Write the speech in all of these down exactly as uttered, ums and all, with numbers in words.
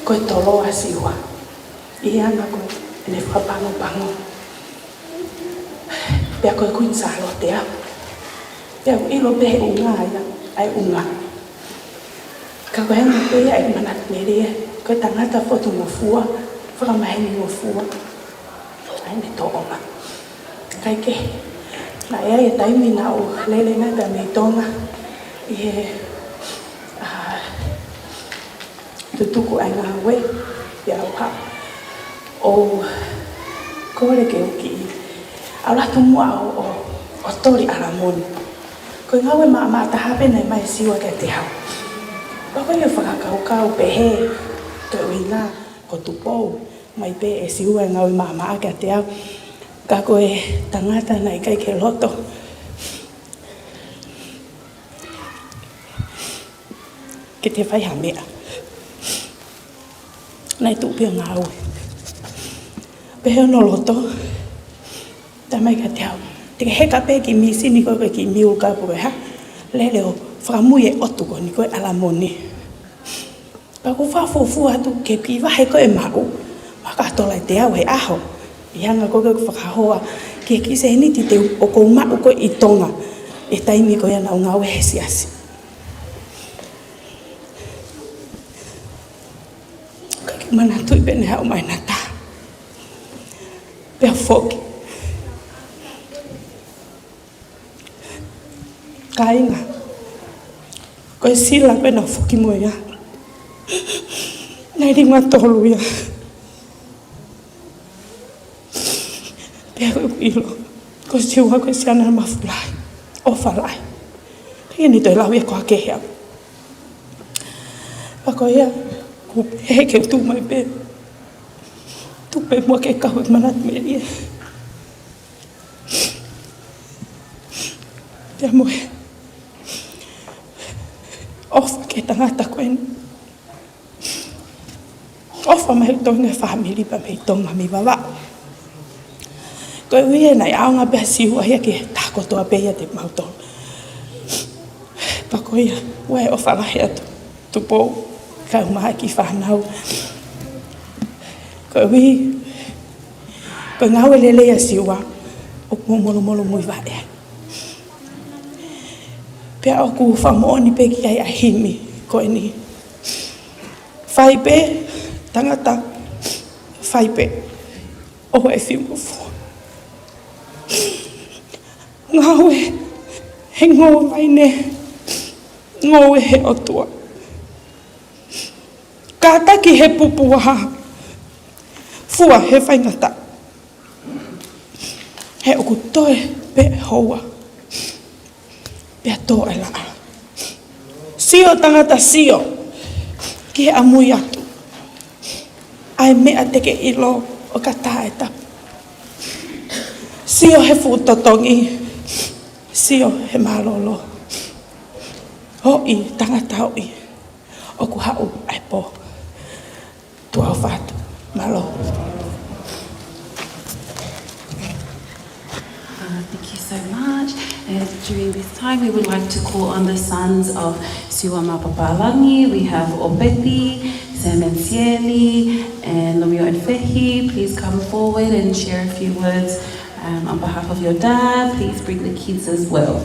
Ko e tolo ʻa Siua ʻi he anga ko ʻene fakapangopango. Pea ko e Kuini Sālote au. Pea u ʻilo pē he ʻunga ia, ʻa e ʻunga. Ka ko e anga pē ia ʻeku manatu melie, ko e tangata fotungofua, fakamaheni ngofua. ʻA ia ne toʻo mai. Kae kehe, naʻe ʻi ai e taimi naʻá ku lele mai pē mei Tonga ʻi he, ʻa, tutuku ʻa e ngāue, pea u haʻu ʻo kole ke u kiʻi ʻalu atu muʻa ʻo, ʻo, ʻo toli ʻalamoni. Ko e ngāue maʻamaʻa taha pē naʻe ʻomai ʻe Siua kiate au. Pea ko ia fakakaukau pehē, ko e ʻuhinga ko Tupou, ʻomai pē ʻe Siua e ngāue maʻamaʻa kiate au. Ka ko e tangata naʻe ʻikai ke loto ke te fai ha meʻa, naʻe tuʻu pē ʻo ngāue. Pehē hono loto, talamai kiate au, te ke heka pē kiʻi mīsini ko ē, kiʻi miu kapu ko ē, ha? Lele ʻo fakamui e ʻotu ko eni ko e ʻalamoni. Pea ʻoku ou fakafuofua atu ke u kiʻi vahe ko ē e maʻu, ma ka tola e teau he ʻaho. ʻI he anga ko ē ʻeku fakahoa ki he kiʻi sēniti te u, ʻoku ou maʻu ko ē ʻi Tonga, he taimi ko ia naʻá ku ngāue he siasi. Ka ke manatuʻi pē naʻe haʻu mai ʻa Nata. Pea foki. Kāinga, ko e sila pē naʻá ku foki mo ia, naʻe lima tolu ia. Pea ko ʻeku ʻilo, ko Siua ko e siana mafu lahi, ʻofa lahi. Teʻeki ke ne toe lau ia ko ha kehe au. Pea ko ia, ʻoku pehē ke u tuʻu mai pē. Tuʻu pē muʻa ke kau e manatu melie. Pea mo e ʻofa ki he tangata ko eni. ʻOfa mai ʻi Tonga, fāmili pea mei Tonga mei Vavaʻu. Koeʻuhi he naʻe ʻaonga pē ʻa Siua ia ki he taha kotoa pē ʻiate kimautolu. Pea ko ia, ʻoku ou ʻofa lahi atu Tupou, kae ʻumaʻā e kiʻi fānau. Koeʻuhi ko e ngāue lelei ʻa Siua, ʻoku mou molomolomuivaʻe ai. Pea ʻoku fakamoʻoni pē ki ai ʻa e himi ko eni. Fai pē, tangata, fai pē. ʻOua ʻe fiu mo fua. Ngāue he ngoue vaine, ngoue he ʻOtua. Kātaki he pupuʻa, fua he faingataʻa. He ʻoku toe pē houa, pea tō e laʻā. Sio tangata sio ki he ʻamui atu. ʻA e meʻa te ke ʻilo ʻoka tā e tapu. Sio he fuʻu totongi, sio he mālōlō. Hoʻi tangata hoʻi, ʻoku haʻu ʻa e pō. Tuʻa ʻofa atu. Mālō. Uh, thank you so much. And during this time, we would like to call on the sons of Siua Mapapālangi. We have ʻOpeti, Sam and Sieli, and Lomio and Fehi. Please come forward and share a few words, um, on behalf of your dad. Please bring the kids as well.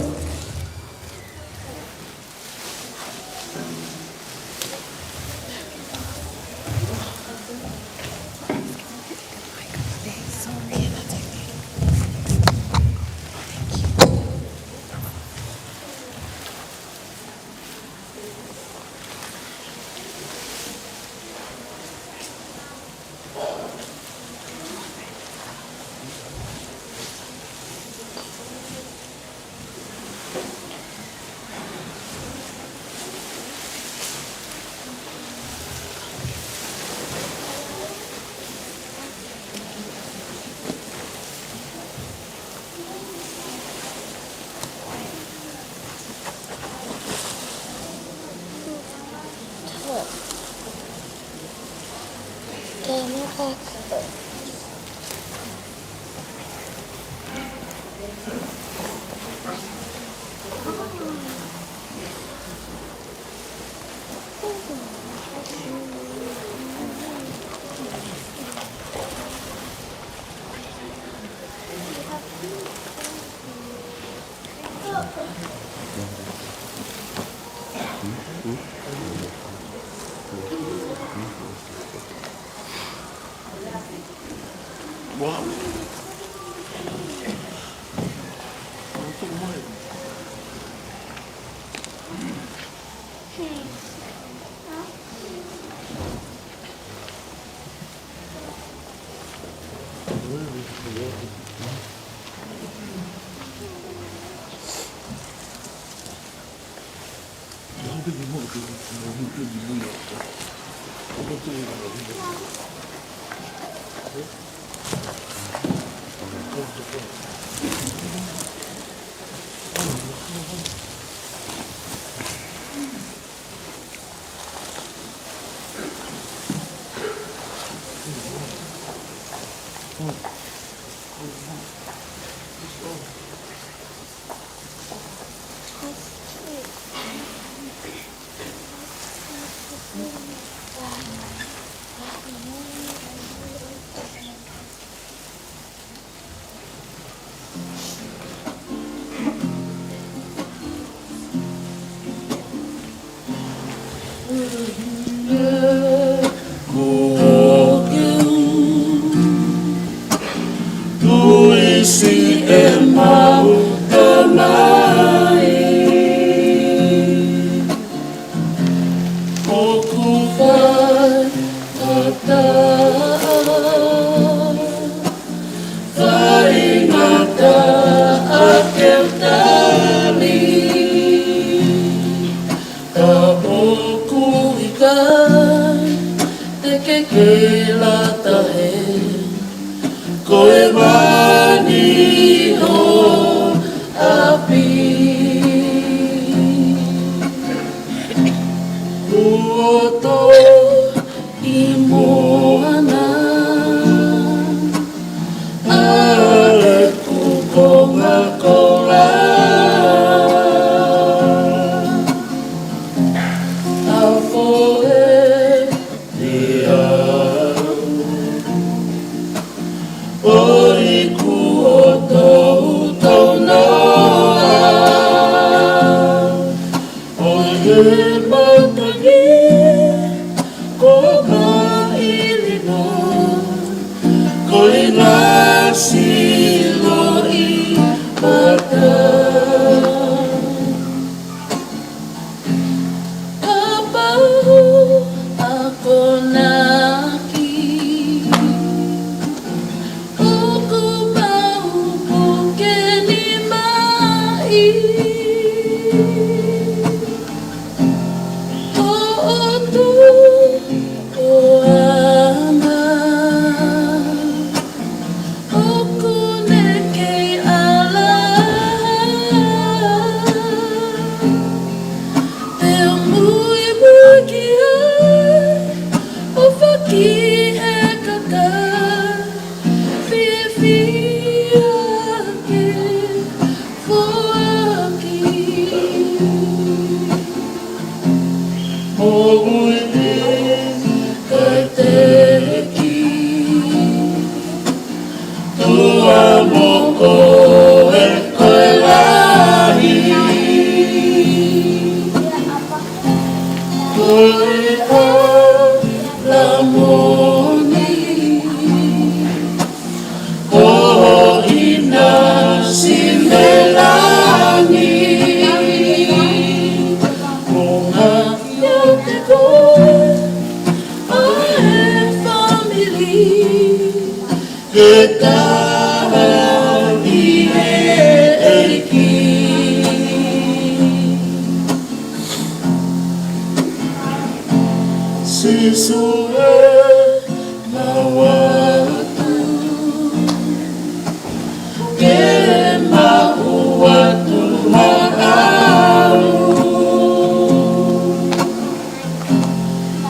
Tuʻi siʻemau Tamai, ʻoku fai ʻa e taʻa faingataʻa ke u tali, ka ʻoku ʻikai te ke kei lata hē, ko e mani ho ʻapi. Kuo tō ʻi moana ʻa ʻeku konga koula, ʻa fohe te au ʻo iku ʻo toutou noa, ʻo e matangi ko Maʻilino, ko e ngaahi siloʻi mata. Kapau akonaki, ʻoku mau puke nima ʻi ho ʻOtua. ʻOku ne kei ʻalu, te u muimui ki ai, ʻo faki he kakai fiefia ke foaki. Moʻui ni kae teki, tuʻa mo koe ko e lahi. Ko e hala moʻoni ko ho ʻinasi mei langi. Ko e ngaahi ʻofa ko ē ʻa e fāmili ke taha ʻi he ʻEiki. Sīsū ē, mau atu ke maʻu atu maʻau.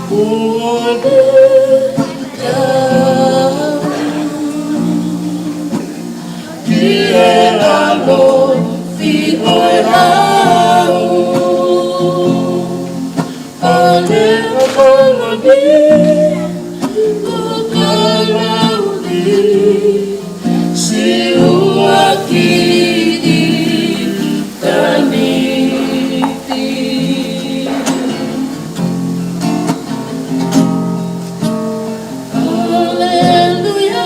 Kuo ne tau ki he ʻalofi ʻo e lau. ʻA e ʻaho ni, ko Kalauni, Siua ki ʻitāniti. Haleluia.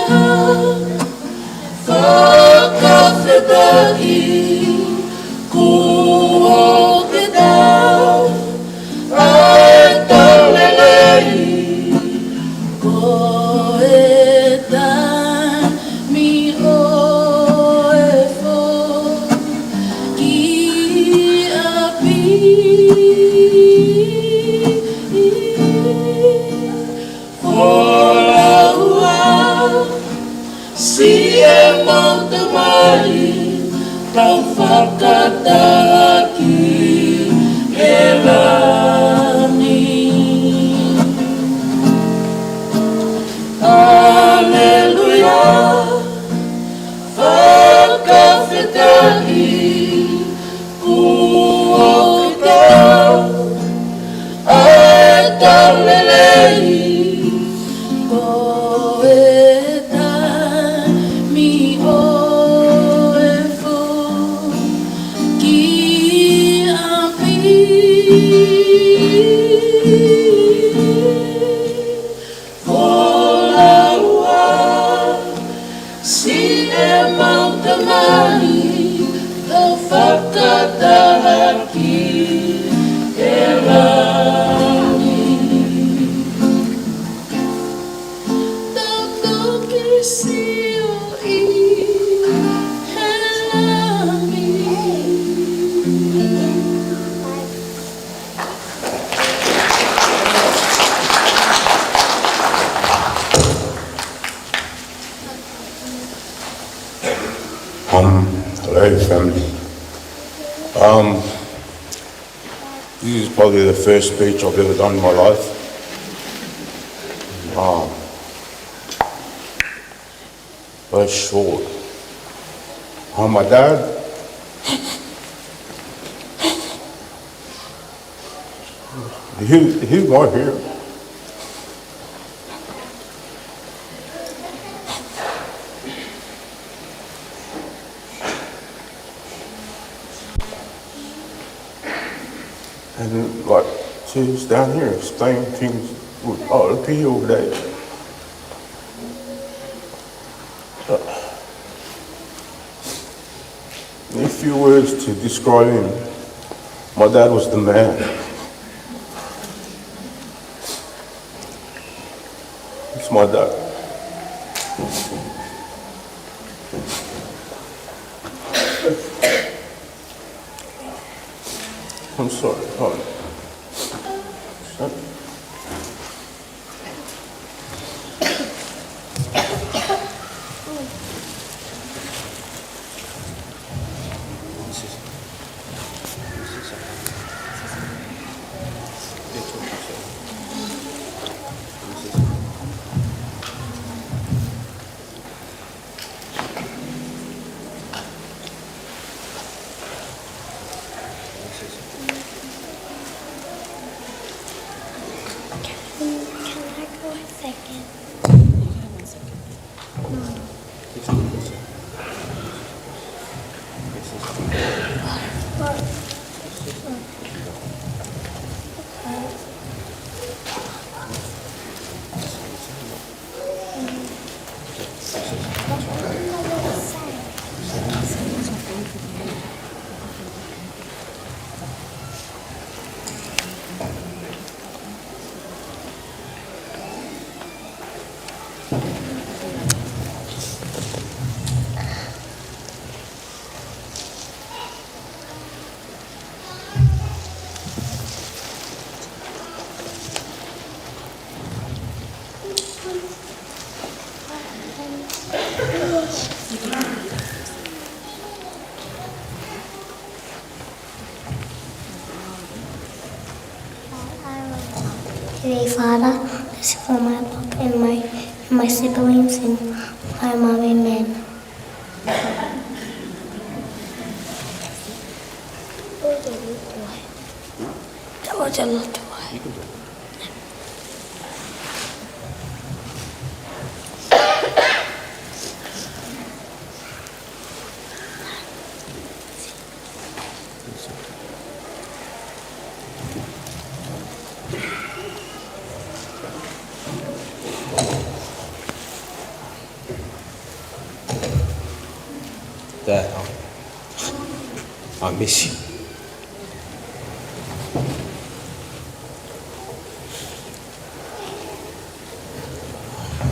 Tamai, tau fakataha ki he langi. Aleluia, fakafetaʻi, kuo tau ʻa e tau lelei, ko e taimi ʻo e foki ʻapi. Folaua, siʻemau Tamai, tau fakataha ki he langi. Tau toki sio ʻi he langi. Um, hello, family. Um, this is probably the first speech I've ever done in my life. Um, but it's short. Oh, my dad. He, he's not here. And, like, she's down here explaining things with all the people that, uh, in few words to describe him, my dad was the man. It's my dad. I'm sorry, honey. Can, can I go a second? No. Heavenly Father, this is for my pop and my, and my siblings and my mom and men. That was a lot to why. Dad, I, I miss you.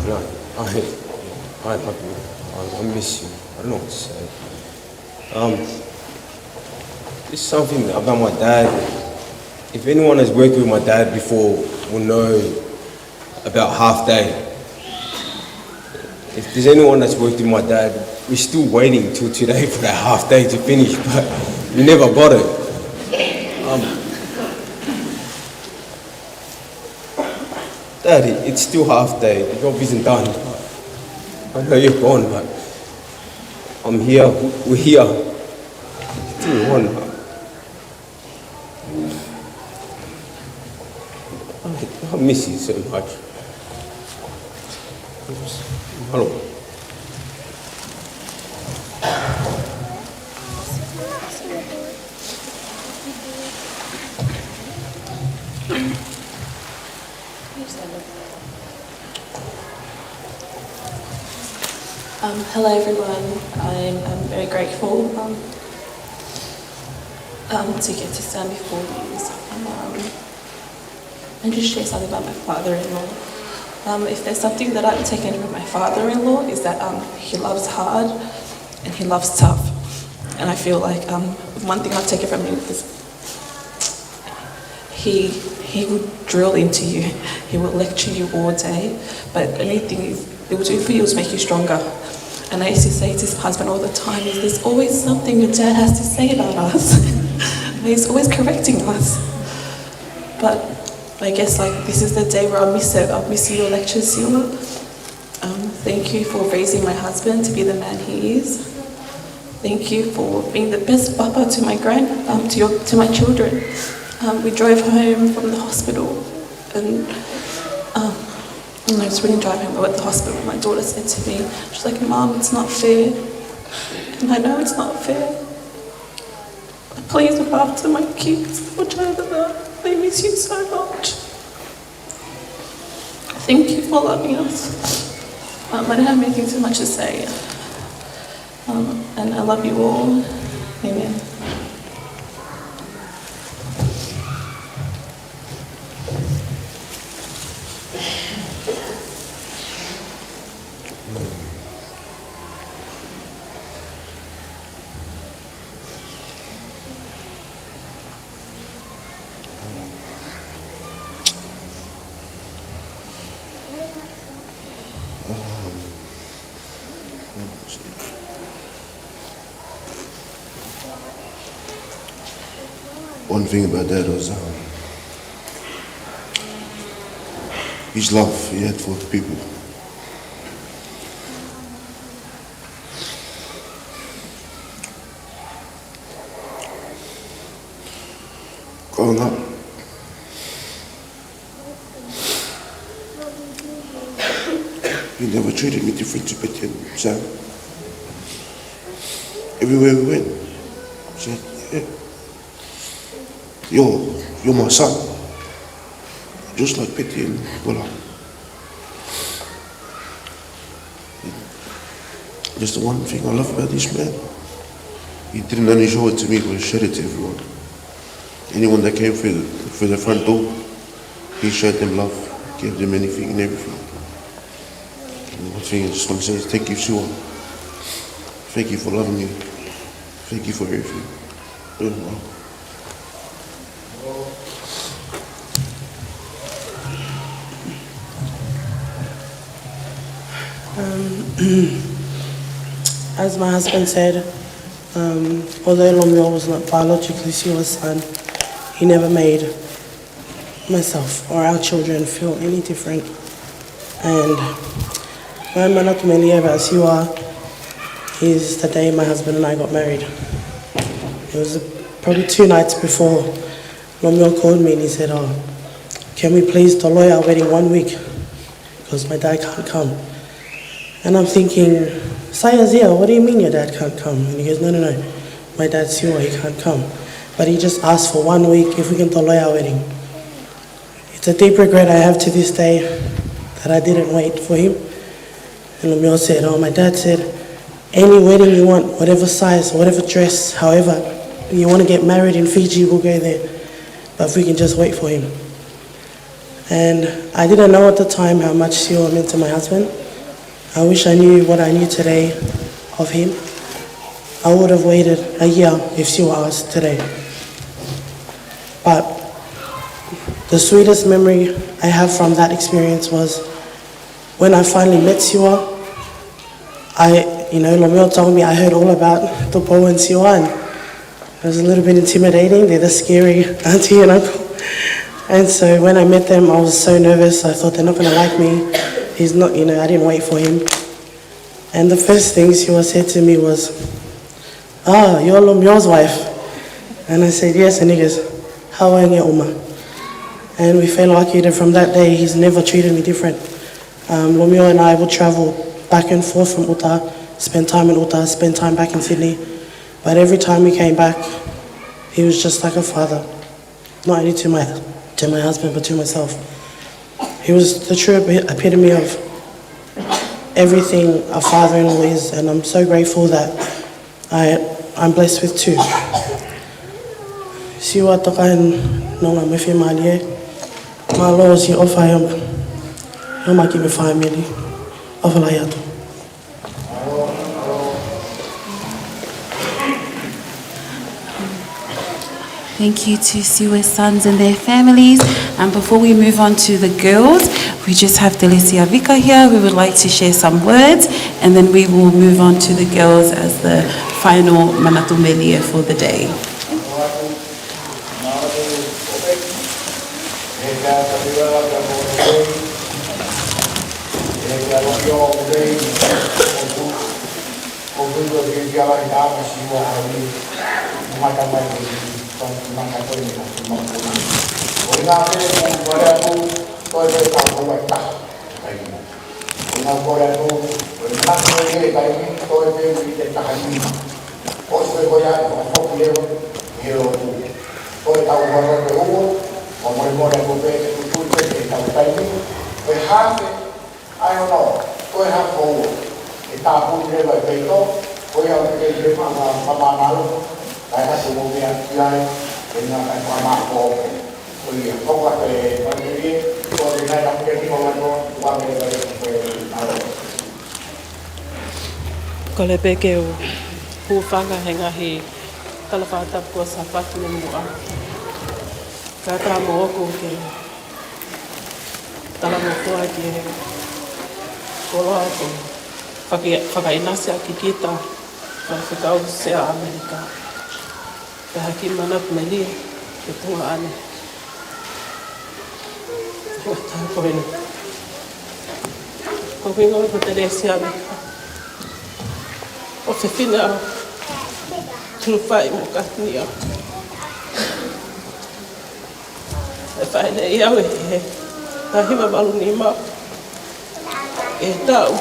No, I, I love you. I, I miss you. I don't know what to say. Um, it's something about my dad. If anyone has worked with my dad before, will know about Half Day. If there's anyone that's worked with my dad, we're still waiting till today for that half day to finish, but we never got it. Um, Daddy, it's still half day. The job isn't done. I know you're gone, but I'm here. We're here. Still on. I, I miss you so much. Hello. Um, hello everyone. I'm, I'm very grateful um, um, to get to stand before you. Um, and just share something about my father-in-law. Um, if there's something that I've taken from my father-in-law is that um, he loves hard and he loves tough. And I feel like um, one thing I've taken from him is he he would drill into you. He would lecture you all day, but anything he would do for you was make you stronger. And I used to say to his husband all the time, is there's always something your dad has to say about us. And he's always correcting us. But I guess like this is the day where I miss it. I miss your lectures, Siwa. Um, thank you for raising my husband to be the man he is. Thank you for being the best papa to my grand, um, to your, to my children. Um, we drove home from the hospital, and um, and I was really driving home at the hospital. My daughter said to me, she's like, "Mom, it's not fair," and I know it's not fair. Please look after my kids, which are the, they miss you so much. Thank you for loving us. Um, I don't have anything too much to say. Um, and I love you all. Amen. One thing about that was um, his love he had for the people. Growing up, he never treated me different to Pete and Sam. Everywhere we went, he said, "Yeah, you're, you're my son, just like Pete and Bola." That's the one thing I love about this man. He didn't only show it to me, but he shared it to everyone. Anyone that came through the, through the front door, he showed them love, gave them anything and everything. And one thing I just want to say is thank you, Siwa. Thank you for loving me. Thank you for everything. You're welcome. Um, as my husband said, um, although Lomio was not biologically Siwa's son, he never made myself or our children feel any different. And my manatu meli about Siwa is the day my husband and I got married. It was probably two nights before Lomio called me and he said, "Oh, can we please delay our wedding one week? Because my dad can't come." And I'm thinking, "Sai Azia, what do you mean your dad can't come?" And he goes, "No, no, no, my dad's Siwa, he can't come. But he just asked for one week if we can delay our wedding." It's a deep regret I have to this day that I didn't wait for him. And Lomio said, "Oh, my dad said, any wedding you want, whatever size, whatever dress, however you want to get married in Fiji, we'll go there. But if we can just wait for him." And I didn't know at the time how much Siwa meant to my husband. I wish I knew what I knew today of him. I would have waited a year if Siwa asked today. But the sweetest memory I have from that experience was when I finally met Siwa, I, you know, Lomio told me, I heard all about Tupou and Siouan. It was a little bit intimidating. They're the scary auntie and uncle. And so when I met them, I was so nervous. I thought, "They're not gonna like me. He's not," you know, I didn't wait for him. And the first thing Siua said to me was, "Ah, you're Lomio's wife." And I said, "Yes." And he goes, "Hao ange ʻo ʻuma." And we feloʻaki, and from that day, he's never treated me different. Um, Lomio and I will travel back and forth from ʻuta, spend time in ʻuta, spend time back in Sydney. But every time we came back, he was just like a father. Not only to my, to my husband, but to myself. He was the true epi-, epitome of everything a father-in-law is, and I'm so grateful that I, I'm blessed with two. Siua, tokolahi hoʻo nonga mo e fiemālie. Mālō siʻo ʻofa ʻi hoʻo, ʻi hoʻo ʻomai ki he family. ʻOfa lahi atu. Thank you to Siua's sons and their families. And before we move on to the girls, we just have Telesia Vika here who would like to share some words, and then we will move on to the girls as the final manatu melie for the day. ʻO ʻikai kole atu, ko e manatu ʻo e taimi, ko e pē ʻi he taha nima. ʻOsi ko ia, ʻe fakafoki leva ʻi he lotu. Ko e tau varo pe ua, ʻo molemole atu pē ke tutu pē ke tau taimi. Ko e hake, ʻa e ono, ko e hako ua. ʻE tāpuni leva e peito, ko ia ʻoku ke ke faka-, fakamālō, kae ka te mo mea ki ai, ʻe ngā kae fakamālō. Kole pē ke u hūfanga he ngaahi tala fakatapu kuo Sāpate mei muʻa. Kātaki mo ʻoku ke talangofua ki he koloa ko faka-, fakaʻinasi ʻaki kita, Faifekau Sea ʻAmelika. Pea haki manatu melie ke tunga ane. Ngata ko eni. Ko hingoa ko Telesia Vika. ʻO fefine ʻa Tunufaʻi mo Katinia. ʻE fai lelei au ʻi he taha hiva valu nima. ʻE tau.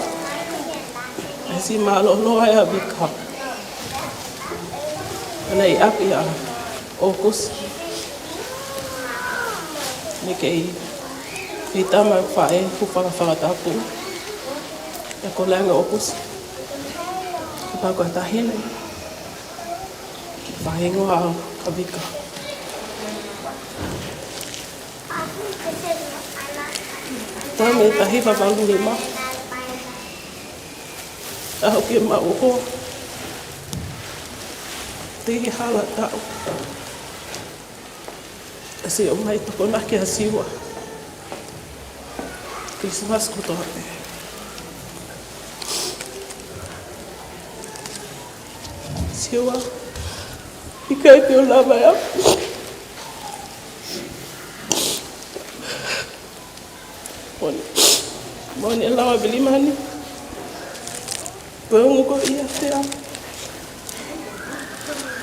ʻE siʻi mālōlō ai ʻa Vika. ʻAna ʻi ʻapi ʻa ʻOkusi. Mei kei fita mai faʻē, hūfanga fakatapu. ʻE kole ange ʻOkusi. Kapau ko e taʻahine. Faʻahinga ʻa Vika. Taʻu mei taha hiva valu nima. Taʻu ke maʻu hoa. Teʻeki hala taʻu. ʻE siʻi ʻomai tokonaki ʻa Siua. Kilisimasi kotoa pē. Siua, ʻikai te u lava ia. Moʻoni, moʻoni ʻe lava vilimani. Ko e ongo ko ia te a.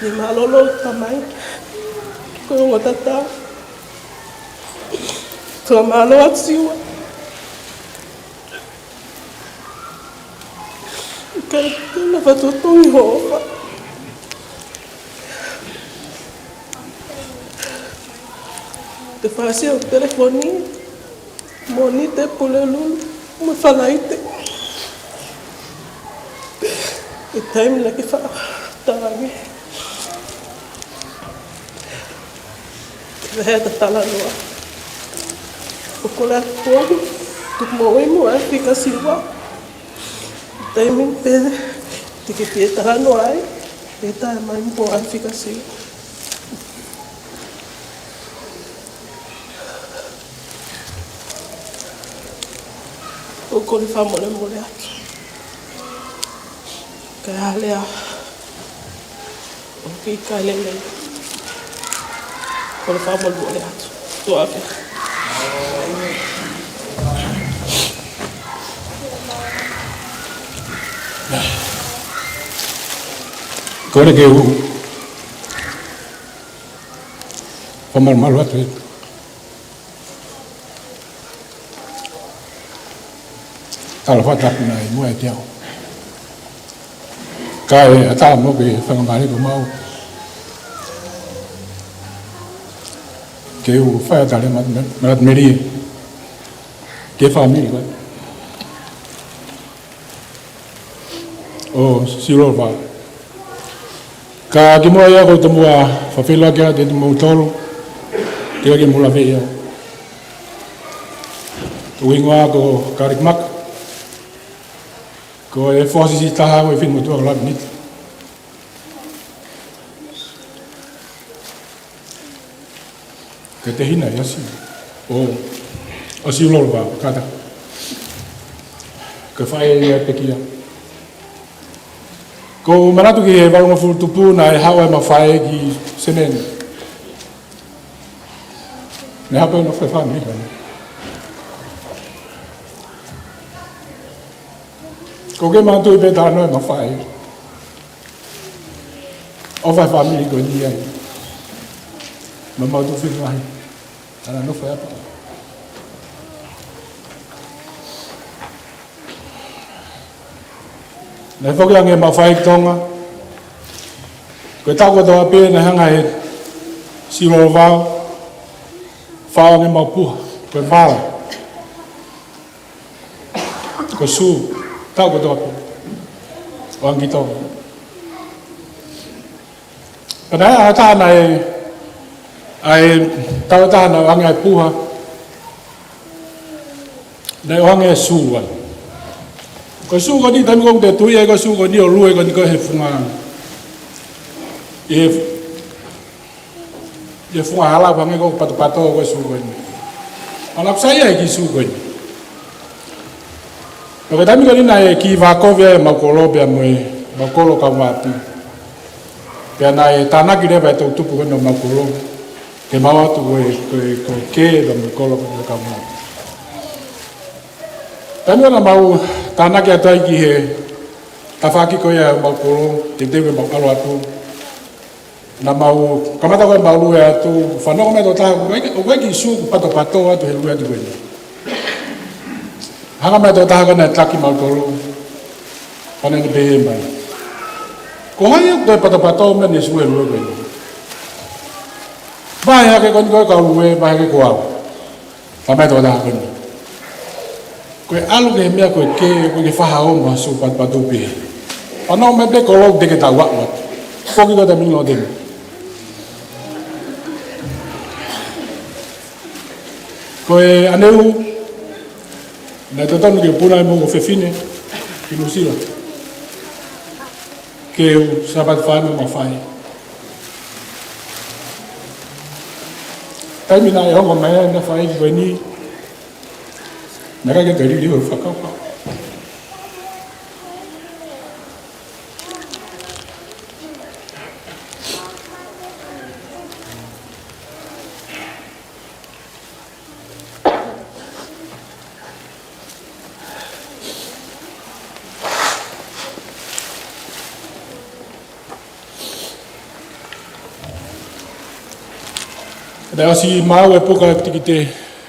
Ne mālōlō tamai. Ko e ongo tatau. Ko e mālō atu Siua. Ka tena fatu tongi hofa. Te fasi o telefoni, Mōnite, Pulelulu, mo Falaite. ʻI he taimi naʻa ke faʻa talange. Ke he ta talanoa. ʻO kole atu, tuku moʻui mo ʻAfika Siua. Taimi pē te ke pē talanoa ai, ʻe tā mai mo ʻAfika Siua. ʻOku ou kole fakamolemole atu. Kae ʻi ai ha lea ʻoku ʻikai lelei, kole fakamolemole atu. Tuʻa pē. Kole ke u fakamalumalu atu he tala fakatapu naʻe muʻa ʻiate au. Kae ʻatā mo ke fakamālō atu maʻu ke u fai ʻa e tala ma-, ma-, manatu melie ki he fāmili ko ē ʻo Siulolovao. Ka kimuʻa ia ʻoku ou tomuʻa fakafeʻiloaki atu kiate kimoutolu, teʻeki ke mou laveʻi au. Ko hoku hingoa ko Kaliki Maka. Ko e foha siʻisiʻi taha ʻo e finemotuʻa ko Lavinita. Ko e tehina ia ʻo Siu-, ʻo, ʻo Siulolovao, kātaki. Ko e faʻē ia ʻo e pekia. ʻOku ou manatu ki he valungofulu tupu naʻe haʻu ai ʻema faʻē ki Senē. Naʻe haʻu pē ʻo nofo he fāmili ko eni. ʻOku ou kei manatuʻi pē talanoa ʻema faʻē. ʻOfa e fāmili ko eni ia ai. Maumau tuʻu fili lahi. Ana nofo ʻi ʻapi. Naʻe foki ange ʻema faʻē ki Tonga. Ko e taʻu kotoa pē naʻe hanga ʻe Siulolovao ʻo faʻo ange ʻemau puha. Ko e vala. Ko e sū, taʻu kotoa pē ʻo ʻoange ki Tonga. Pea naʻe ʻi ai e taha naʻe, ʻa e taʻu ʻe taha naʻe ʻoange ai e puha, naʻe ʻoange e sū ai. Ko e sū ko eni, taimi ko ē ʻoku te tui ai ko e sū ko eni ʻoku lue ko eni ko ē he funga, ʻi he ʻi he funga hala, hangē ko e patopato ko e sū ko eni. Ana ʻoku sai ai e kiʻi sū ko eni. Pea ko e taimi ko eni naʻe kiʻi vākovi ai ʻemau kolo pea mo ʻemau kolo kaungāʻapi. Pea naʻe tānaki leva e toʻutupu ko eni ʻo ʻemau kolo ke maʻu atu ko e, ko e, ko e kē pea mo e kolo ko eni kaungāʻapi. Taimi naʻa mau tānaki atu ai ki he tafaʻaki ko ia ʻemau kolo, teuteu ke mau ʻalu atu. Naʻa mau kamata ko ē mau lue atu, fanongo mai e tokotaha, ʻoku ʻi ai, ʻoku ʻi ai e kiʻi sū ʻoku patopato atu he lue atu ko eni. Hanga mai e tokotaha ko ē naʻe taki mautolu, pea ne pehē mai: Ko hai ʻoku toe patopato mai ʻene sū he lue ko eni? Vahe hake ko eni ko e kau lue, vahe hake ko au. Talamai ʻe he tokotaha ko eni: Ko e ʻalu ki he meʻa ko e kē, ko e ke faha o ma sū patopato pē. Pea nofo mai pē kolo teʻeki ke tau aʻu atu. Foki ko e taimi ni ʻo te. Ko e ʻaneu, naʻe totonu ke u puna ai mo hoku fefine ki Nuʻusila ke u Sāpate Faʻē mo ʻema faʻē. Taimi naʻe ongo mai ai ʻena faʻē ko eni, naʻe ʻikai ke liliu hoku fakakaukau. Naʻe ʻosi maʻu e puka tikite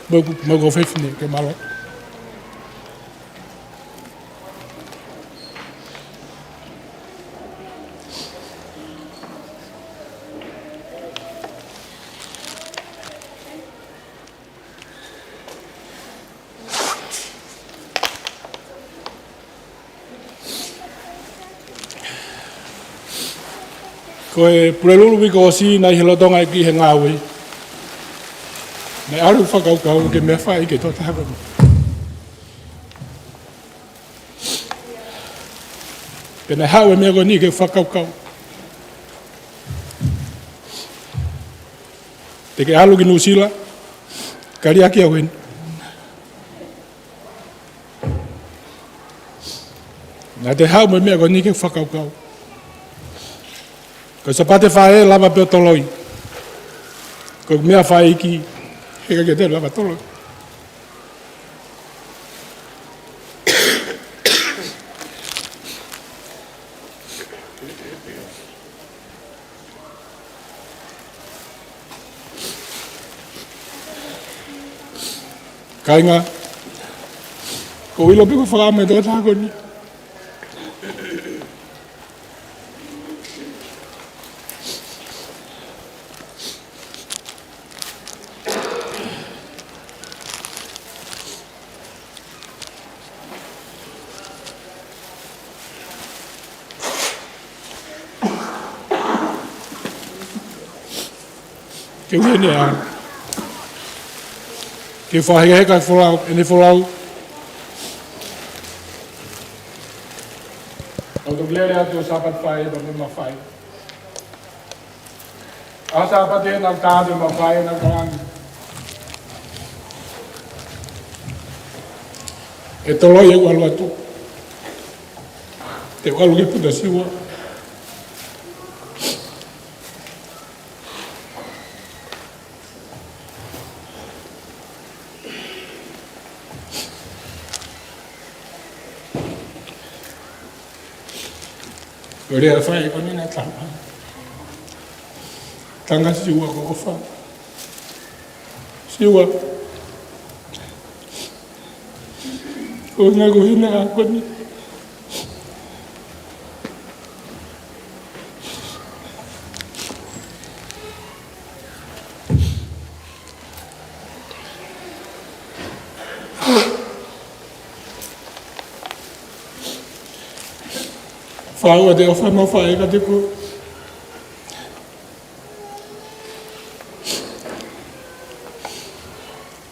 mo, mo hoku fefine ke mālō. Ko e Pulelulu uike kuo ʻosi naʻe ʻi he lolotonga ʻeku ʻi he ngāue, naʻe ʻalu e fakakaukau ke meʻafaʻi ki he tokotaha ko eni. Pea naʻe haʻu e meʻa ko eni ki heʻeku fakakaukau. Te ke ʻalu ki Nuʻusila, kau liʻaki au heni. Naʻa te haʻu mo e meʻa ko eni ke fakakaukau. Ko e Sāpate Faʻē lava pē ʻo toloi. Ko e meʻa fai ki, he ʻikai ke te lava toloi. Kāinga, ʻoku ou ʻilo pē ko e fakaʻamu ʻa e tokotaha ko eni. Ke ui eni ā. Ke fakahekeheka e folau, ʻene folau. ʻOku ou toki lele atu ʻo Sāpate Faʻē pea mo e meʻa fai. ʻA Sāpate ena ʻoku tā atu e meʻa fai ena ka angi. ʻE toloi ʻeku ʻalu atu. Te u ʻalu ki Puta Siua. Ko e lea fai ko eni naʻe tala. Tala ange Siua ko e ʻofa. Siua. Ko e ngaahi ko hina a ko eni. Fāʻū atu e ʻofa mo e faʻē kiate koe.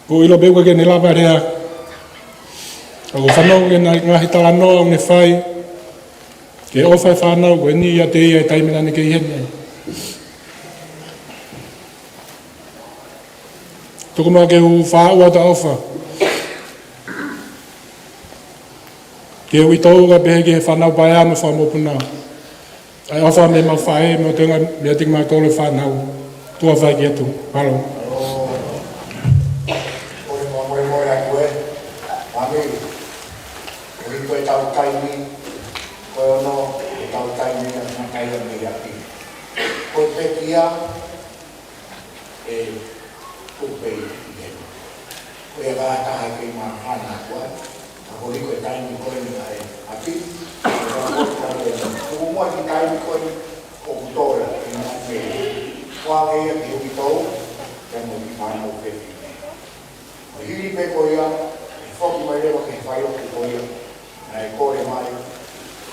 ʻOku ou ʻilo pē ʻoku ʻikai ke ne lava lea. ʻOku ou fanongo ki he ngaahi talanoa ʻoku ne fai. Ke ʻofa e fānau ko eni ʻiate ia he taimi naʻa ne kei ʻi heni ai. Tuku muʻa ke u fāʻū atu ʻa e ʻofa. Ke u ʻi toʻuka pehē ki he fānau paea mo e fanga mokopuna. ʻA e ʻofa mei he meʻa fai, mo e tenga mei he tiki mautolu e fānau. Tuʻa fai ki atu. Mālō. Ko e molemole atu ē. Mami. Ko e tau taimi. Ko e ono, ko e tau taimi, ʻa e makai a mei ʻapi. Ko e pekia, ʻe tuku pē ʻi heni. Ko ia ka taha ke ma hana atu ai. Ka ko e hiko e taimi ko eni ʻa e ʻapi. Ko e ka ko e taimi ko eni ʻoku tō ia ʻi he ngaahi meʻa. Ko ʻene ia ke ui tau, ke mo ki fānau pē. Ko e hili pē ko ia, ʻe foki mai leva ki he failotu ko ia. Naʻe kole mai,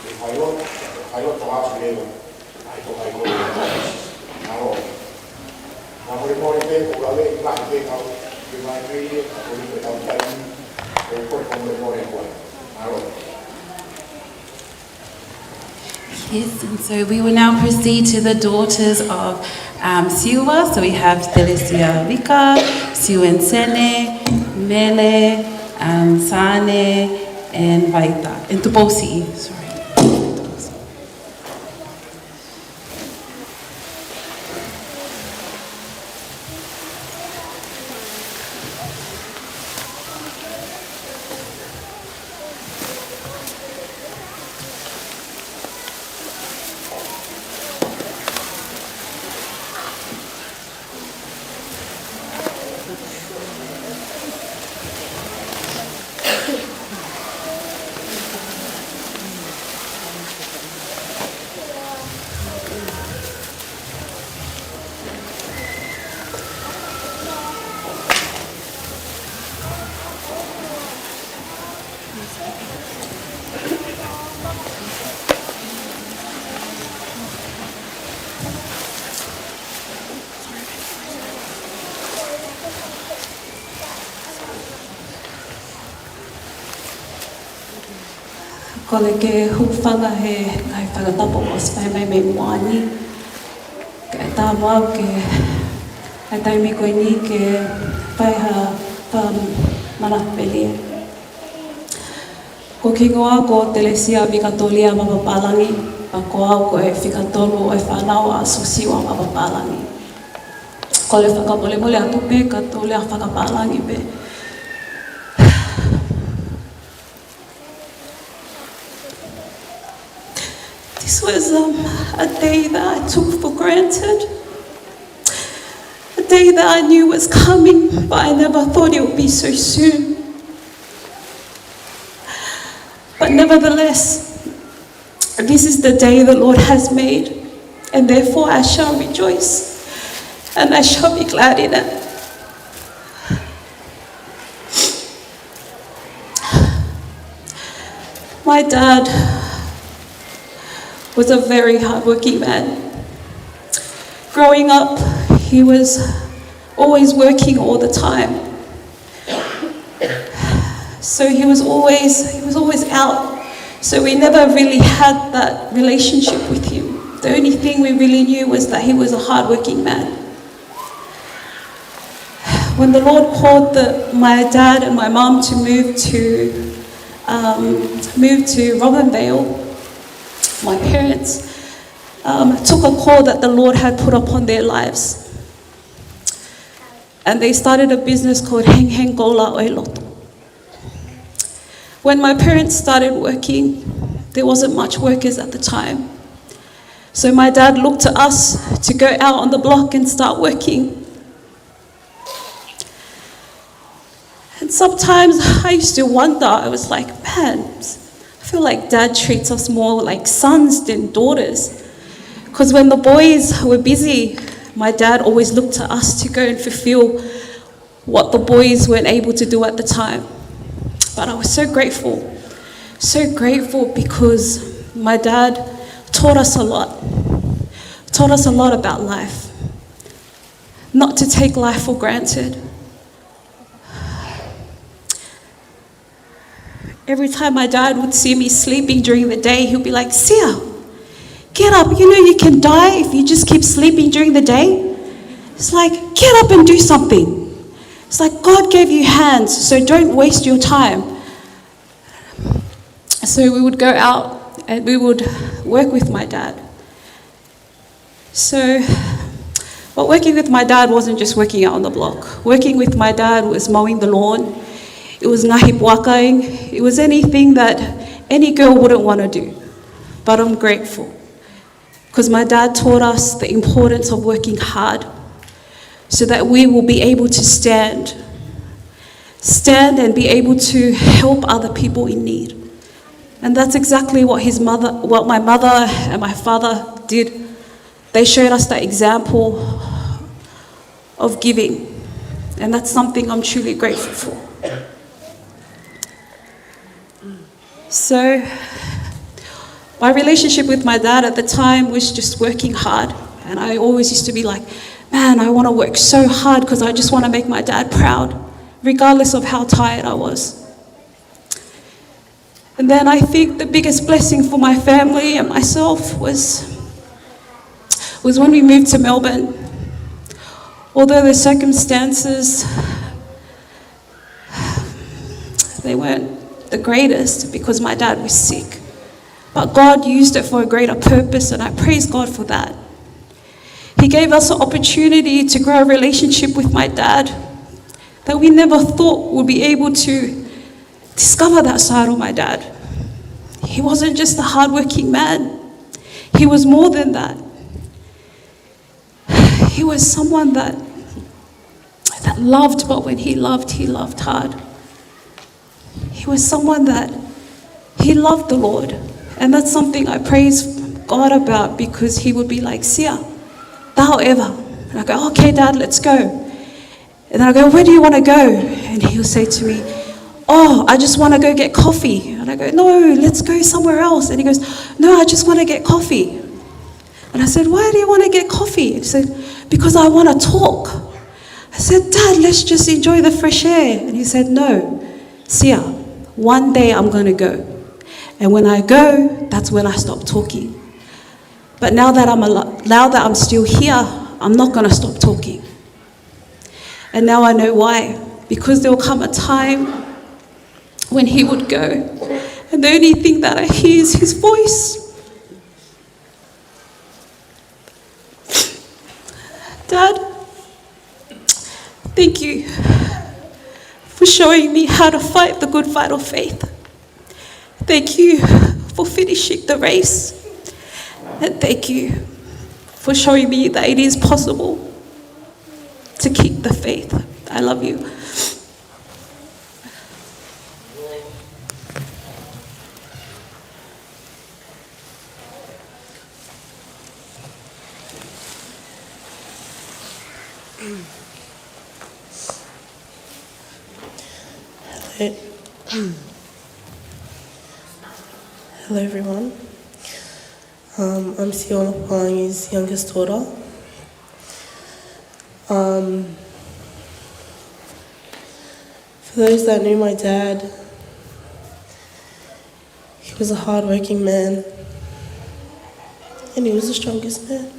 ʻe failotu, failotu atu leva. ʻAi ko hai ko ia. Mālō. Ka molemole pē, ko lave, ka pē kau, ke mai pē ia, ka ko ia pē kau taimi, ko ko molemole ko. Mālō. Yes, and so we will now proceed to the daughters of, um, Siua. So we have Thelesia Vika, Siueni Sene, Mele, um, Sane, and Vaita, and Tupousiʻi, sorry. Kole ke hūfanga he ngaahi fakatapu ʻosi fai mai mei muʻa ni. Kae tā muʻa au ke, ʻa e taimi ko eni ke fai ha fakamanatu pē lia. Ko hoku hingoa ko Telesia Vikatolia Mapapālangi, pea ko au ko e fika tolu ʻo e fānau ʻa Siosiua Mapapālangi. Kole fakamolemole atu pē kae tau lea fakapālangi pē. This was, um, a day that I took for granted, a day that I knew was coming, but I never thought it would be so soon. But nevertheless, this is the day the Lord has made, and therefore I shall rejoice, and I shall be glad in it. My dad was a very hardworking man. Growing up, he was always working all the time. So he was always, he was always out. So we never really had that relationship with him. The only thing we really knew was that he was a hardworking man. When the Lord called the, my dad and my mum to move to, um, move to Robinvale, my parents, um, took a call that the Lord had put upon their lives. And they started a business called Heng Heng Koula ʻo e Loto. When my parents started working, there wasn't much workers at the time. So my dad looked to us to go out on the block and start working. And sometimes I used to wonder, I was like, "Man, I feel like Dad treats us more like sons than daughters." 'Cause when the boys were busy, my dad always looked to us to go and fulfill what the boys weren't able to do at the time. But I was so grateful, so grateful because my dad taught us a lot, taught us a lot about life, not to take life for granted. Every time my dad would see me sleeping during the day, he'd be like, "Sia, get up. You know you can die if you just keep sleeping during the day." It's like, "Get up and do something." It's like, "God gave you hands, so don't waste your time." So we would go out and we would work with my dad. So, but working with my dad wasn't just working out on the block. Working with my dad was mowing the lawn. It was ngaahi puaka. It was anything that any girl wouldn't wanna do. But I'm grateful 'cause my dad taught us the importance of working hard so that we will be able to stand, stand and be able to help other people in need. And that's exactly what his mother, what my mother and my father did. They showed us that example of giving, and that's something I'm truly grateful for. So, my relationship with my dad at the time was just working hard, and I always used to be like, "Man, I wanna work so hard 'cause I just wanna make my dad proud, regardless of how tired I was." And then I think the biggest blessing for my family and myself was, was when we moved to Melbourne. Although the circumstances, they weren't the greatest because my dad was sick, but God used it for a greater purpose, and I praise God for that. He gave us an opportunity to grow a relationship with my dad that we never thought we'd be able to discover that side of my dad. He wasn't just a hardworking man. He was more than that. He was someone that, that loved, but when he loved, he loved hard. He was someone that, he loved the Lord. And that's something I praise God about, because he would be like, "Sia, taʻoʻeva." And I go, "Okay, Dad, let's go." And then I go, "Where do you wanna go?" And he'll say to me, "Oh, I just wanna go get coffee." And I go, "No, let's go somewhere else." And he goes, "No, I just wanna get coffee." And I said, "Why do you wanna get coffee?" And he said, "Because I wanna talk." I said, "Dad, let's just enjoy the fresh air." And he said, "No, Sia, one day I'm gonna go. And when I go, that's when I stop talking. But now that I'm al-, now that I'm still here, I'm not gonna stop talking." And now I know why. Because there will come a time when he would go, and The only thing that I hear is his voice. Dad, thank you for showing me how to fight the good fight of faith. Thank you for finishing the race. And thank you for showing me that it is possible to keep the faith. I love you. Hello. Hello, everyone. Um, I'm Siona Palangi's youngest daughter. Um, for those that knew my dad, he was a hardworking man, and he was the strongest man.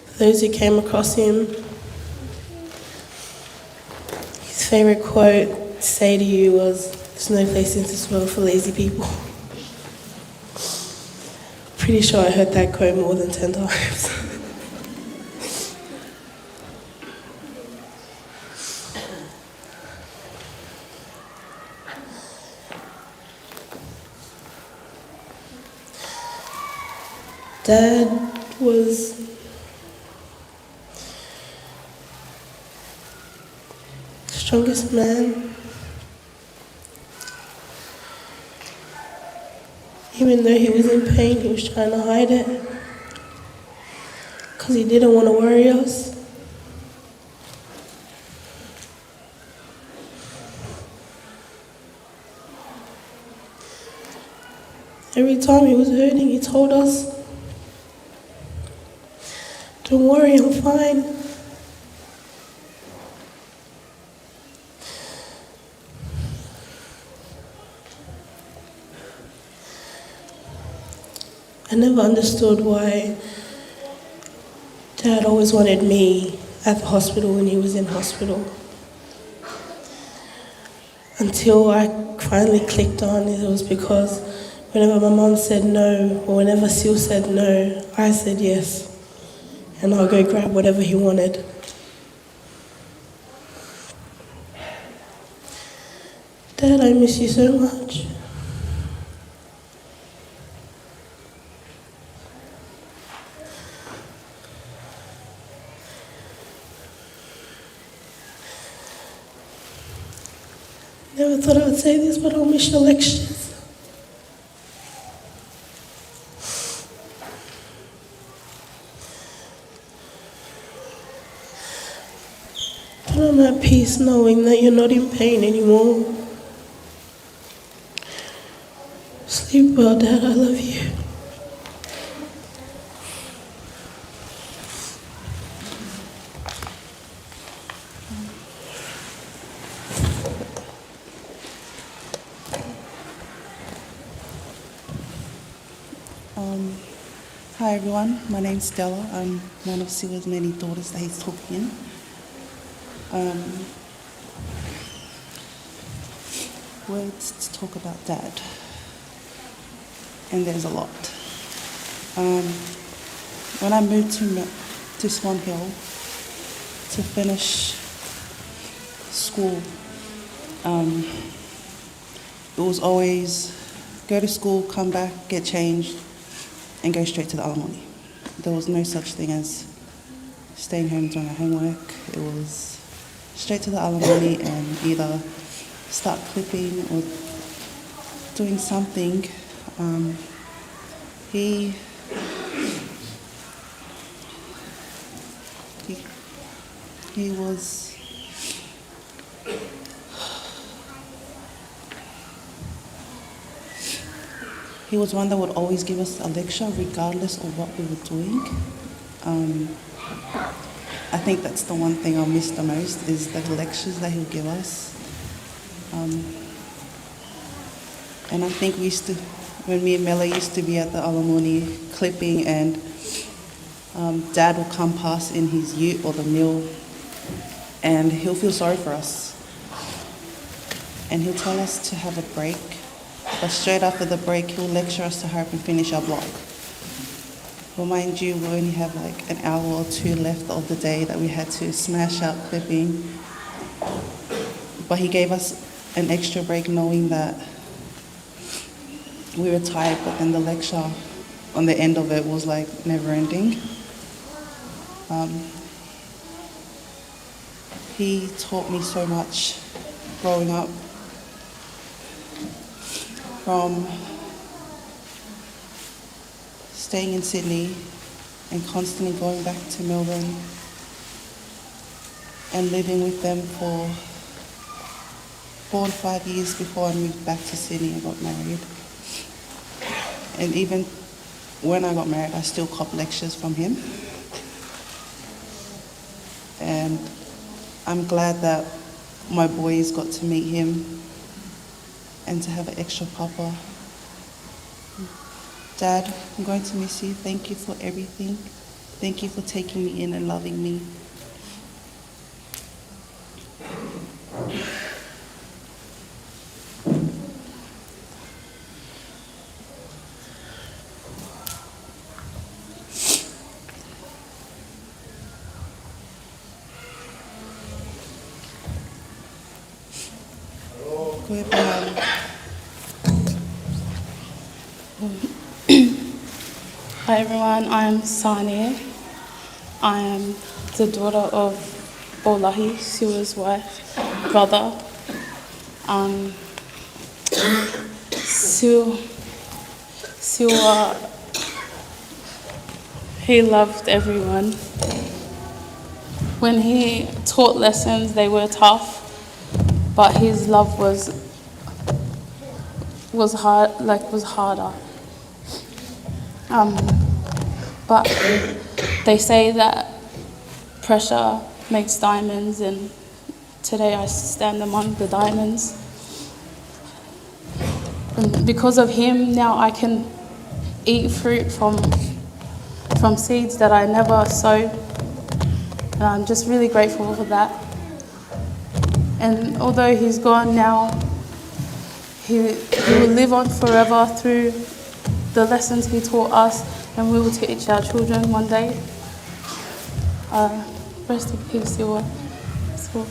For those who came across him, his favorite quote to say to you was, "There's no place in this world for lazy people." Pretty sure I heard that quote more than ten times. Dad was the strongest man. Even though he was in pain, he was trying to hide it because he didn't want to worry us. Every time he was hurting, he told us, "Don't worry, I'm fine." I never understood why Dad always wanted me at the hospital when he was in hospital. Until I finally clicked on it, it was because whenever my mom said no, or whenever Sil said no, I said yes. And I'll go grab whatever he wanted. Dad, I miss you so much. Never thought I would say this, but I'll miss your lectures. But I'm at peace knowing that you're not in pain anymore. Sleep well, Dad. I love you. Um, hi everyone, my name's Stella. I'm one of Siwa's many daughters that he's talking in. Um, words to talk about Dad. And there's a lot. Um, when I moved to, Mi- to Swan Hill to finish school, um, it was always go to school, come back, get changed, and go straight to the alamoni. There was no such thing as staying home doing our homework. It was straight to the alamoni and either start clipping or doing something. Um, he, he, he was He was one that would always give us a lecture regardless of what we were doing. Um, I think that's the one thing I'll miss the most is the lectures that he'll give us. Um, and I think we used to, when me and Mela used to be at the alamoni clipping and um, Dad will come past in his ute or the mill, and he'll feel sorry for us. And he'll tell us to have a break, but straight after the break, he'll lecture us to hurry up and finish our block. Well, mind you, we only have, like, an hour or two left of the day that we had to smash out flipping. But he gave us an extra break, knowing that we were tired, but then the lecture on the end of it was, like, never ending. Um, he taught me so much growing up, from staying in Sydney and constantly going back to Melbourne and living with them for four to five years before I moved back to Sydney and got married. And even when I got married, I still cop lectures from him. And I'm glad that my boys got to meet him and to have an extra papa. Dad, I'm going to miss you. Thank you for everything. Thank you for taking me in and loving me. Hi everyone, I'm Sane. I am the daughter of Paulahi, Siua's wife, brother. Um, Siu, Siua, he loved everyone. When he taught lessons, they were tough, but his love was was hard, like, was harder. Um, but they say that pressure makes diamonds, and today I stand among the diamonds. And because of him, now I can eat fruit from from seeds that I never sowed. And I'm just really grateful for that. And although he's gone now, he, he will live on forever through the lessons he taught us, and we will teach our children one day. Uh, rest in peace, Siua. Siua.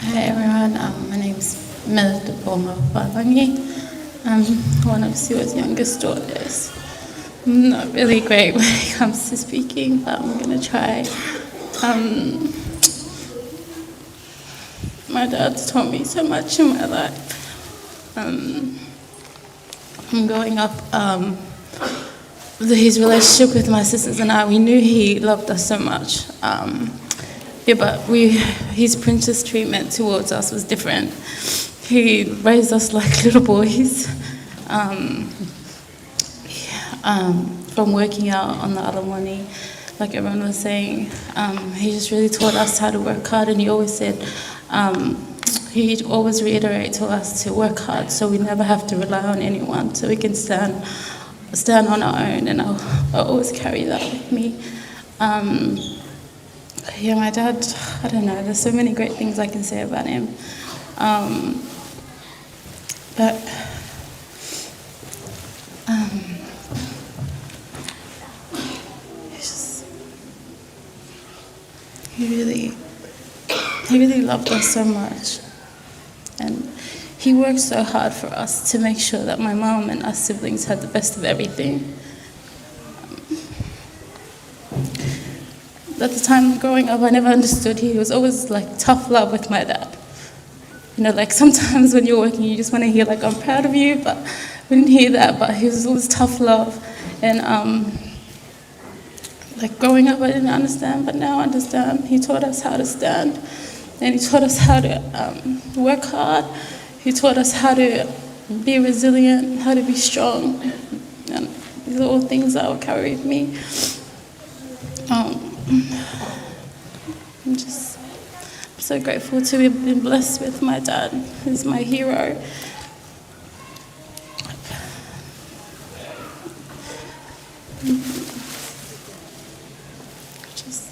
Hi everyone, um, my name's Mel Tupoma Palangi. I'm one of Siua's youngest daughters. I'm not really great when it comes to speaking, but I'm gonna try. Um, my dad's taught me so much in my life. Um, from growing up, um, the, his relationship with my sisters and I, we knew he loved us so much. Um, yeah, but we, his princess treatment towards us was different. He raised us like little boys. Um, um, from working out on the alamoni, like everyone was saying, um, he just really taught us how to work hard, and he always said, um, he'd always reiterate to us to work hard, so we never have to rely on anyone, so we can stand stand on our own. And I'll, I'll always carry that with me. Um, yeah, my dad, I don't know, there's so many great things I can say about him. Um, but, um, he's just, he really, he really loved us so much. And he worked so hard for us to make sure that my mum and us siblings had the best of everything. At the time growing up, I never understood. He was always, like, tough love with my dad. You know, like, sometimes when you're working, you just wanna hear, like, "I'm proud of you," but we didn't hear that. But he was always tough love. And, um, like, growing up, I didn't understand, but now I understand. He taught us how to stand, and he taught us how to, um, work hard. He taught us how to be resilient, how to be strong. And these are all things I will carry with me. Um, I'm just, I'm so grateful to have been blessed with my dad. He's my hero. Just,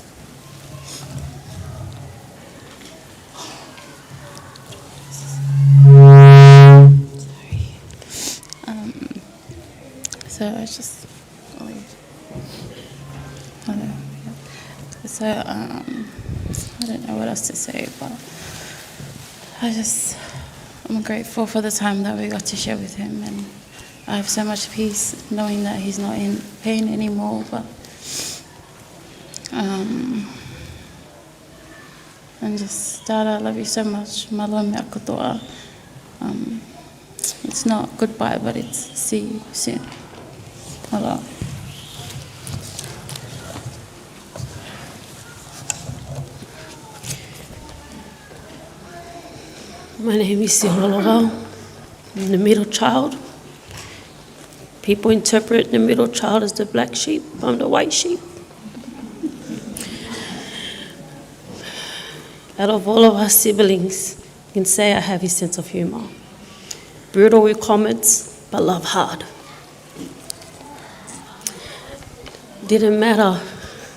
Um, I don't know what else to say, but I just, I'm grateful for the time that we got to share with him, and I have so much peace knowing that he's not in pain anymore. But, um, and just, Dad, I love you so much. Mālō e meʻa kotoa. Um, it's not goodbye, but it's see you soon. Mālō. My name is Siololovao. I'm the middle child. People interpret the middle child as the black sheep. I'm the white sheep. Out of all of our siblings, I can say I have his sense of humor. Brutal with comments, but love hard. Didn't matter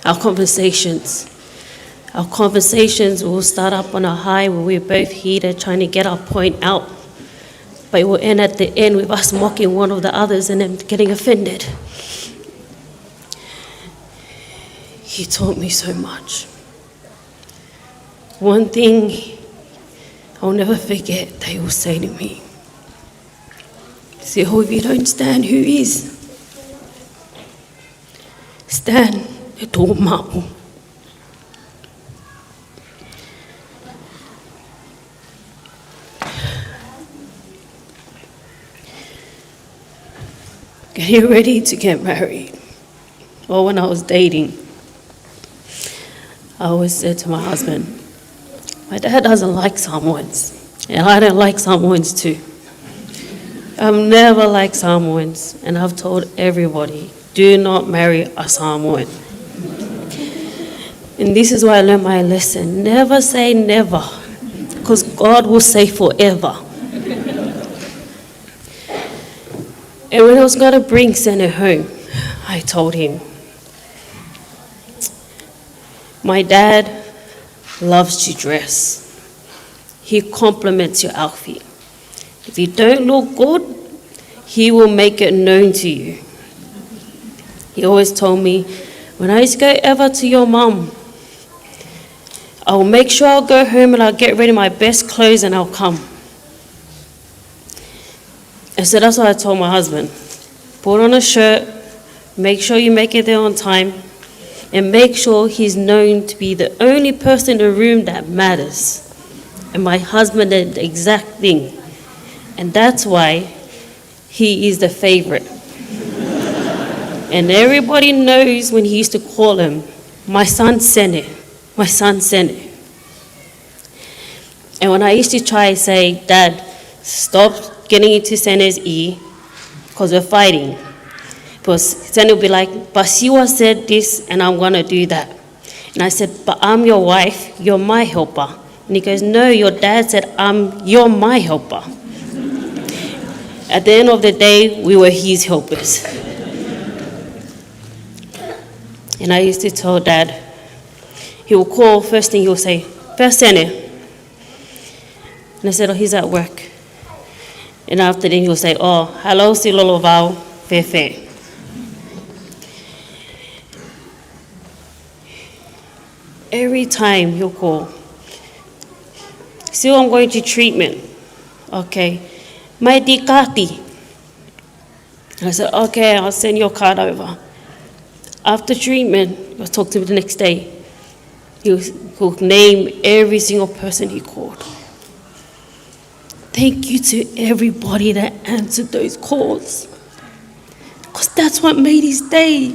our conversations. Our conversations will start up on a high where we're both heated trying to get our point out. But it will end at the end with us mocking one of the others and then getting offended. He taught me so much. One thing I'll never forget that he will say to me, "Siho, if you don't stand, who is? Stand e tō maʻu." Getting ready to get married, or when I was dating, I always said to my husband, "My dad doesn't like Samoans, and I don't like Samoans too. I've never liked Samoans, and I've told everybody, do not marry a Samoan." And this is why I learned my lesson. Never say never, 'cause God will say forever. And when I was gonna bring Sene home, I told him, "My dad loves to dress. He compliments your outfit. If you don't look good, he will make it known to you." He always told me, "When I used to go over to your mum, I'll make sure I'll go home and I'll get ready my best clothes and I'll come." And so that's what I told my husband. Put on a shirt, make sure you make it there on time, and make sure he's known to be the only person in the room that matters. And my husband did the exact thing. And that's why he is the favorite. And everybody knows when he used to call him, "My son Sene, my son Sene." And when I used to try and say, "Dad, stop getting into Sene's ear, 'cause we're fighting." Because Sene would be like, "But Siwa said this and I'm gonna do that." And I said, "But I'm your wife, you're my helper." And he goes, "No, your dad said, 'I'm, you're my helper.'" At the end of the day, we were his helpers. And I used to tell Dad, he will call, first thing he will say, "Fēfē Sene?" And I said, "Oh, he's at work." And after then he will say, "Oh, hello, Siololovao, fēfē?" Every time he'll call, "Siwa, I'm going to treatment." "Okay. Mai e tikati." And I said, "Okay, I'll send your card over." After treatment, I'll talk to him the next day. He'll, he'll name every single person he called. Thank you to everybody that answered those calls. 'Cause that's what made his day.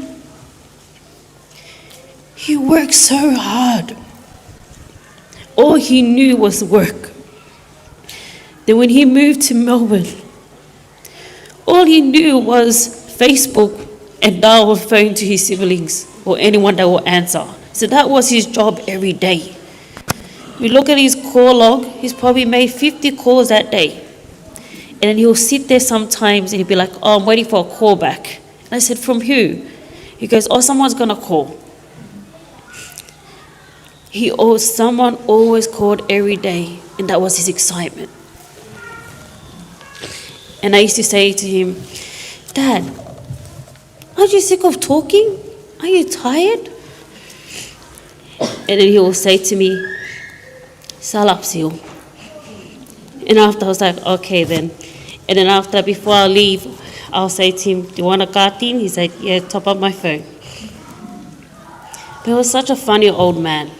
He worked so hard. All he knew was work. Then when he moved to Melbourne, all he knew was Facebook and dial a phone to his siblings or anyone that will answer. So that was his job every day. We look at his call log, he's probably made fifty calls that day. And then he'll sit there sometimes and he'll be like, "Oh, I'm waiting for a call back." And I said, "From who?" He goes, "Oh, someone's gonna call." He al-, someone always called every day, and that was his excitement. And I used to say to him, "Dad, aren't you sick of talking? Are you tired?" And then he will say to me, "Salap siu." And after I was like, "Okay then." And then after, before I leave, I'll say to him, "Do you want a katin?" He's like, "Yeah, top up my phone." But he was such a funny old man.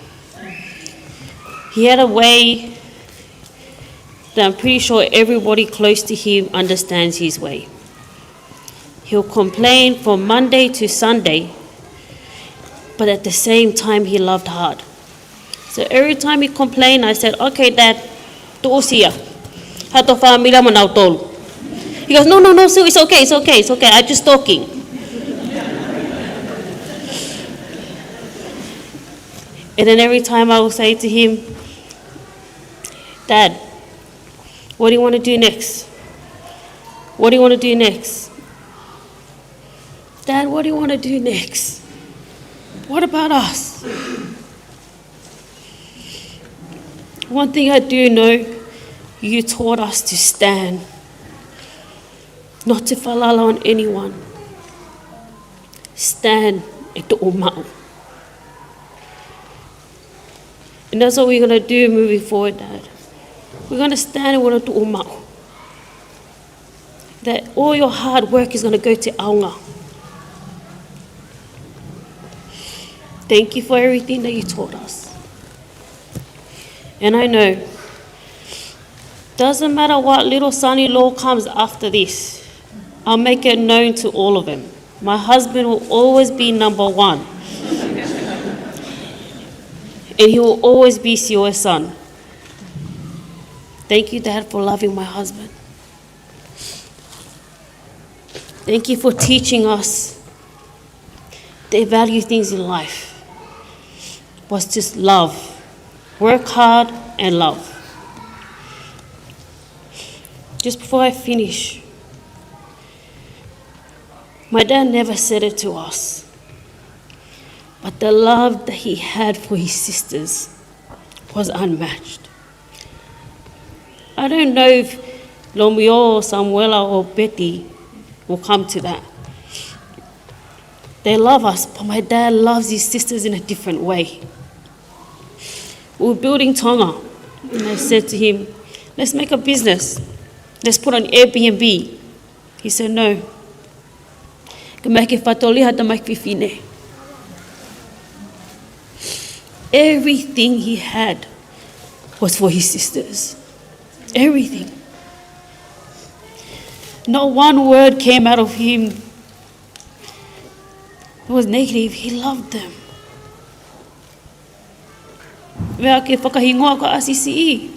He had a way that I'm pretty sure everybody close to him understands his way. He'll complain from Monday to Sunday, but at the same time, he loved hard. So every time he complained, I said, "Okay, Dad, tuʻu ʻo sio. Haʻu ʻo fāmili mo nautolu." He goes, "No, no, no, Sue, it's okay, it's okay, it's okay. I'm just talking." And then every time I will say to him, "Dad, what do you want to do next? What do you want to do next? Dad, what do you want to do next? What about us?" One thing I do know, you taught us to stand, not to falala on anyone. Stand ʻo tuʻu maʻu. And that's what we're gonna do moving forward, Dad. We're gonna stand and we're gonna tuʻu maʻu. That all your hard work is gonna go to ʻaonga. Thank you for everything that you taught us. And I know, doesn't matter what little son-in-law comes after this, I'll make it known to all of them. My husband will always be number one. And he will always be Sioe's son. Thank you, Dad, for loving my husband. Thank you for teaching us the value things in life was just love. Work hard and love. Just before I finish, my dad never said it to us, but the love that he had for his sisters was unmatched. I don't know if Lomio, Samuela, or Betty will come to that. They love us, but my dad loves his sisters in a different way. We were building Tonga, and I said to him, "Let's make a business. Let's put on Airbnb." He said, "No. Ka mai ke fatoli ha tamaiki fefine." Everything he had was for his sisters. Everything. Not one word came out of him that was negative. He loved them. Meʻa ke fakahingoa ko ʻasi siʻi.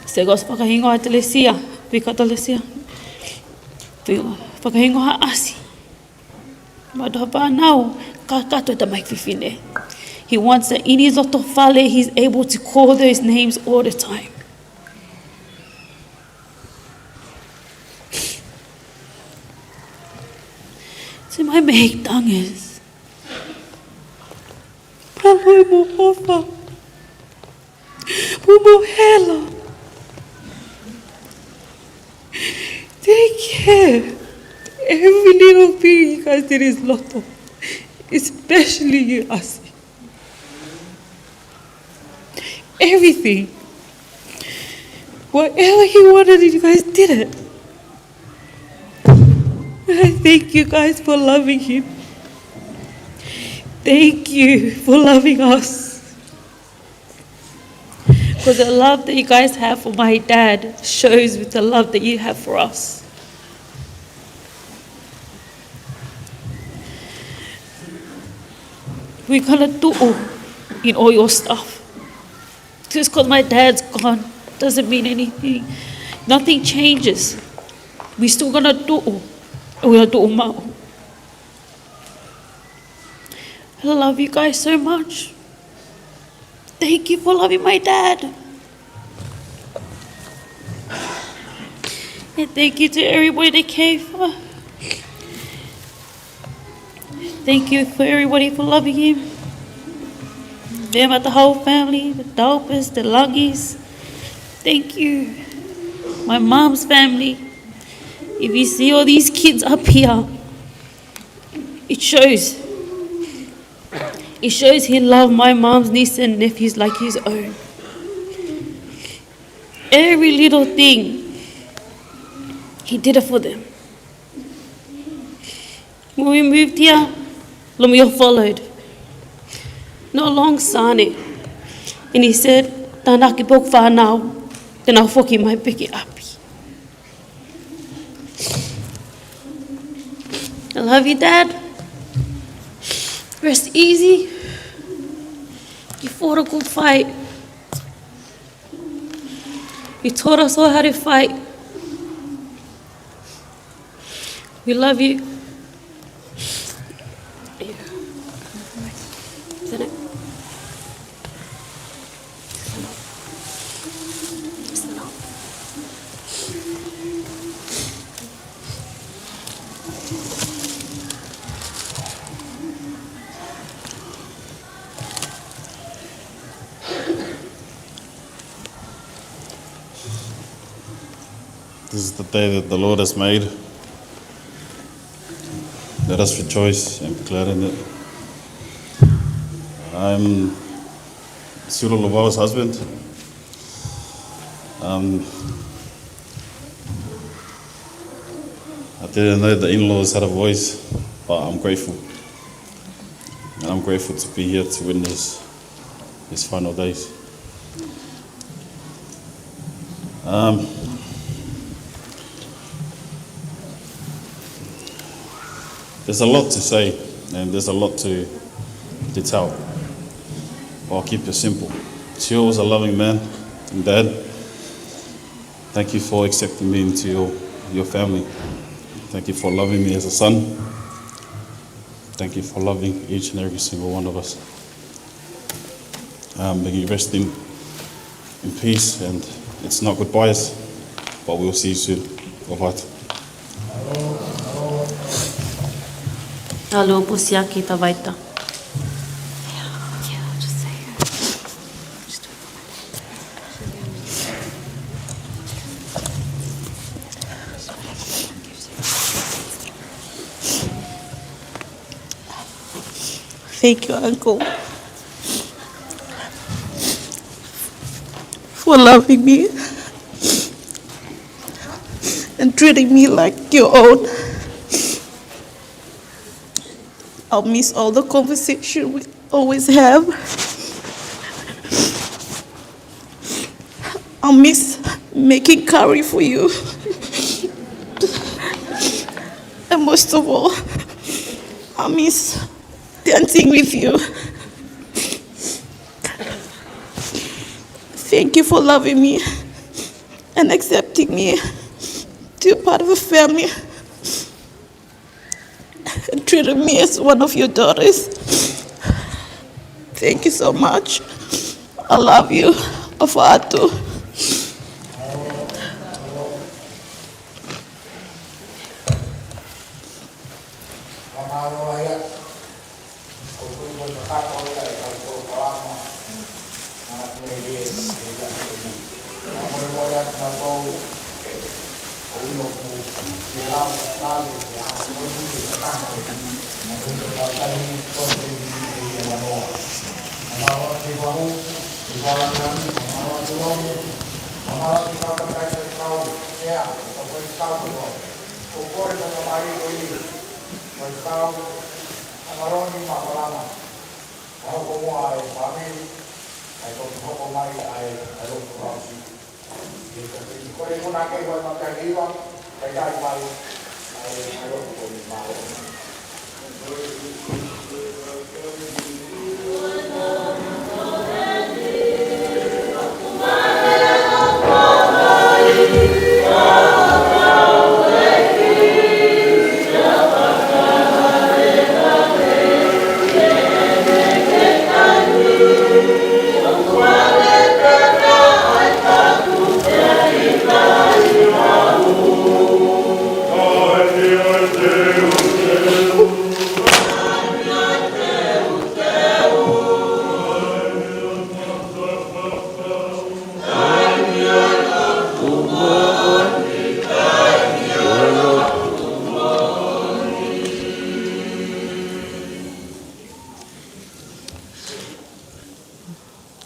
Se ko ʻosi fakahingoa Telesia, Vika Telesia. Fakahingoa ʻasi. Mata fānau, kakato e tamaiki fefine. He wants that in his loto fale, he's able to call those names all the time. To my mate Tangas. Palo mo ofa. Pumo hela. Take care. Every little thing you guys did is loto. Especially you, ʻasi. Everything. Whatever he wanted, you guys did it. I thank you guys for loving him. Thank you for loving us. Because the love that you guys have for my dad shows with the love that you have for us. We're gonna tuʻu in all your stuff. Just because my dad's gone doesn't mean anything. Nothing changes. We still gonna tuʻu. We're gonna tuʻu maʻu. I love you guys so much. Thank you for loving my dad. And thank you to everybody that came for. Thank you for everybody for loving him. Them at the whole family, the Dolphins, the Luggies. Thank you. My mom's family. If you see all these kids up here, it shows. It shows he loved my mom's niece and nephews like his own. Every little thing, he did it for them. When we moved here, Lomiʻo followed. Not long, Sane. And he said, "Tānaki pē hoku fānau, te nau foki mai pē ki ʻapi." I love you, Dad. Rest easy. You fought a good fight. You taught us all how to fight. We love you. Yeah. Isn't it? This is the day that the Lord has made. Let us rejoice and be glad in it. I'm Sula Lovell's husband. Um, I didn't know the in-laws had a voice, but I'm grateful. And I'm grateful to be here to witness his final days. Um, there's a lot to say, and there's a lot to, to tell. But I'll keep it simple. Teal was a loving man and dad. Thank you for accepting me into your, your family. Thank you for loving me as a son. Thank you for loving each and every single one of us. Um, may you rest in, in peace, and it's not goodbyes, but we'll see you soon. All right. Alo, pusiaki ta vaita. Thank you, Uncle, for loving me and treating me like your own. I'll miss all the conversation we always have. I'll miss making curry for you. And most of all, I'll miss dancing with you. Thank you for loving me and accepting me to be part of a family and treating me as one of your daughters. Thank you so much. I love you. ʻOfa atu.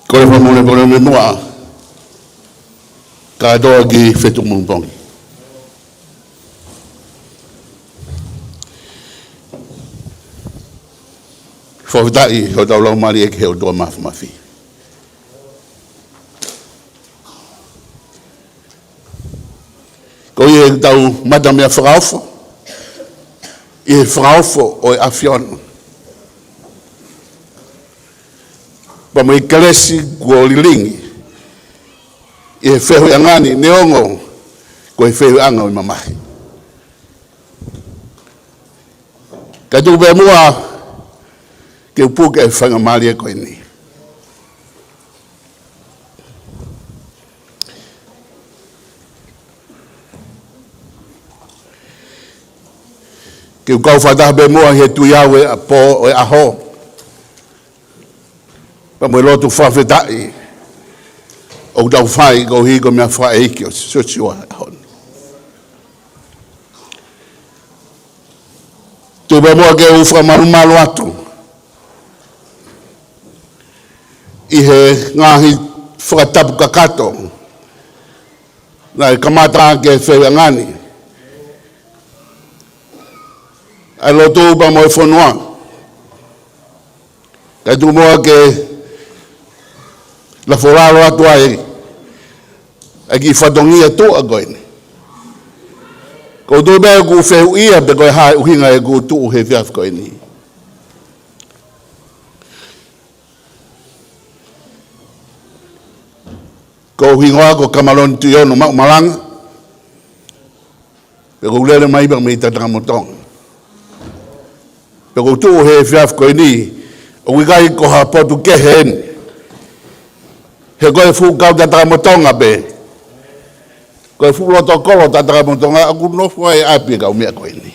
Kole fakamolemole mo e meʻa kātoa ki he fetuʻu pongipongi. Fakafetaʻi hotau laumālie ki he ʻOtua Mafimafi. Ko ia ʻetau mata meʻa fakaofo ʻi he fakaofo ʻo e ʻAfiona, pea mo e kelesi kuo lilingi ʻi he feohiʻanga ni, neongo ko e feohiʻanga ʻo e mamahi. Kae tuku pē muʻa ke u puke e faingamālie ko eni ke u kau fakataha pē muʻa ʻi he tui ʻa e pō ʻo e ʻaho, pea mo e lotu fakafetaʻi ʻoku tau fai koeʻuhi ko e meʻafakaʻeiki ʻo Siosiua he ʻaho ni. Tuku pē muʻa ke u fakamalumalu atu ʻi he ngaahi fakatapu kakato naʻe kamata ʻaki e feohiʻanga ni, ʻa e lotu pea mo e fonua. Kae tuku muʻa ke lafo lalo atu ai ʻa e kiʻi fatongia tuʻa ko eni. Ko u tuʻu pē ʻoku fehuʻia pe ko e hā e ʻuhinga ʻeku tuʻu he efiafi ko eni. Ko hoku hingoa ko Kamaloni Tuʻiono Maʻumalanga. Pea ʻoku ou lele mai pē mei Tatamotonga. Pea ʻoku ou tuʻu he efiafi ko eni, ʻoku ʻikai ko ha potu kehe eni. He ko e fuʻu kau Tatamotonga pē, ko e fuʻu loto kolo Tatamotonga ʻoku nofo ai ʻapi e kau meʻa ko eni.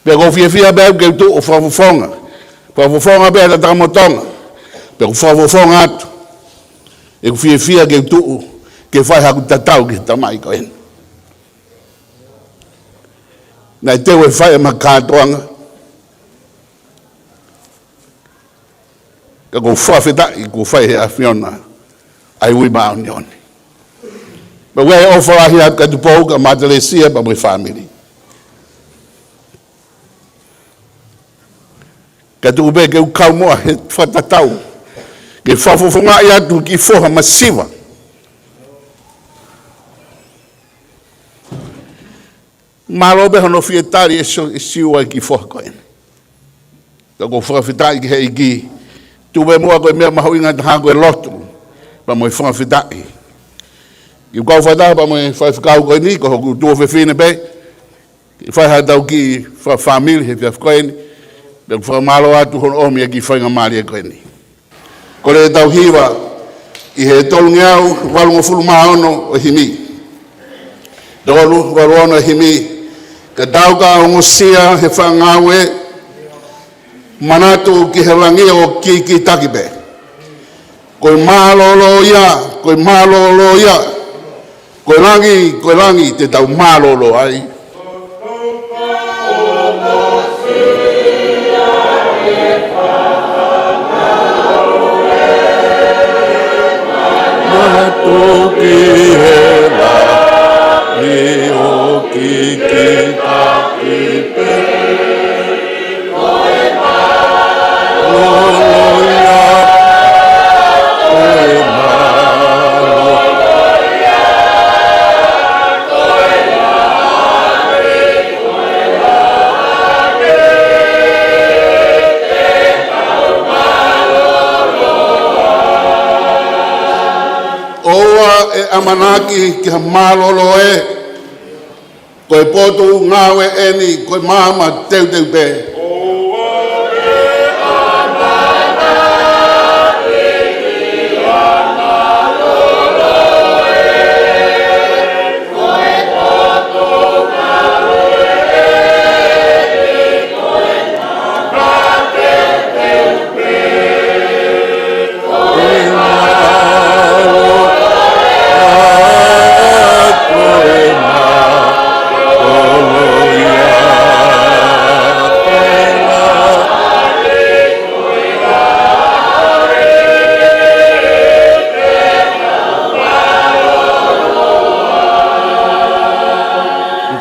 Pea ʻoku ou fiefia pē au ke u tuʻu ʻo fakafofonga, fakafofonga pē ʻa Tatamotonga. Pea ʻoku ou fakafofonga atu ʻeku fiefia ke u tuʻu ke fai haku tatau ki he tamaiki ko eni. Naʻe teu e fai ʻema kātoanga, ka ʻoku ou fakafetaʻi kuo fai ʻe he ʻAfiona ʻa e ui māʻoniʻoni. Pea ʻoku ʻi ai e ʻofa lahi atu kia Tupou, kia Matelesia pea mo e fāmili. Kae tuku pē ke u kau muʻa he fakatatau ke fakafofongaʻi atu e kiʻi foha masiva. Mālō pē hono fie tali ʻe Sio-, ʻe Siua e kiʻi foha ko eni. Ka ʻoku ou fakafetaʻi ki he ʻEiki. Tuku pē muʻa ko e meʻa mahuʻinga taha ko e lotu pea mo e fakafetaʻi. Ke u kau fakataha pea mo e faifekau ko eni, ko hoku tuofefine pē, ke fai haʻatau kiʻi fakafāmili he efiafi ko eni. Pea ʻoku ou fakamālō atu hono ʻomi e kiʻi faingamālie ko eni. Kole ʻetau hiva ʻi he tolungeau valungofulu mā ono ʻo e himi. Tolu valu ono ʻo e himi. Ka tau ka ongosia he fanga ngāue, manatu ki he langi ʻoku kikitaki pē. Ko e mālōlō ia, ko e mālōlō ia. Ko e langi, ko e langi te tau mālōlō ai. Manatu ki he langi ʻoku kikitaki pē. ʻOua ʻe ʻamanaki ki ha mālōlō ē. Ko e potungāue eni, ko e maama teuteu pē.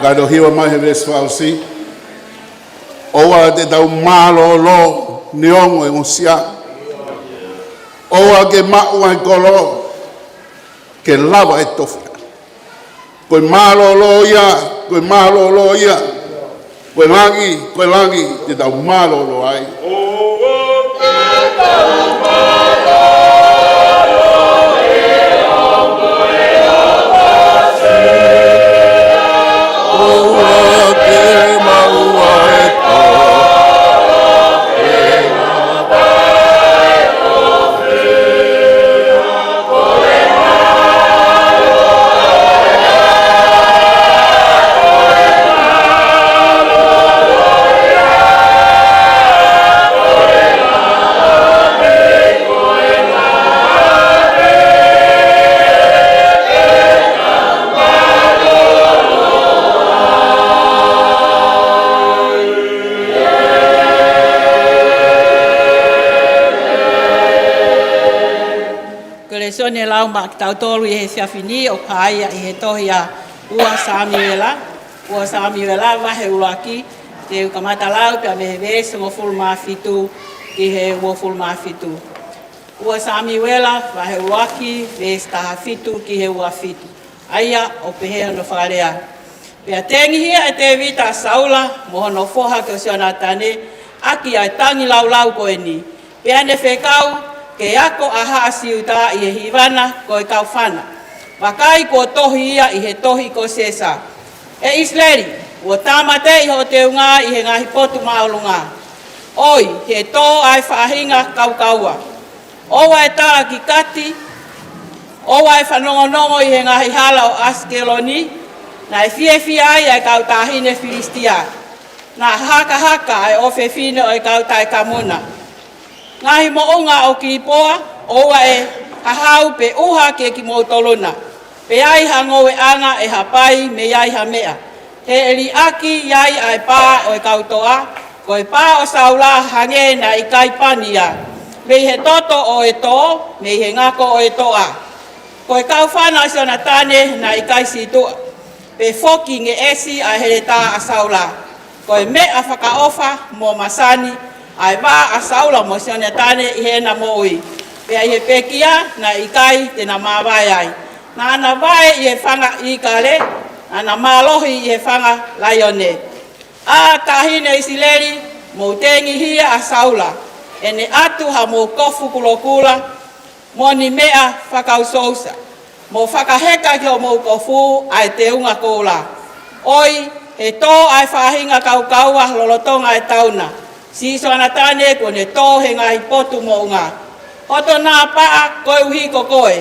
Alo hiva mai he veesi fakaʻosi. ʻOua te tau mālōlō neongo e ngosia. ʻOua ke maʻu ʻa e kolo ke lava ʻe tofi. Ko e mālōlō ia, ko e mālōlō ia. Ko e langi, ko e langi, te tau mālōlō ai. Ko e lēsoni ʻe lau maʻa kitautolu ʻi he efiafi ni ʻoku hā ia ʻi he tohi ʻa ua Samiuela, ua Samiuela vahe ʻuluaki, te u kamata lau pea mei he veesi hongofulu mā fitu ki he uofulu mā fitu. ua Samiuela vahe ʻuluaki, veesi taha fitu ki he ua fitu. ʻA ia ʻoku pehē hono fakalea. Pea tengihia ʻe Tēvita ʻa Saula mo hono foha ko Sionatane ʻaki ʻa e tangilāulau ko eni. Pea ne fekau ke ako ʻa haʻa Siuta ʻi he hiva na ko e kaufana. Vakai, kuo tohi ia ʻi he tohi ko Sesa. ʻE ʻIsileli, kuo tāmateʻi hoʻo teunga ʻi he ngaahi potu māʻolunga. ʻOi, he tō ʻa e faʻahinga kaukaua. ʻOua ʻe tala ki Kati, ʻoua ʻe fanongonongo ʻi he ngaahi hala ʻo ʻAsikeloni, naʻe fiefia ai ʻa e kau taʻahine Filisitia. Naʻa hakahaka ʻa e ʻofefine ʻo e kau taʻekamu na. Ngaahi moʻunga ʻo Kilipoa, ʻoua ʻe hahau pe ʻuha kiate kimoutolu na. Pe ʻi ai ha ngoueʻanga ʻe hapai mei ai ha meʻa. He ʻe liʻaki ai ʻa e pā ʻo e kau toʻa, ko e pā ʻo Saula hangē naʻe ʻikai pani ia. Mei he toto ʻo e tō, mei he ngako ʻo e toʻa. Ko e kaufana ʻo Sionatane naʻe ʻikai sītuʻa, pe foki ngeʻesi ʻa e heletā ʻa Saula. Ko e meʻa fakaʻofa mo masani ʻa e vā ʻa Saula mo Sionatane ʻi heʻena moʻui. Pea ʻi he pekia naʻe ʻikai te na māvae ai. Naʻa na vae ʻi he fanga ʻīkale, naʻa na mālohi ʻi he fanga laione. ʻA taʻahine ʻIsileli, mou tengihia ʻa Saula, ʻene ʻatu hamou kofu kulokula, mo ʻene meʻa fakaʻusoʻusa, mo fakaheka ki homou kofu ʻa e teunga koula. ʻOi, he tō ʻa e faʻahinga kaukaua lolotonga e tau na. Siʻi Sionatane kuo ne tō he ngaahi potu moʻunga. Hoto napaʻa koeʻuhi ko koe.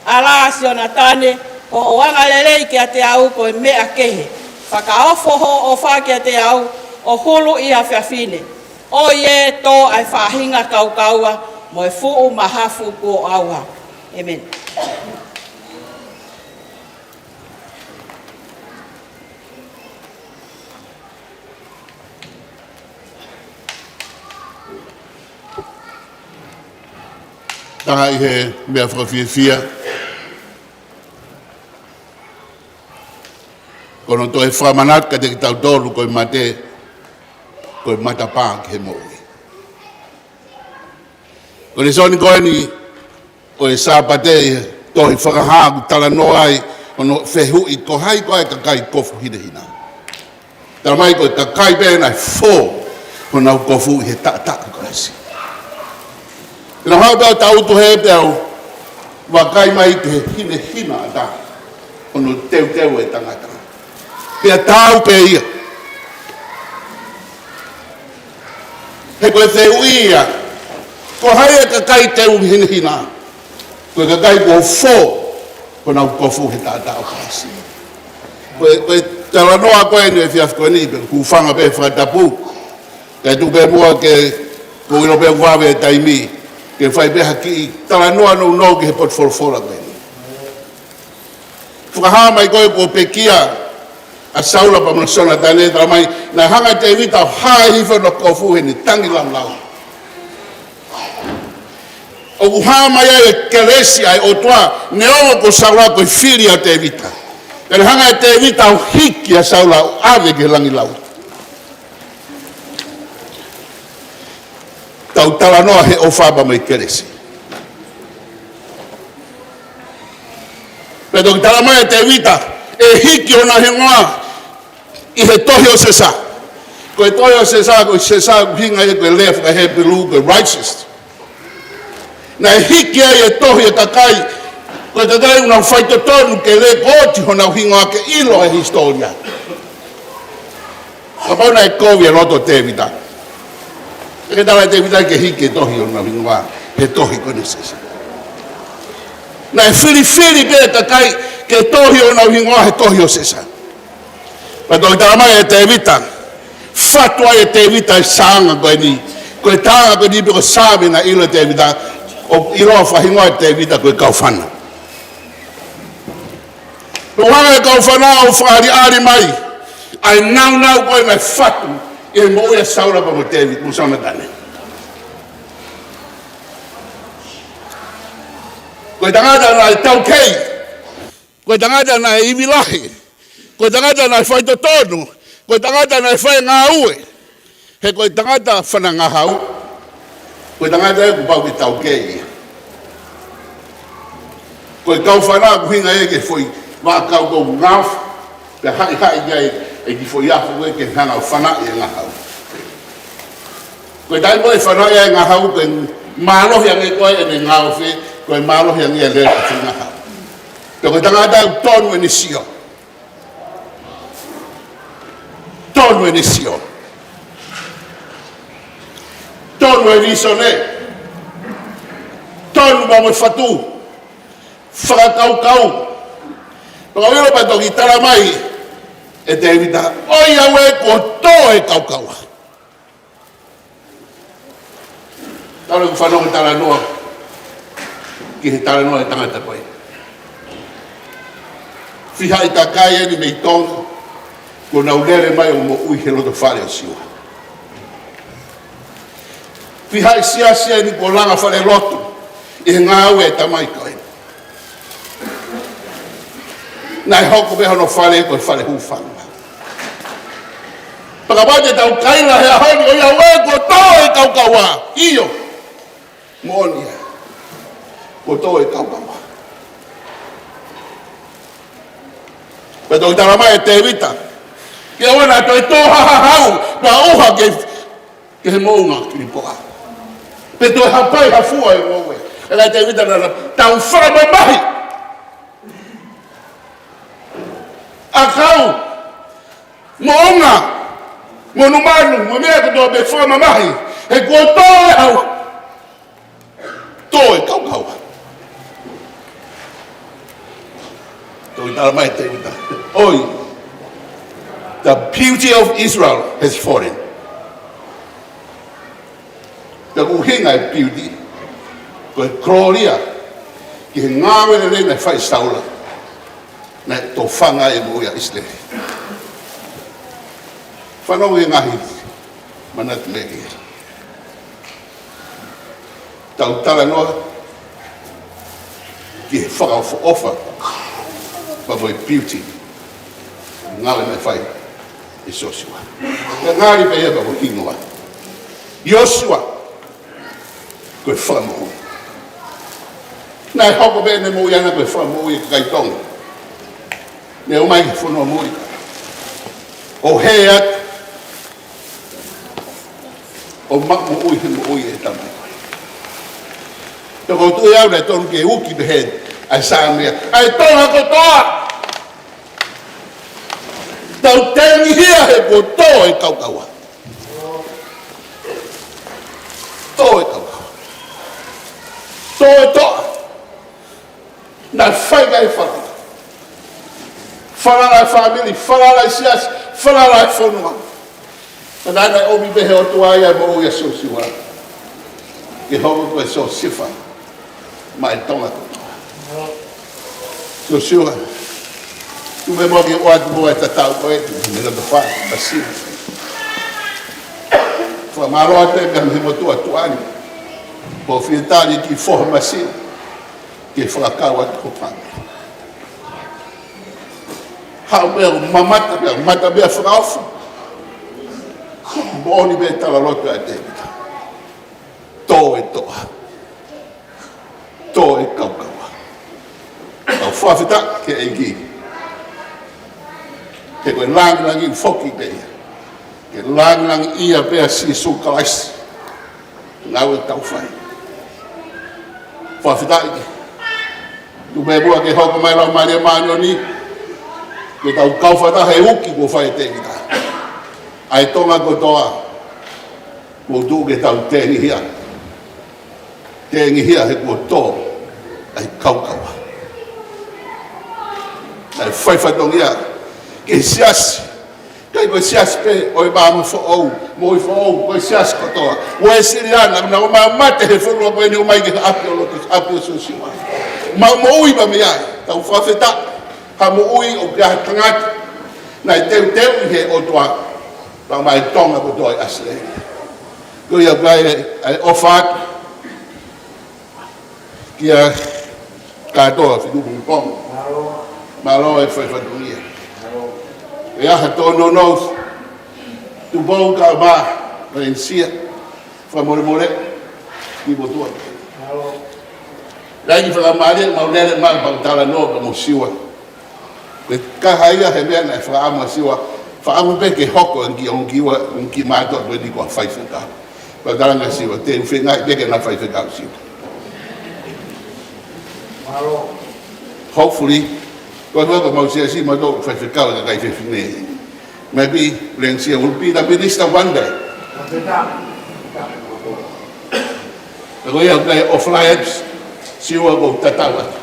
ʻAlā Sionatane, hoʻo angalelei kiate au ko e meʻa kehe. Fakaofo hoʻo ʻofa kiate au, ʻo hulu ʻi ha fefine. ʻOi ē, tō ʻa e faʻahinga kaukaua mo e fuʻu mahafu kuo ʻauha. ʻĒmeni. Taha ʻi he meʻa fakafiefia, ko hono toe fakamanatu kiate kitautolu ko e mate ko e matapā ki he moʻui. Ko e lēsoni ko eni ʻo e Sāpate ʻi he tohi Fakahā ʻoku talanoa ai hono fehuʻi ko hai koā e kakai kofu hinehina. Talamai ko e kakai pē naʻe fō honau kofu ʻi he taʻataʻa ʻo Kalaisi. Pea nau haʻu pē ʻo tangutu hē pea u vakai mai ki he hinehina ʻatā hono teuteu e tangata. Pea taau pē ia. He ko e fehuʻi ia, ko hai e kakai teu hinehina? Ko e kakai kuo fō honau kofu he taʻataʻa ʻo Kalaisi. Ko e, ko e talanoa ko eni he efiafi ko eni, pea u hūfanga pē he fakatapu. Kae tuku pē muʻa ke, ko u ʻilo pē ʻoku vave e taimi, ke fai pē ha kiʻi talanoa nounou ki he potu folofola ko eni. Fakahā mai ko ē kuo pekia ʻa Saula pea mo Sionatane, talamai naʻe hanga ʻe Tēvita ʻo hā hifo hono kofu heʻene tangilāulau. ʻOku hā mai ai e kelesi ʻa e ʻOtua, neongo ko Saula ko e fili ʻa Tēvita. Pea naʻe hanga ʻe Tēvita ʻo hiki ʻa Saula ʻo ʻave ki he langi lau. Tau talanoa he ʻofa pea mo e kelesi. Pea toki talamai ʻe Tēvita ʻe hiki honau hingoa ʻi he tohi ʻo Sesa. Ko e tohi ʻo Sesa, ko e Sesa ʻoku ʻuhinga ia ko e lea faka-Hepelū ko e righteous. Naʻe hiki ai e tohi ʻo e kakai, ko e kakai ʻoku nau faitotonu ke lēkooti honau hingoa ke ʻilo e hisitōlia. Kapau naʻe kovi e loto ʻo Tēvita, ʻe ke tala ʻe Tēvita ke hiki e tohi ʻo honau hingoa he tohi ko eni ʻo Sesa. Naʻe filifili pē e kakai ke tohi honau hingoa he tohi ʻo Sesa. Pea toki talamai ʻe Tēvita, fatu ai ʻe Tēvita e sāanga ko eni. Ko e taanga ko eni pe ko e Saame naʻe ʻilo ʻe Tēvita, ʻo ʻiloa fakahingoa ʻe Tēvita ko e Kaufana. Pea hanga ʻe he Kaufana ʻo fakaʻaliʻali mai ʻa e nāunau ko ē naʻe fatu ʻi he moʻui ʻa Saula pea mo Tēvita mo Sionatane. Ko e tangata naʻe taukei. Ko e tangata naʻe ivi lahi. Ko e tangata naʻe faitotonu. Ko e tangata naʻe faingāue. He ko e tangata fana ngahau. Ko e tangata ʻoku pau ke taukei ia. Ko e Kaufana ʻoku ʻuhinga ia ki he foʻi vaʻakau ʻoku ngaofi, pea haʻihaʻi ki ai e kiʻi foʻi afo ko ē ke hanga ʻo fanaʻi e ngahau. Ko e taimi ko ē ʻe fanaʻi ai e ngahau, ko e mālohi ange ko ē ʻene ngaohi, ko e mālohi ange e lele ʻo e ngahau. Pea ko e tangata ʻoku tonu ʻene sio. Tonu ʻene sio. Tonu e vīsone. Tonu mo e fatu. Fakakaukau. Pea ka ʻilo pea toki talamai ʻe Tēvita, ʻoi au ē kuo tō e kaukaua. Talu ʻeku fanongo talanoa ki he talanoa e tangata ko ē. Fiha ʻi he kakai eni mei Tonga, kuo nau lele mai ʻo moʻui he loto fale ʻo Siua. Fiha ʻi he siasi eni kuo langa falelotu ʻi he ngāue e tamai ko ē. Naʻe hoko pē hono fale ko e fale hūfanga. Pea kapau te tau kaila he ʻaho ni, ʻoi au ē kuo tō e kaukaua. ʻIo. Moʻoni ia. Kuo tō e kaukaua. Pea toki talamai ʻe Tēvita, ke ʻoua naʻa toe tō ha hahau, pea ʻoha ke ke he moʻunga Kilipoa. Pe toe hapai ha fua ʻe moʻua. ʻE lahi Tēvita naʻa tau fakamamahi ʻakau, moʻunga, monumanu, mo e meʻa kotoa pē fakamamahi. He kuo tō e hau. Tō e kaukaua. Toki talamai ʻe Tēvita, ʻoi, the beauty of Israel has fallen. Pea ʻoku ʻuhinga e beauty, ko e kolōlia, ki he ngāue lelei naʻe fai ʻe Saula, naʻe tofanga e moʻui ʻa ʻIsileli. Fanongo ki he ngaahi manatu lelei. Tau talanoa ki he fakaʻofoʻofa pea mo e beauty. Ngāue naʻe fai ʻe Siosiua. Naʻe ngali pē ia pea mo e hingoa. Siosiua, ko e fakamoʻui. Naʻe hoko pē ʻene moʻui ʻana ko e fakamoʻui e kakai Tonga. Ne ō mai ki he fonua muli ʻo hē atu, ʻo maʻu moʻui he moʻui e tamai. Pea ʻoku ou tui au naʻe tonu ke uki pehē ʻa e Saame, ʻa e Tonga kotoa, tau tengihia he kuo tō e kaukaua. Tō e kaukaua. Tō e toʻa. Naʻe fai ki ai e falala. Falala e fāmili, falala e siasi, falala e fonua. Pea naʻe ʻomi pē ʻe he ʻOtua ia e moʻui ʻa Siosiua ke hoko ko e Siosefa maʻa e Tonga kotoa. Siosiua, tuku muʻa ke u ʻoatu muʻa e tatau ko ē, tuku muʻa ke u fai, Siosiua. Fakamālō atu pē mei he motuʻa tuʻa ni. Ko e fie tali ki he foha masiva ke fakakau atu ho fāmili. Haʻu pē ʻo mamata pē, mata pē fakaʻofa. Moʻoni pē tala lotu ʻa Tēvita. Tō e toʻa. Tō e kaukaua. Tau fakafetaʻi ki he ʻEiki. He ko e langilangi foki pē ia. Ke langilangiʻia pē ʻa Sīsū Kalaisi. Ngāue ʻoku tau fai. Fakafetaʻi ki. Tuku pē muʻa ke hoko mai Laumālie Māʻoniʻoni. Ke tau kau fakataha he uki kuo fai ʻe Tēvita. ʻA e Tonga kotoa. Kuo tuʻu ke tau tengihia. Tengihia he kuo tō ʻa e kaukaua. ʻA e fai fatongia ki he siasi. ʻIkai ko e siasi pē ʻo e Māmani Foʻou, Moʻui Foʻou, ko e siasi kotoa. Uēsiliana, naʻa nau mate he fonua ko eni ʻo ʻomai ki he ʻapi ʻo loto, ʻapi ʻo Siosiua. Mau moʻui mai mei ai, tau fakafetaʻi, ha moʻui ʻoku ʻi ai ha tangata naʻe teuteuʻi ʻe he ʻOtua, pea mo e Tonga kotoa ʻi ʻAositelēlia. Ko ia ʻoku ʻi ai e ʻofa atu kia Katoa Fitupongipongi. Mālō e fai fatongia. ʻE ʻi ai ha tōnounou, Tupou Kaʻamā, Valencia, fakamolemole, ki motuʻa. Laini fakamālie, mau lele mai pea u talanoa pea mo Siua. Ko e kaha ia he meʻa naʻe fakaʻamu ʻa Siua, fakaʻamu pē ke hoko ʻa e kiʻi ʻongoʻi ua, ʻongoʻi mātuʻa ko eni ko ha faifekau. Pea u talaange kia Siua, te u feinga pē ke na faifekau Siua. Hopefully, ko e meʻa ko mau siasi mau tō faifekau ʻa e kakai fefine. Maybe Valencia will be the minister one day. Ka ko ia ʻoku ʻi ai e ʻofa lahi atu, Siua, ʻoku ou tatau atu.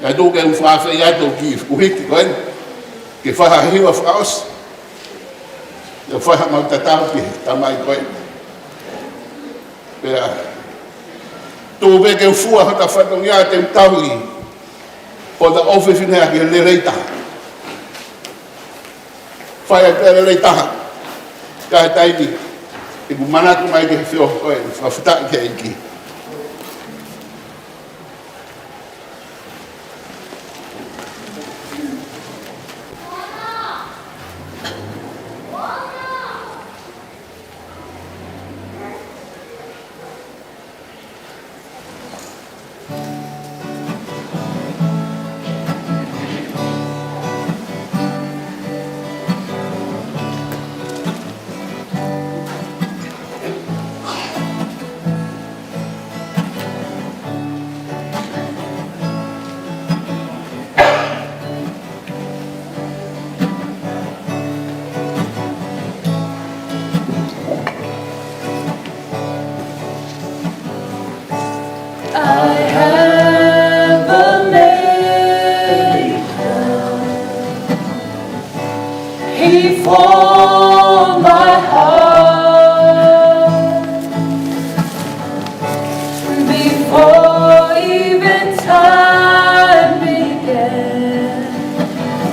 Ka tuku ke u fakaafeʻi atu ki he kuhiti ko eni, ke fai ha hiva fakaʻosi. Ke fai ha mau tatau ki he tamai ko eni. Pea, tuku pē ke u fua hota fatongia te u tauhi hota ʻofefine ʻaki e lelei taha. Fai ʻaki e lelei taha. Ka ʻi he taimi, ʻeku manatu mai ki he feohi ko eni, fakafetaʻi ki he ʻEiki. I have a maker. He formed my heart. Before even time began,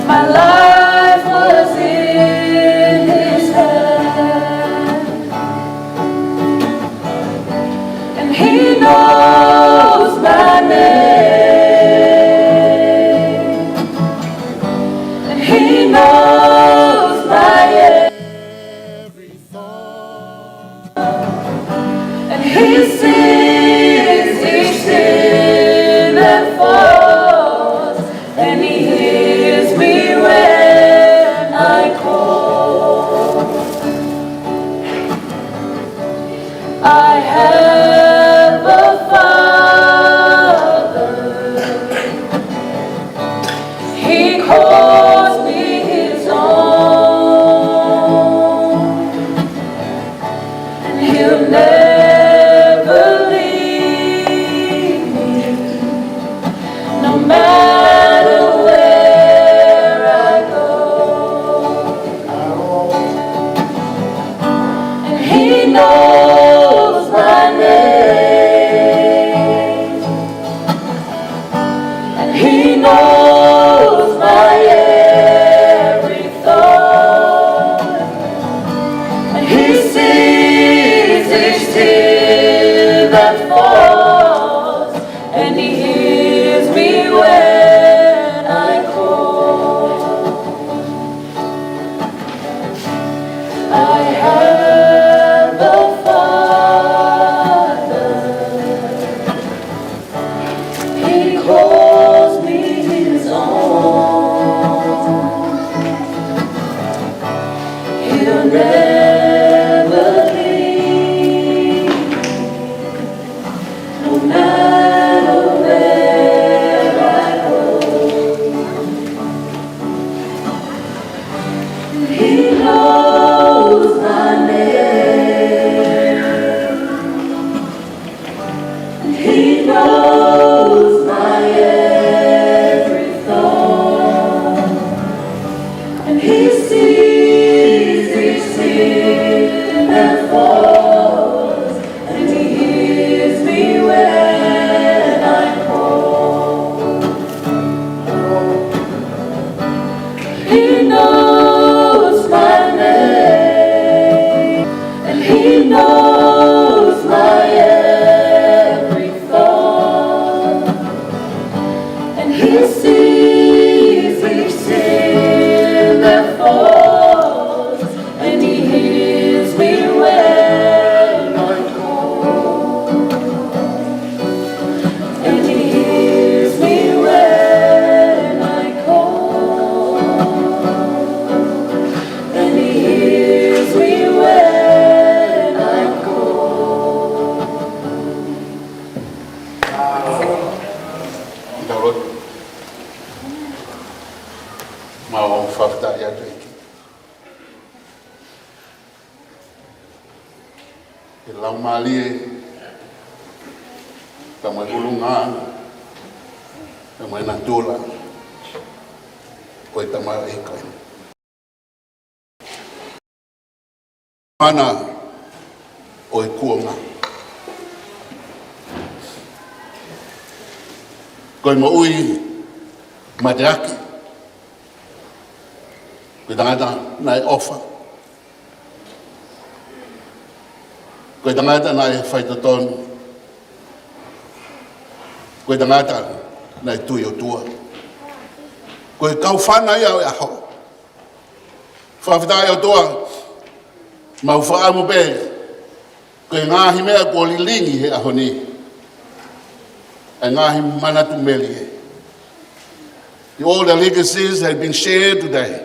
my life was in his hand. And he knows Mau fakafetaʻi atu ʻEiki. ʻE laumālie, pea mo e ʻulungaanga, pea mo e natula ʻo e tamaioʻeiki ko eni. Mana ʻo e kuonga. Ko e moʻui mateaki. Ko e tangata naʻe ʻofa. Ko e tangata naʻe faitotonu. Ko e tangata naʻe tui ʻOtua. Ko e kaufana ia ʻo e ʻaho. Fakafetaʻi ʻOtua, mau fakaʻamu pē, ko e ngaahi meʻa kuo lilingi he ʻaho ni, ʻa e ngaahi manatu melie. The, all the legacies have been shared today.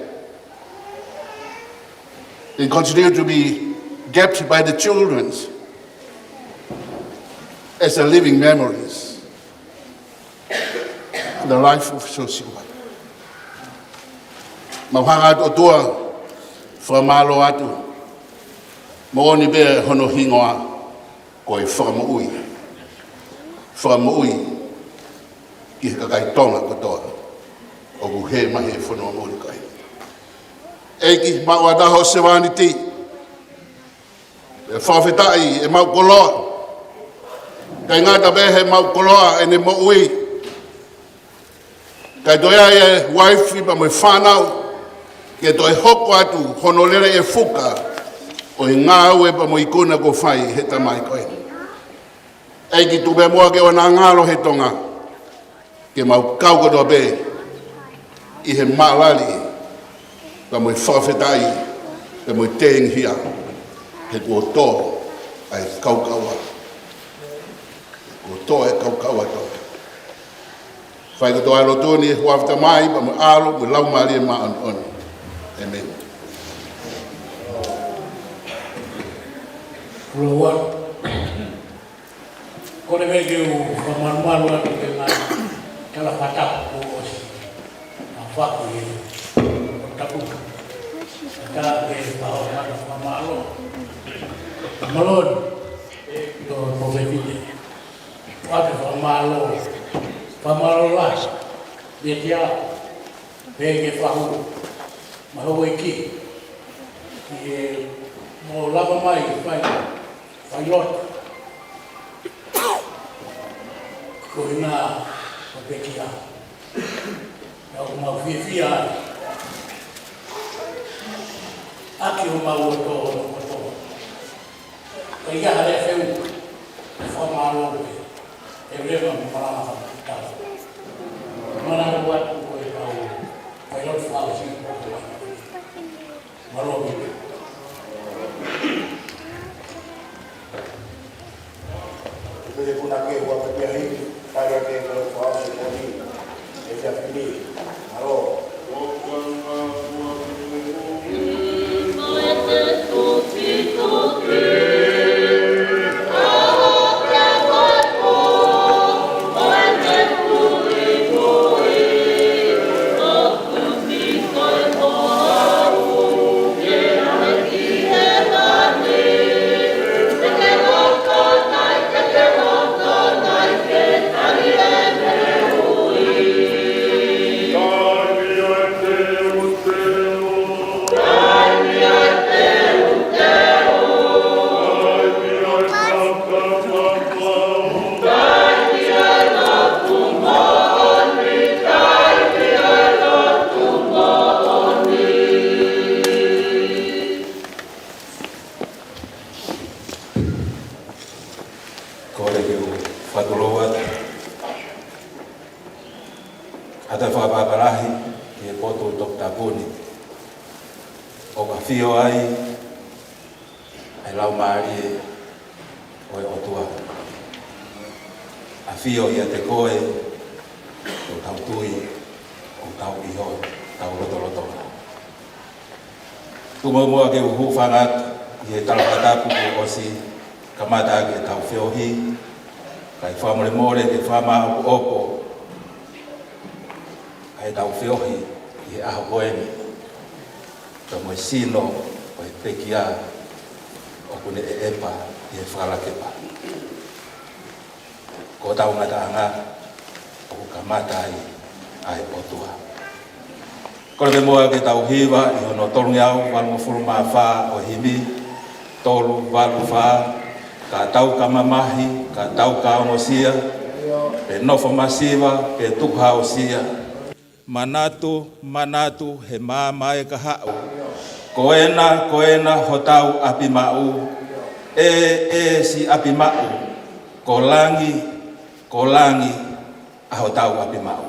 They continue to be kept by the children as a living memories. The life of Siosiua. Mau hanga atu ʻOtua, fakamālō atu, moʻoni pē hono hingoa, ko e fakamoʻui. Fakamoʻui ki he kakai Tonga kotoa ʻoku hē mai he fonua muli ko eni. ʻEiki, mau ʻatā ho sevāniti, ʻe fakafetaʻi ʻemau koloa. ʻIkai ngata pē heʻemau koloa ʻene moʻui, kae toe ʻi ai e uaifi pea mo e fānau ke toe hoko atu hono lele e fuka ʻo e ngāue pea mo e ikuna kuo fai he tamai ko eni. ʻEiki, tuku pē muʻa ke ʻoua naʻa ngalo he Tonga, ke mau kau kotoa pē ʻi he mālali, pea mo e fakafetaʻi, pea mo e tengihia, he kuo tō ʻa e kaukaua. Kuo tō e kaukaua tō. Fai kotoa e lotu ni he huafa ʻo e Tamai, pea mo e ʻAlo, mo e Laumālie Māʻoniʻoni. ʻĒmeni. Kole mai ke u fakamalumalu atu ki he ngaahi tala fakatapu kuo ʻosi ʻa faku ʻi he tapu. Ka ke fakahoa ʻa e fakamālō. Mālō ʻEiki, tō pōpepite. ʻOatu e fakamālō. Fakamālō lahi. Pea kia, pea ke fahu. Mālō ʻEiki. Ki he mo lava mai, fai. Fai lotu. Ko e ngaahi pōpepite. Naʻa mau fiefia ai. ʻAki homau loto, loto. Ka ʻi ai ha lea feu, fakamālō pē. ʻE leva mo malanga fakatau. Mana atu ko e kau, fai lotu fakaʻosi. Mālō ʻEiki. Ko e punake ua ka pia hiki, kai ake ko e fakaʻosi ko eni, ʻe Siafini. Mālō. Kole ke u fakatulou atu ʻa e fakapaʻanga lahi ki he potu Toketā Puni, ʻoku ʻafio ai ʻa e Laumālie ʻo e ʻOtua. ʻAfio ʻiate koe, ʻoku tau tui, ʻoku tau ʻi hotau lotolotonga. Tuku muʻa ke u hūfanga atu ʻi he tala fakatapu kuo ʻosi kamata ʻaki ʻetau feohi, kae fakamolemole ke fakamāʻopoʻopo ʻetau feohi ʻi he ʻaho ko eni, pea mo e sino ʻo e pekia ʻoku ne ʻeʻepa ʻi he fakalakepa. Ko hotau ngataʻanga ʻoku kamata ai ʻa e ʻOtua. Kole ke mou ke tau hiva ʻi hono tolungeau valungofulu mā fā ʻo e himi, tolu valu fā. Ka tau ka mamahi, ka tau ka ongosia, pe nofo masiva, pe tuku haʻisia. Manatu, manatu, he maama ē ka haʻu. Ko ena, ko ena hotau ʻapi maʻu. ʻE, ʻe siʻi ʻapi maʻu. Ko langi, ko langi ʻa hotau ʻapi maʻu.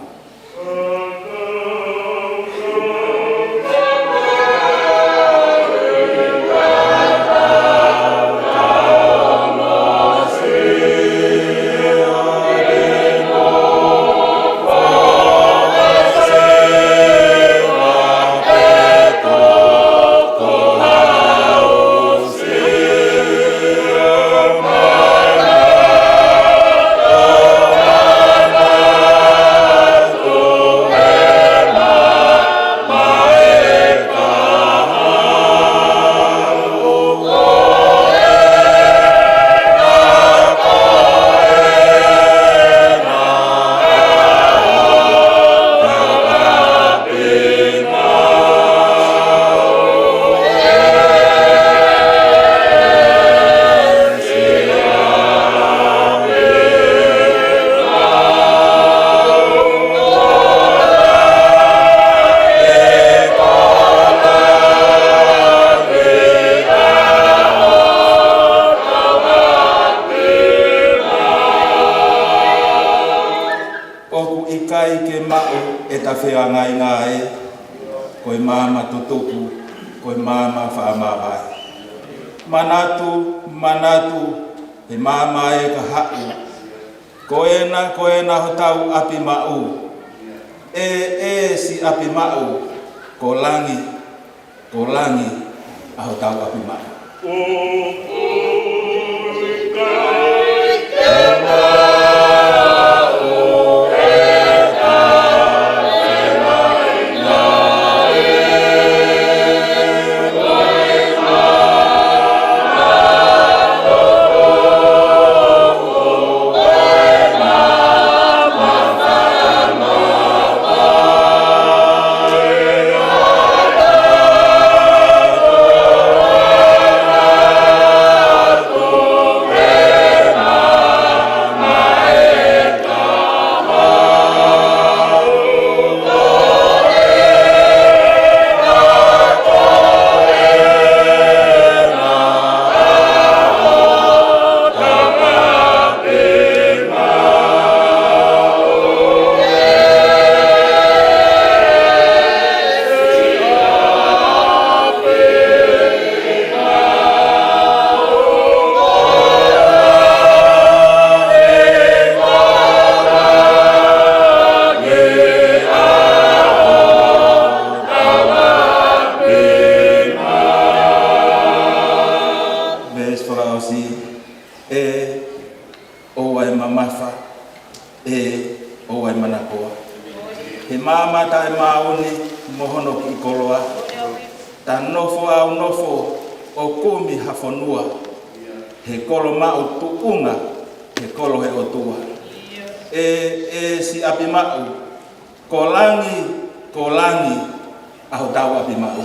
ʻOku ʻikai ke maʻu ʻeta feangainga ē, ko e maama tutuku, ko e maama fakamavae. Manatu, manatu, he maama ē ka haʻu. Ko ena, ko ena hotau ʻapi maʻu. ʻE, ʻe siʻi ʻapi maʻu, ko langi, ko langi ʻa hotau ʻapi maʻu. Veesi fakaʻosi, ʻe ʻoua ʻe mamafa, ʻe ʻoua ʻe manakoa. He maama taʻemaʻoni mo hono kiʻi koloa. Ta nofo au nofo ʻo kumi ha fonua. He kolo maʻu tuʻunga, he kolo he ʻOtua. ʻE, ʻe siʻi ʻapi maʻu, ko langi, ko langi ʻa hotau ʻapi maʻu.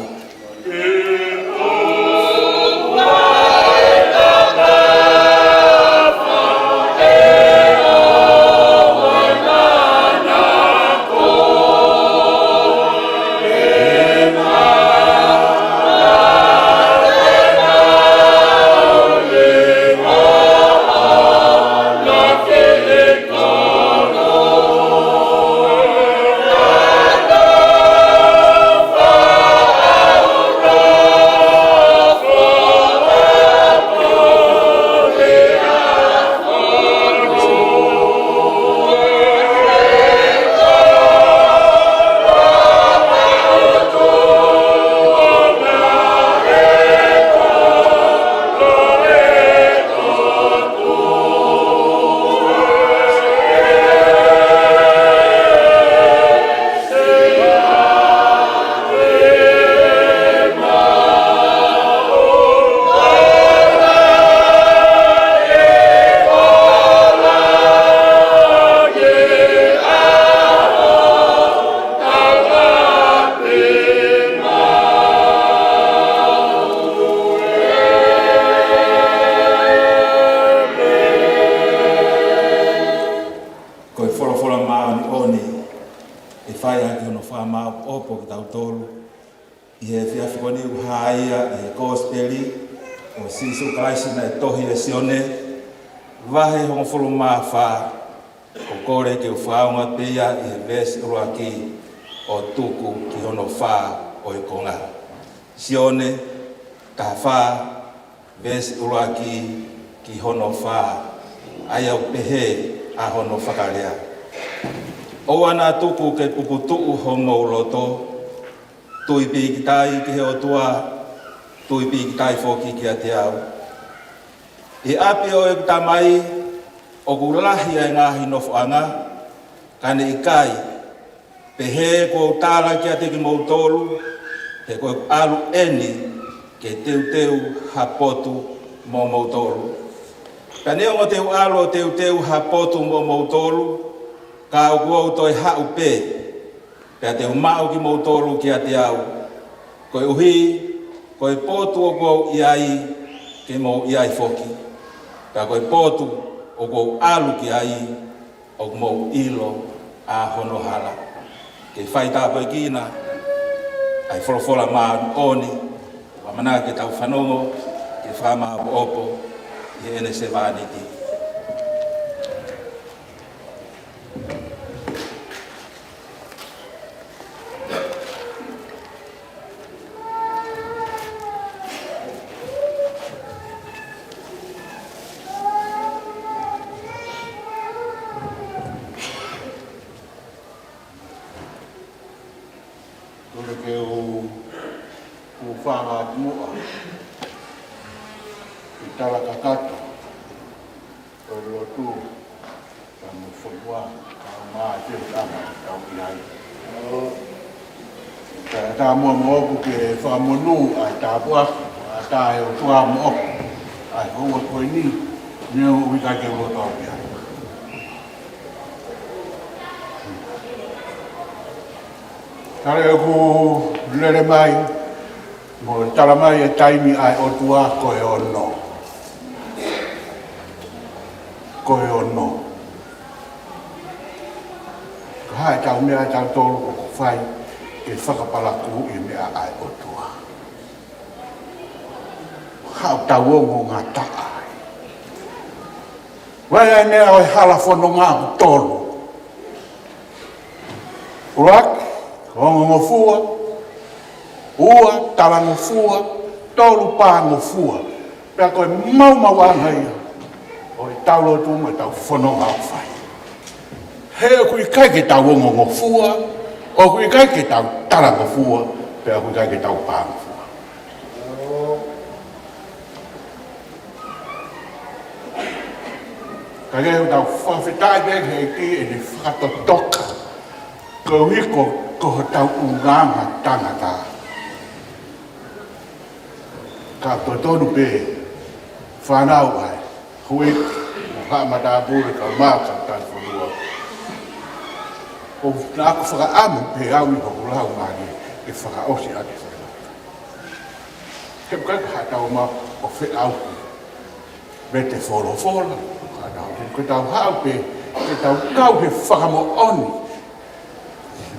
Ko e folofola māʻoniʻoni ʻe fai ʻaki hono fakamāʻopoʻopo kitautolu ʻi he efiafi ko eni ʻoku hā ia ʻi he Kosipeli ʻo Sīsū Kalaisi naʻe tohi ʻe Sione, vahe hongofulu mā fā, ʻoku ou kole ke u fakaʻaonga pē ia ʻi he veesi ʻuluaki ʻo tuku ki hono fā ʻo e konga. Sione taha fā, veesi ʻuluaki ki hono fā, ʻa ia ʻoku pehē ʻa hono fakalea: ʻOua naʻa tuku ke puputuʻu homou loto, tui pīkitai ki he ʻOtua, tui pīkitai foki kiate au. ʻI he ʻapi ʻo ʻeku Tamai ʻoku lahi ʻa e ngaahi nofoʻanga, ka ne ʻikai, pehē ʻoku ou tala kiate kimoutolu, he ko ʻeku ʻalu eni ke teuteu ha potu moʻomoutolu. Ka neongo te u ʻalu ʻo teuteu ha potu moʻomoutolu, ka ʻoku ou toe haʻu pē, pea te u maʻu kimoutolu kiate au, koeʻuhi ko e potu ʻoku ou ʻi ai ke mou ʻi ai foki, pea ko e potu ʻoku ou ʻalu ki ai ʻoku mou ʻilo ʻa hono hala. Ke fai tāpuekina ʻa e folofola māʻoniʻoni, ʻoku ʻamanaki ke tau fanongo, ke fakamāʻopoʻopo ʻi heʻene sevāniti. Kole ke u, u fanga muʻa ʻi he tala kakato ʻo e lotu, ka mo fonua, ka ma te tama tau ʻi ai. Ka tā muʻa moʻoku ke fakamonū ʻa e tāpuaki ʻa e ʻOtua moʻoku, ʻa e houa ko eni, neongo ʻoku ʻikai ke u loto au ki ai. Tala ʻeku lele mai, mo tala mai e taimi ʻa e ʻOtua ko e ono. Ko e ono. Ka ʻi ai ʻetau meʻa ʻatautolu ʻoku fai ke fakapalakū ʻi he meʻa ʻa e ʻOtua. Haʻu tau ongo ngataʻa ai. Vai ai meʻa ʻo e hala fononga ʻoku tolu. ʻUluaki, ongongofua. Ua, talangofua. Tolu, pāngofua. Pea ko e maumauʻanga ia ʻo ʻetau lotu mo ʻetau fononga ʻoku fai. He ʻoku ʻikai ke tau ongongofua, ʻoku ʻikai ke tau talangofua, pea ʻoku ʻikai ke tau pāngofua. Ka ke tau fakafetaʻi pē ki he ʻEiki ʻene fakatotoka. Koeʻuhi ko, ko hotau ʻulungaanga tangata. Ka totonu pē, fānau ai, houʻeiki, mo haʻa matāpule, kaeʻumaʻā e kau talifonua. ʻOku ou fakaʻamu pē au ʻi hoku laumālie ke fakaʻosi ʻaki e folofola. He ʻoku ʻikai ko haʻatau maʻu ʻo feʻauhi mei he folofola, ka tau, ke tau haʻu pē, ke tau kau he fakamoʻoni.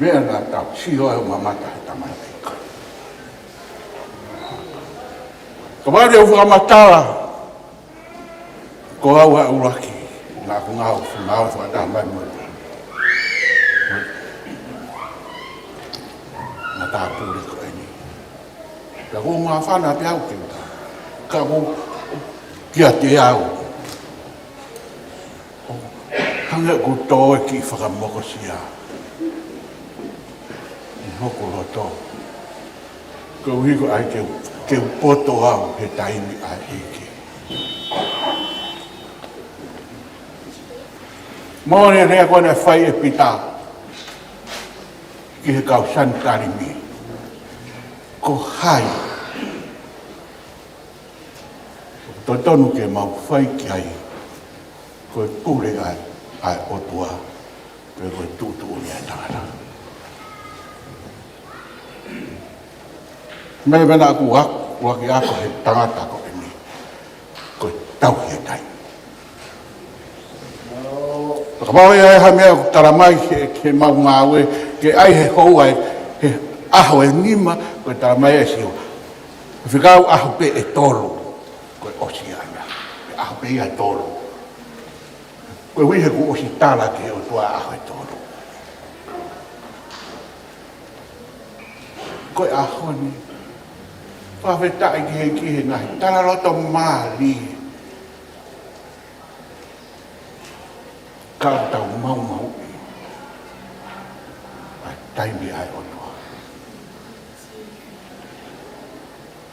Meʻa naʻa tau sio ai ʻo mamata he tamaiki. Ka vale u fakamatala, ko au ʻa e ʻuluaki, naʻa ku ngāue, ngāue fakataha mai mo e matāpule ko eni. Pea ʻoku ou māfana pē au ke u tā. Ka ʻoku kiate au, hangē ʻoku toe kiʻi fakamokosia ʻi hoku loto. Koeʻuhi ko e ʻai ke u, ke u poto au he taimi ʻa e ʻEiki. Moʻoni e lea ko ē naʻe fai ʻe Pita ki he kau Sanitalimi. Ko hai ʻoku totonu ke mau fai ki ai, ko e pule ʻa e, ʻa e ʻOtua, pe ko e tuʻutuʻuni ʻa e tangata? Meʻa naʻa ku ako, ʻuluaki ako he tangata ko eni, ko e tauhi e taimi. Kapau ʻe ʻi ai ha meʻa ʻoku tala mai he, he mau ngāue, ke ʻai he houa ʻe, he ʻaho ʻe nima, ko e tala mai ʻe Sihova, fekau ʻaho pē ʻe tolu, ko e ʻosi ia. ʻAho pē ia ʻe tolu. Koeʻuhi he kuo ʻosi tala ki he ʻOtua ʻaho ʻe tolu. Ko e ʻaho ni, fakafetaʻi ki he, ki he ngaahi talaloto mālie. Ka tau maumauʻi ʻa e taimi ʻa e ʻOtua.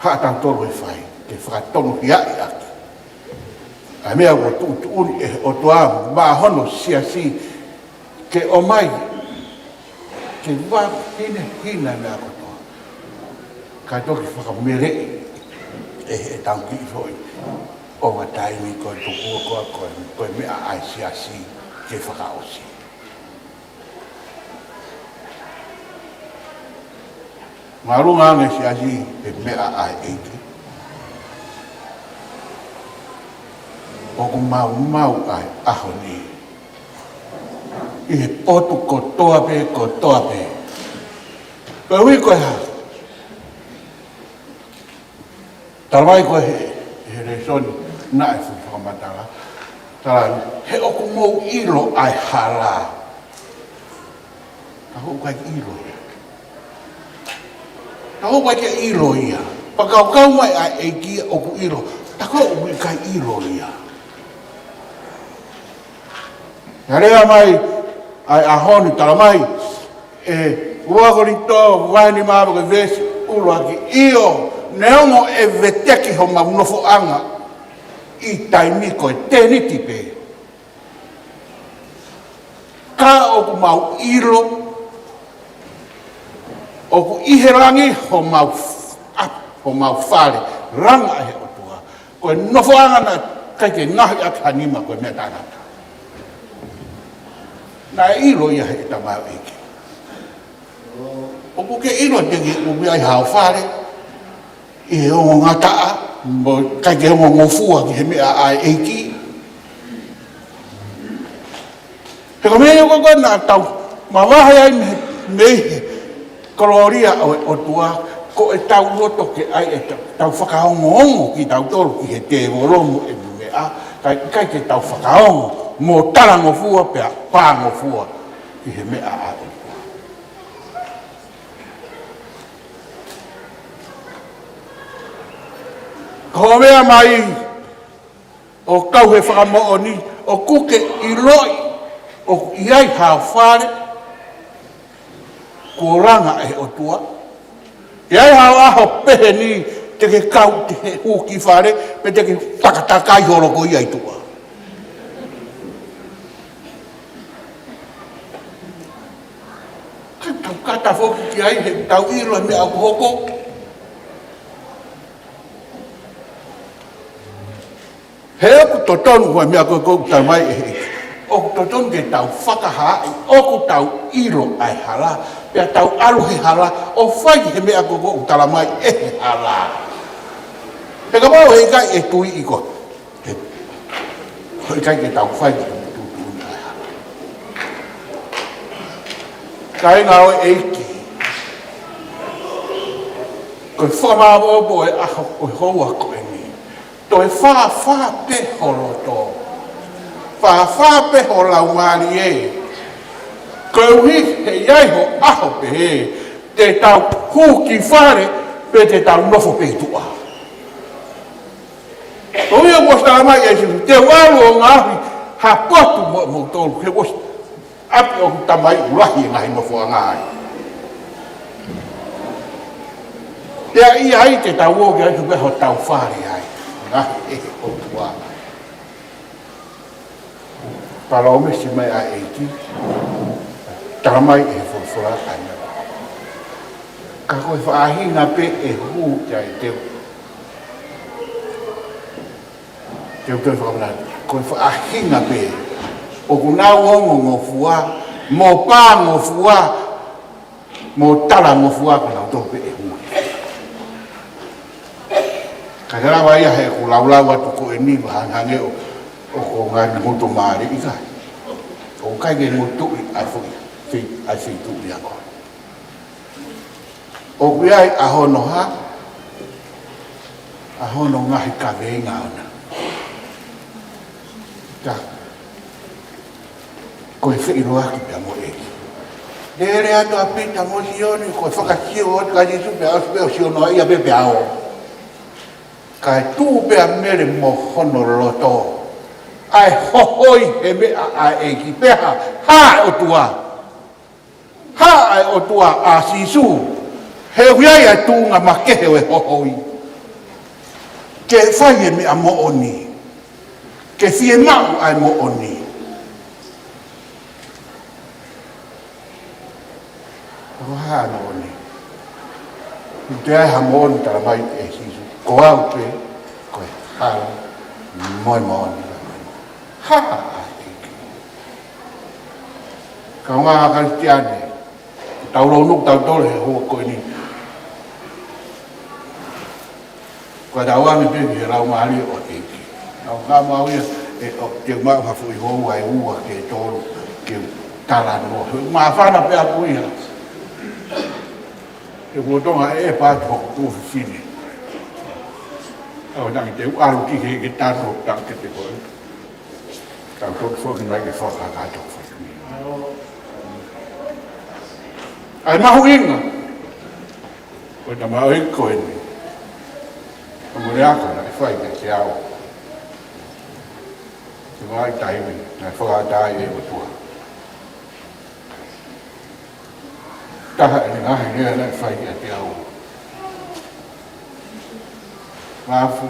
Haʻa tautolu ʻe fai, ke fakatonuhiaʻi ʻaki ʻa e meʻa ʻoku tuʻutuʻuni ʻe he ʻOtua maʻa hono siasi, ke ʻomai ke vāhenehina e meʻa kotoa. Kae toki fakameleʻi ʻe heʻetau kiʻi foʻi ʻovataimi ko e tuku ko, ko, ko e meʻa ʻa e siasi ke fakaʻosi. Māʻolunga ange siasi he meʻa ʻa e ʻEiki. ʻOku maumau ʻa e ʻaho ni ʻi he potu kotoa pē, kotoa pē. Koeʻuhi ko e hā? Tala mai ko e he, he lēsoni naʻe fuʻu fakamatala. Tala, he ʻoku mou ʻilo ʻa e hala. Ka ʻoku ʻikai ʻilo ia. Ka ʻoku ʻikai ʻilo ia. Fakakaukau mai ʻa e ʻEiki ʻoku ʻilo. Ka ʻoku ʻikai ʻilo ia. ʻA e lea mai ʻa e ʻaho ni, tala mai ʻe ua Kolinitō vahe nima, ko e veesi ʻuluaki: ʻIo, neongo ʻe veteki homau nofoʻanga ʻi taimi ko e tēniti pē, ka ʻoku mau ʻilo ʻoku ʻi he langi homau f-, ʻa, homau fale, langa ʻe he ʻOtua. Ko e nofoʻanga naʻe ʻikai ke ngaohi ʻaki ha nima, ko e meʻa taʻengata. Naʻe ʻilo ia ʻe he tamaioʻeiki. ʻOku ke ʻilo te ke ʻomi ai hao fale ʻi he ongo ngataʻa, mo ʻikai ke ongongofua ki he meʻa ʻa e ʻEiki. He ko e meʻa ia ko ē naʻa tau mavahe ai mei, mei he kolōlia ʻo e ʻOtua, ko ʻetau loto ke ʻai ʻetau, tau fakaongoongo kitautolu ki he tēvolo mo ʻene meʻa, kae ʻikai ke tau fakaongo mo talangofua pea pāngofua ki he meʻa ʻa e ʻOtua. Ko e meʻa mai ʻo kau he fakamoʻoni, ʻoku ke ʻiloʻi ʻoku ʻi ai hao fale kuo langa ʻe he ʻOtua. ʻI ai hao ʻaho pehē ni te ke kau ki he hū ki fale, pe te ke fakatakai holo ko ia ʻi tuʻa. Ka tau kata foki ki ai he tau ʻilo e meʻa ʻoku hoko. He ʻoku totonu ko e meʻa ko ē ʻoku tala mai ʻe he ʻEiki. ʻOku totonu ke tau fakahaaʻi ʻoku tau ʻilo ʻa e hala, pea tau ʻalu he hala, ʻo fai he meʻa ko ē ʻoku tala mai ʻe he hala. He kapau he ʻikai ʻe tui ʻi ko, he, he ʻikai ke tau fai ke tuʻutuʻuni ʻa e hala. Kāinga ʻo e ʻEiki, ko e fakamāʻopoʻopo e ʻaho, ko e houa ko eni. Toe fāfā pē ho loto. Fāfā pē ho laumālie. Koeʻuhi he ʻi ai ho ʻaho pehē, te tau hū ki fale, pe te tau nofo pē ʻi tuʻa. Ko ia kuo tala mai ʻe Sīsū, te u ʻalu ʻo ngaohi ha potu mo, moutolu, he kuo ʻosi ʻapi ʻoku tamai ʻuluaki e ngaahi nofoʻanga ai. Pea ʻi ai te tau ō ki ai, tuku pē hotau fale ai. Ngaahi ʻe he ʻOtua. Palōmesi mai ʻa e ʻEiki, tala mai ʻe he folofola ʻa ia. Ka ko e faʻahinga pē ʻe hū ki ai te u Te u toe fakamanatu, ko e faʻahinga pē ʻoku nau ongongofua, mo pāngofua, mo talangofua, ko nautolu pē ʻe hū. Ka te lava ia he ʻoku laulau atu ko eni, hangē ʻo, ʻoku ngali ngutu mālie ʻikai. ʻO ʻOku ʻikai ke ngutuʻi ʻa e foʻi, fei-, ʻa e feituʻu ia ko ē. ʻOku ʻi ai ʻa hono hā, ʻa hono ngaahi kaveinga ʻona. Ka, ko e feʻiloaki pea mo e ʻEiki. Lele atu ʻa Pita mo Sione, ko e fakasio atu kia Sīsū pea ʻosi pē ʻo sio noa ia pē pea ō. Kae tuʻu pē ʻa Mele mo hono loto, ʻa e hohoi he meʻa ʻa e ʻEiki, pea hā, hā ʻa e ʻOtua. Hā ʻa e ʻOtua ʻa Sīsū, he ʻoku ʻi ai ʻa e tuʻunga makehe ʻo e hohoi. Ke fai e meʻa moʻoni. Ke fiemaʻu ʻa e moʻoni. Ko e hā e moʻoni? ʻOku ʻi ai ha moʻoni talamai ʻe Sīsū? Ko au pē, ko e hala mo e moʻoni. Hā ʻa e ʻEiki. Kaungā Kalisitiane, tau lounuku tautolu he houa ko eni. Ko e tau ange pē ki he Laumālie ʻo e ʻEiki. Naʻa ku ka mau ia, ʻe, ʻo, te u maʻu ha foʻi houa ʻe ua ki he tolu, ke u talanoa. He māfana pē ʻaku ia. He kuo tonga ʻe, ʻe pātu hoku tuofefine. ʻOua naʻa ke te u ʻalu ki he, ke tato, ta ke te koe. Tau toki foki mai ke fakakakato foki. ʻA e mahuʻinga. Ko e tamaioʻeiki ko eni. Ko e mole ako naʻe fai kiate au. He vahaʻa taimi, naʻe fakaʻatā ai ʻe he ʻOtua. Taha ʻene ngaahi lea naʻe fai kiate au. Mafu.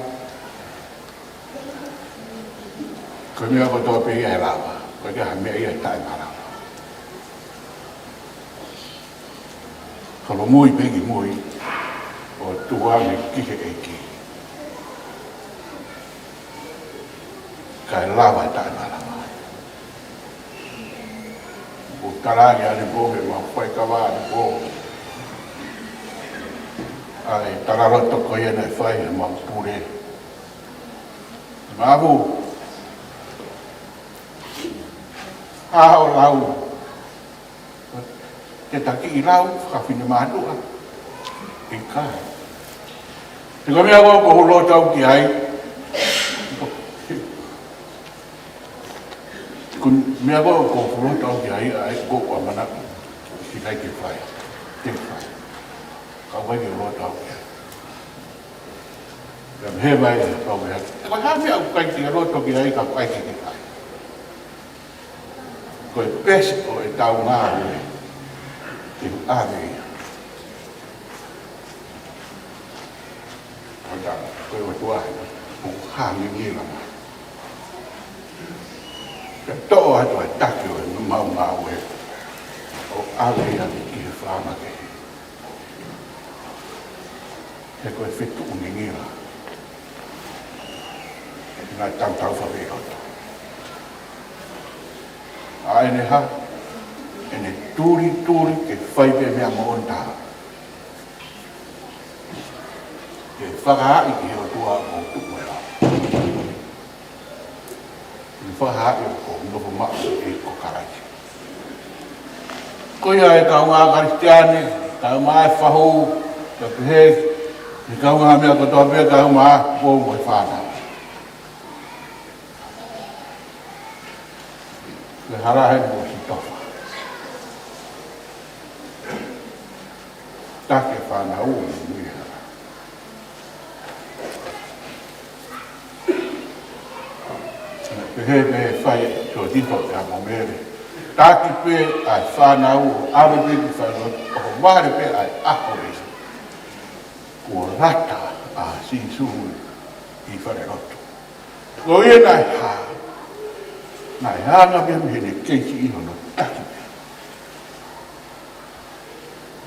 Ko e meʻa kotoa pē ia ʻe lava. ʻOku ʻikai ha meʻa ia ʻe taʻemalava. Holomui pē ki mui ʻo tuʻu ange ki he ʻEiki. Kae lava ʻe taʻemalava. ʻOku tala ange ʻanepō he mau faikava ʻanepō. ʻA e talaloto ko ia naʻe fai he mau pule. Mafu. ʻA hoʻo lau. Te taki ʻi lau, fakafinemātuʻa. ʻIkai. He ko e meʻa ko ē ʻoku ou loto au ki ai. Ko e meʻa ko ē ʻoku ou loto au ki ai, ʻa ia ʻoku ou ʻamanaki. Siʻi kai ke fai. Te fai. Ka ʻoku ʻikai ke u loto au ki ai. Ka he vai e pau e haki. Ko e hā e meʻa ʻoku ʻikai ke u loto ki ai, ka ʻoku ʻikai ke fai. Ko e pesi ʻo e tau ngāue, te u ʻave ia. ʻOtua, ko e ʻOtua, ʻoku hangingila mai. Ke toʻo atu ʻa e taki ʻo e mau ngāue, ʻo ʻave ia ki he fānake. He ko e fetuʻu ngingila. Naʻe tautau fakaveʻi loto. ʻA ʻene hā, ʻene tulituli ke fai pē meʻa moʻoni taha. Ke fakahaaʻi ki he ʻOtua ʻoku tuʻu e ʻao. Ke fakahaaʻi ʻoku nofo maʻu ʻe ko Kalaisi. Ko ia e kaungā Kalisitiane, kaungā e fahu, ka pehē, ʻi he kaungā meʻa kotoa pē kaungā, ko mo e fānau. Ke hala he mo si tofa. Taki fānau, mo e hala. Pehē pē fai, so tifo pē mo Mele. Taki pē ʻa e fānau, ʻave pē ki fānau, ʻo vale pē ʻa e ʻaho ē. Kuo lata ʻa Sīsū ʻi fale lotu. Ko ia naʻe hā, naʻe hanga pē mei heʻene kei siʻi hono taki pē.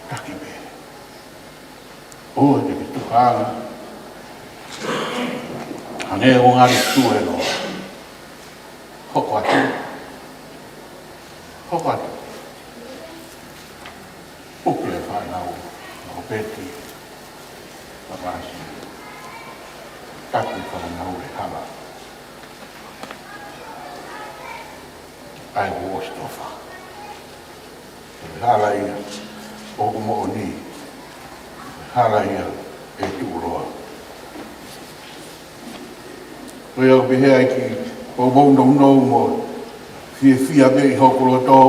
Taki pē. ʻOua te ke tukaanga. Hangē ʻoku ngali tue loa. Hoko atu. Hoko atu. Puke e fānau. ʻO peti. Pamasi. Taki fānau e hala. ʻa e kuo ʻosi tofa. Ko e hala ia ʻoku moʻoni. Ko e hala ia ʻe tuʻuloa. Ko ia ʻoku pehē ai ke poupou nounou mo fiefia pē ʻi hoku loto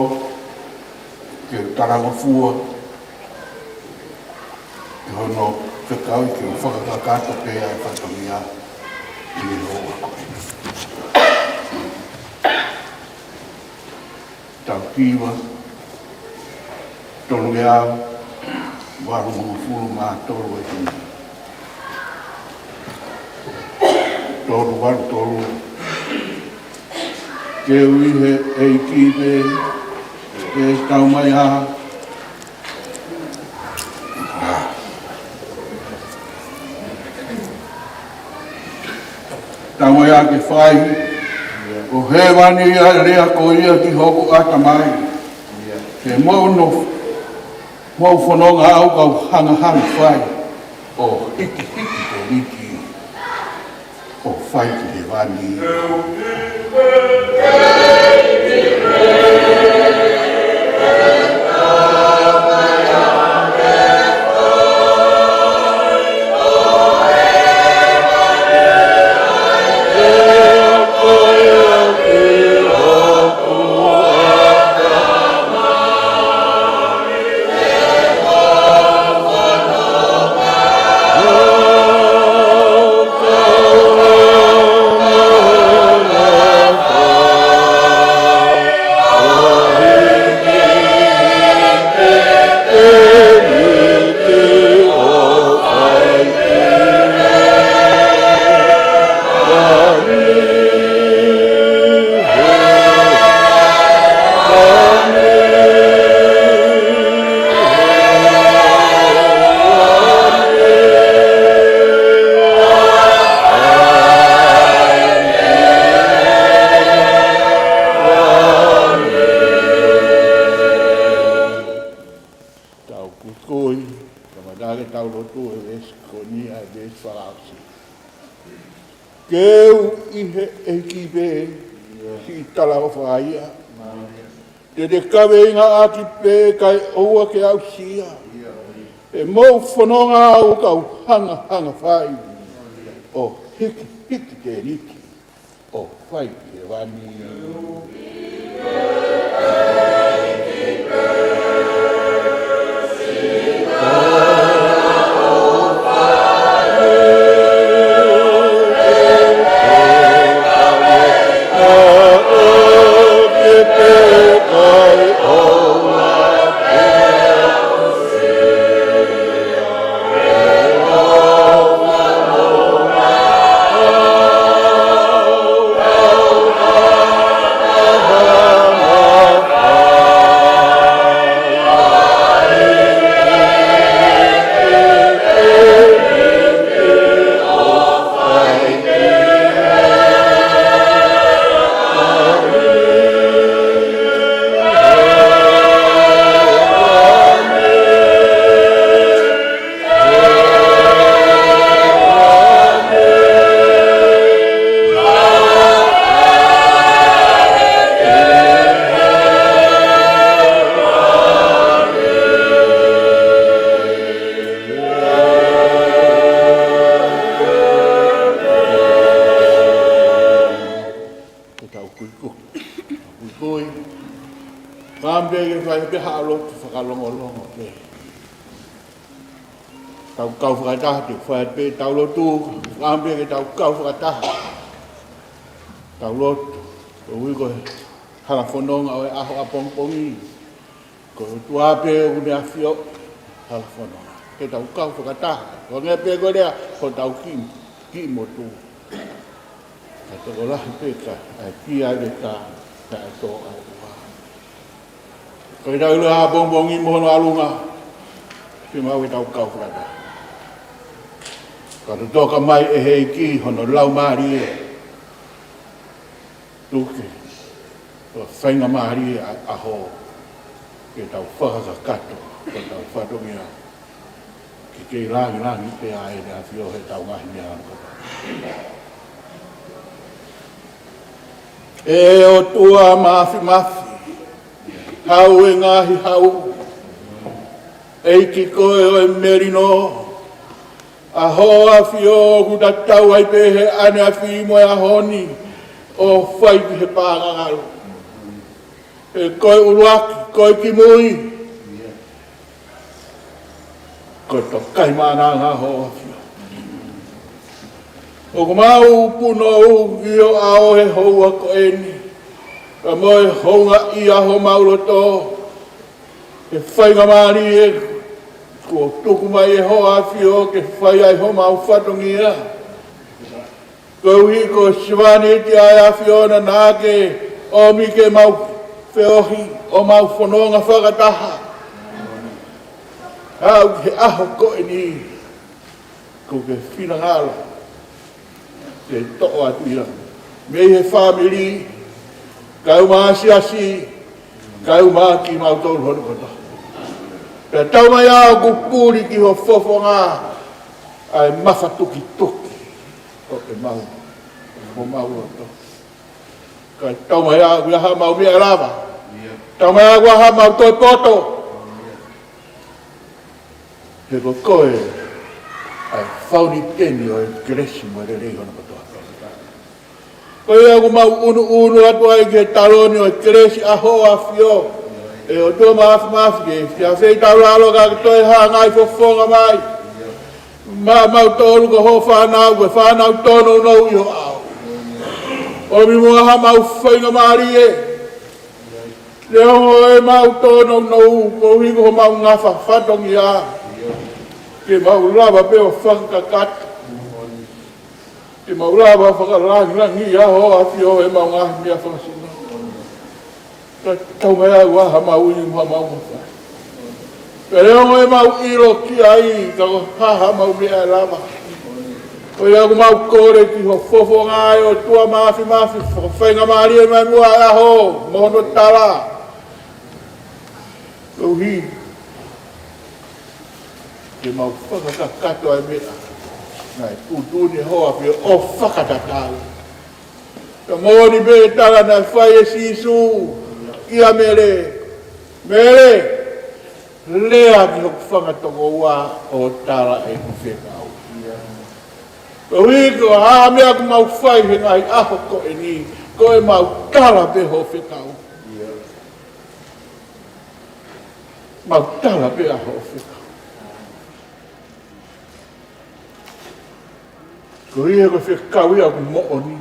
ke u talangofua ʻi hono fekauʻi ke u fakakakato pē ʻa e fatongia ʻi he houa ko eni. Tau kiva, tolungeau valungofulu mā tolu e tini. Tolu valu tolu. Ke u ʻi he ʻEiki pē, ke tau mai ā. Tau mai ā ke fai. ʻO hēvani ʻa e lea ko ia ki hoku ʻatamai. Ke mou nofo, mou fononga au kau hangahanga fai. ʻO hikihiki ke liki. ʻO fai ki hēvani. Tau kuikui, kamata ke tau lotu he veesi ko eni ʻa e veesi fakaʻosi. Ke u ʻi he ʻEiki pē, siʻi talaʻofa ia. Te te kaveinga ʻaki pē kae ʻoua ke aʻusia. Ke mou fononga au kau hangahanga fai. ʻO hikihiki ke liki. ʻO fai ki hēvani. Ke tau kuikui. Kuikui. Kampe ke fai pē haʻa lotu fakalongolongo pē. Tau kau fakataha, te u fai pē ʻetau lotu. Kampe ke tau kau fakataha. Tau lotu. Koeʻuhi ko e hala fononga ʻo e ʻaho ʻapongipongi. Ko e ʻOtua pē ʻoku ne ʻafioʻi hala fononga. Ke tau kau fakataha. Ko e ngaahi pē ko e lea, ko hotau kiʻi, kiʻi motu. Ka tokolahi pē ka, ʻai kia le ka, ka ʻai tō ʻa ua. Ko e tau ʻilo ʻapongipongi mo hono ʻalunga, ke mau ke tau kau fakataha. Ka totoka mai ʻe he ʻEiki hono Laumālie. Tuku ke faingamālie ʻa e ʻaho ke tau fakakakato, ko hotau fatongia. Ke kei langilangi pē ʻa e ʻEne ʻAfio heʻetau ngaahi meʻa ʻana. ʻE ʻOtua Māfimafi, Hau ʻo e ngaahi hau, ʻEiki koe ʻo e melino, ʻa Hoʻo ʻAfio ʻoku tatau ai pē he ʻaneafi mo e ʻaho ni, ʻo fai ki he pāngangalo. He ko e ʻuluaki, ko e kimui, ko e tokaimaʻananga Hoʻo ʻAfio. ʻOku mau punou ki ho ʻao he houa ko eni, pea mo e houngaʻia homau loto, he faingamālie kuo tuku mai ʻe Hoʻo ʻAfio ke fai ai homau fatongia. Koeʻuhi ko e sevāniti ʻa e ʻAfiona naʻa ke ʻomi ke mau feohi ʻo mau fononga fakataha. Aʻu ki he ʻaho ko eni, ko e finangalo ke toʻo atu ia mei he fāmili, kae ʻumaʻā siasi, kae ʻumaʻā kimautolu hono kotoa. Pea taumaiā ʻoku puli ki ho fofonga ʻa e mafatukituki ʻo e mau, ʻo mau loto. Kae taumaiā ʻoku ʻi ai haʻamau meʻa lava. Taumaiā ʻoku ʻi ai haʻamau toe poto. He ko koe ʻa e fauniteni ʻo e kelesi mo e lelei hono kotoa. Ko ia ʻoku mau ʻunuʻunu atu ai ki he taloni ʻo e kelesi ʻa Hoʻo ʻAfio, ʻe ʻOtua Māfimafi, ke fie feitaulalo ka ke toe hangai fofonga mai maʻa mautolu ko hoʻo fānau, ko e fānau tōnounou ʻi ho ʻao. ʻOmi muʻa haʻamau faingamālie, neongo ʻemau tōnounou, koeʻuhi ko homau ngafa fatongia, ke mau lava pē ʻo fakakakato, ke mau lava ʻo fakalangilangiʻia Hoʻo ʻAfio ʻi heʻemau ngaahi meʻa fakasino. Kae taumaiā ʻoku ʻi ai haʻamau ivi mo haʻamau ngafa. Pea neongo ʻemau ʻilo ki ai, ka ko e hā haʻamau meʻa lava. Ko ia ʻoku mau kole ki ho fofonga ʻe ʻOtua Māfimafi, fakafaingamālie mai muʻa ʻa e ʻaho mo hono tala. Koeʻuhi ke mau fakakakato ʻa e meʻa naʻe tuʻutuʻuni ʻe Hoʻo ʻAfio ʻo fakatatau. Ka moʻoni pē tala naʻe fai ʻe Sīsū kia Mele: Mele, lea ki hoku fanga tokoua ʻo tala ʻeku fekau. Koeʻuhi ko e hā ha meʻa ʻoku mau fai he ngaahi ʻaho ko eni, ko ʻemau tala pē hoʻo fekau. Mau tala pē ʻa hoʻo fekau. Koeʻuhi ko e fekau ia ʻoku moʻoni.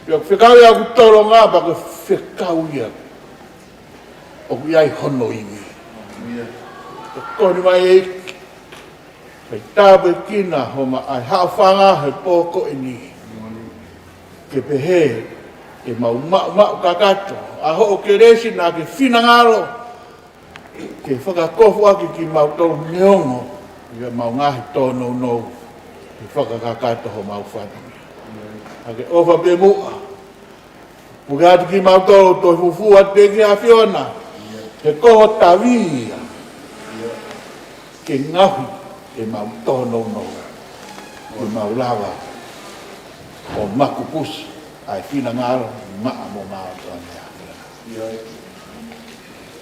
Pea ko e fekau ia ʻoku tolonga, pea ko e fekau ia ʻoku ʻi ai hono ivi. Ko e koni mai ʻEiki, kae tāpuekina hoʻo maʻu ʻa e haʻofanga he pō ko eni. Ke pehē ʻemau maʻumaʻu kakato ʻa hoʻo kelesi naʻa ke finangalo ke fakakofuʻaki kimautolu neongo ʻemau ngaahi tōnounou, ke fakakakato homau fatongia. Ka ke ʻofa pē muʻa, puke atu kimautolu, toe fufū atu pē ki he ʻAfiona, he ko ho tavi ia ke ngaohi ʻemau tōnounou, ke mau lava ʻo makupusi ʻa e finangalo maʻa mo mautolu ʻa e ʻAfiona.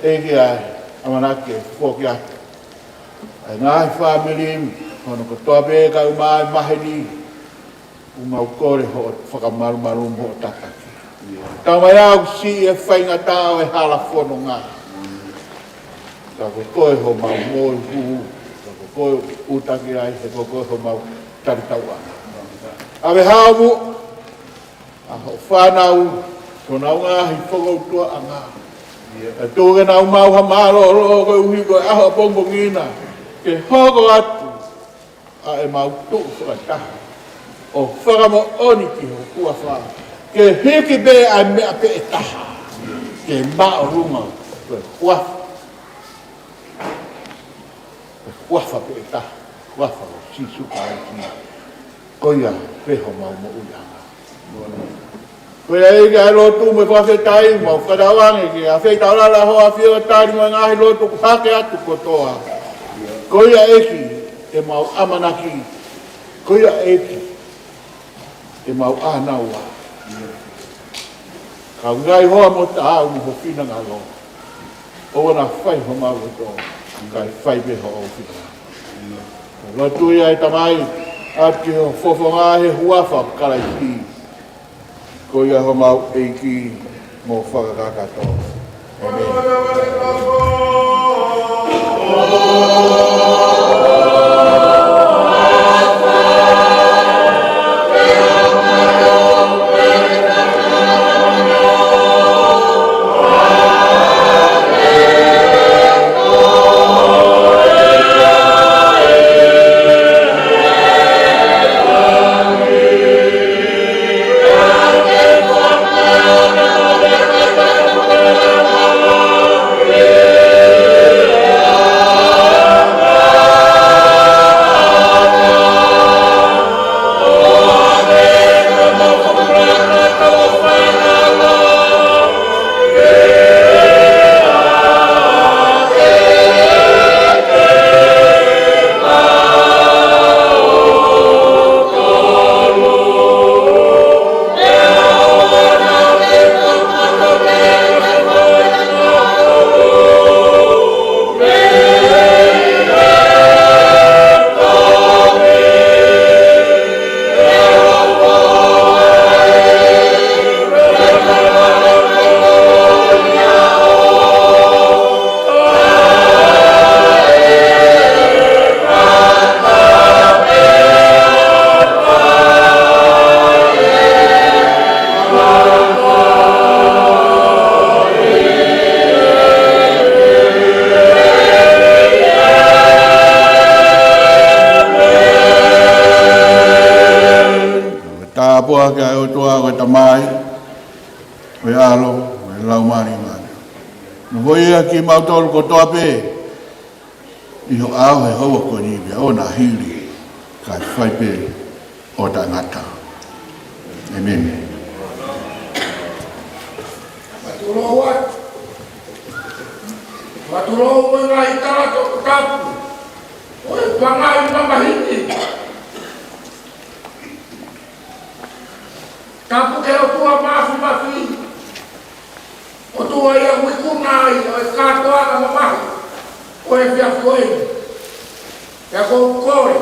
ʻEiki, ʻa e ʻamanaki ke foki atu ʻa e ngaahi fāmili hono kotoa pē kae ʻumaʻā e maheni, ʻoku mau kole hoʻo fakamalumalu mo hoʻo tataki. Taumaiā ʻoku siʻi e faingataʻa ʻo e hala fononga. Ka ko koe homau moʻui hū, ka ko koe ʻoku taki ai, he ko koe homau talitauʻanga. ʻAve hao muʻa ʻa hoʻo fānau, ko honau ngaahi fokoutuʻanga. ʻE tuku ke nau maʻu ha mālōlō koeʻuhi ko e ʻaho ʻapongipongi na, ke hoko atu ʻa ʻemau tuʻu fakataha ʻo fakamoʻoni ki ho huafa, ke hiki pē ʻa e meʻa pē ʻe taha ke māʻolunga, ko e huafa. Ko e huafa pē ʻe taha, huafa ʻo Sīsū Kalaisi. Ko ia pē homau moʻuiʻanga. Ko ia ʻEiki, ʻa e lotu mo e fakafetaʻi, mau fakatauange ke feitaulalo ʻa Hoʻo ʻAfio ʻo tali mo e ngaahi lotu kuo hake atu kotoa. Ko ia ʻEiki ʻemau ʻamanaki, ko ia ʻEiki ʻemau ʻānaua. Ka ʻoku ʻikai hoa mo taau mo ho finangalo. ʻOua naʻa fai homau loto, kae fai pē hoʻo finangalo. Lotu ia ʻe Tamai, ʻaki ho fofonga he huafa ʻo Kalaisi. Ko ia homau ʻEiki mo fakakakato. ʻĒmeni. Tāpuaki ʻa e ʻOtua ko e Tamai, ko e ʻAlo, ko e Laumālie Māʻoniʻoni. Nofoʻia kimautolu kotoa pē ʻi ho ʻao he houa ko eni pea ʻo na hili, kae fai pē ʻo taʻengata. ʻĒmeni. Matulou atu. Matulou mo e ngaahi tala toputapu ʻo e pangai mamahi ni. Tapu ki he ʻOtua Māfimafi. ʻOtua ia ʻoku ikuna ai ʻa e kātoanga mamahi ʻo e efiafi ko eni. Pea ʻoku ou kole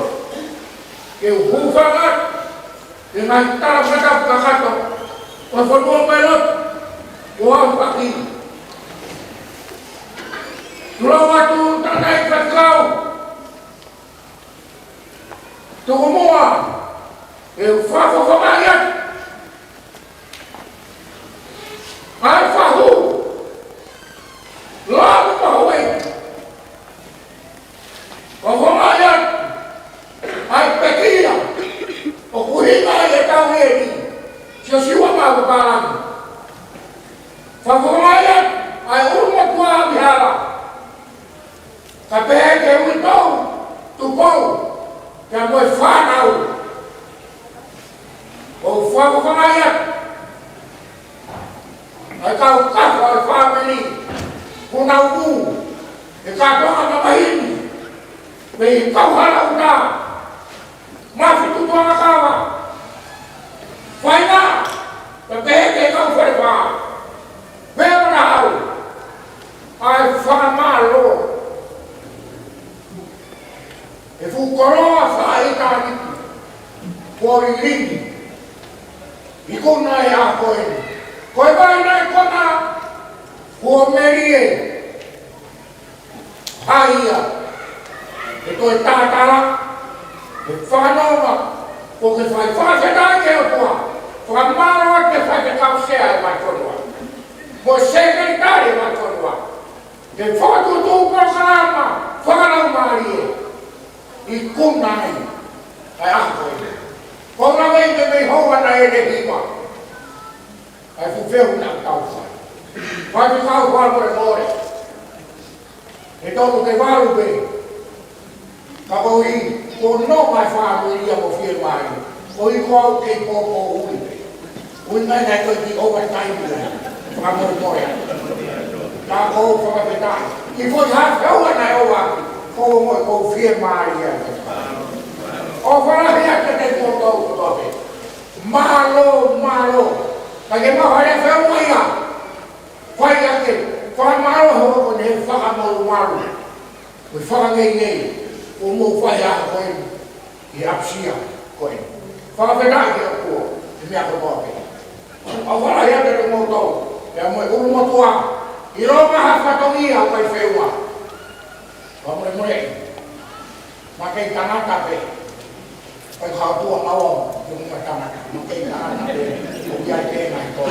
ke u hūfanga atu ki he ngaahi tala fakatapu kakato ʻo e fonua mo e lotu kuo aʻu ki ai. Tulou atu Tangataʻeiki Faifekau. Tuku muʻa ke u fakafofongaʻi atu ʻa e fahu, loa mo e fahu ē. Fofongaʻi atu ʻa e pekia ʻoku ʻuhinga ai ʻetau ʻEiki, Siosiua Mavapalangi. Fakafofongaʻi atu ʻa e ʻulumotuʻa ʻa Mihala. Kae pehē ki he uitou, tupou, pea mo e fānau. ʻOku fakafofongaʻi atu ʻa e kau kafa ʻo e fāmili, kuo nau ʻū he kātoanga mamahi ni, mei he kauhala ʻuta, Mafitutuʻanga kava. Faina, pea pehē ki he kau Falefā. Pea ʻoku nau ʻai fakamālō he fuʻu koloa fakaʻitāniti kuo lilingi, ikuna he ʻaho ko eni. Ko e vai naʻe kona kuo melie. ʻA ia, ʻe toe tātala, ʻe fakanonga, ʻoku ke fai fakafetaʻi ki he ʻOtua, fakamālō atu ki he faifekau sea ʻo e fonua, mo e sekelitali ʻo e fonua, ke fokotuʻutuʻu polokalama fakalaumālie, ikuna ai ʻa e ʻaho ko eni. Ko e lave ʻi he mei hova na e le hiva, ʻa e fuʻu fehuʻi naʻa tau fai. Faifekau fakamolemole. He tonu ke valu pē. Ka ko e, ko hono ʻai fāmili ia mo fiemālie. Ko e ko au kei poupou ui pē. Ui mai naʻe toe kiʻi overtime ia. Fakamolemole. Ka ko e fakafetaʻi. ʻI he foʻi hafe ua naʻe ʻoatu. Ko e mo e ko e fiemālie ia. ʻOfa lahi atu kiate kimoutolu kotoa pē. Mālō, mālō. Ka ke maʻu ha lea feʻunga ia, fai ʻaki e fakamālō hoʻo ko eni he fakamālō. Mo e fakangeingei, ʻo mou fai ʻa ko eni, ʻi ʻapisia ko eni. Fakafetaʻi ki he ʻOtua, he meʻa kotoa pē. ʻOfa lahi atu kiate kimoutolu, pea mo e ʻulumotuʻa, ʻi loto ha fatongia ʻoku ʻikai feʻunga. Fakamolemole. Maʻa e kei tangata pē. ʻOku ʻikai ha ʻOtua maua, ʻoku ʻikai tangata. Maʻa e kei tangata pē. ʻOku ʻi ai pē ngaahi tō.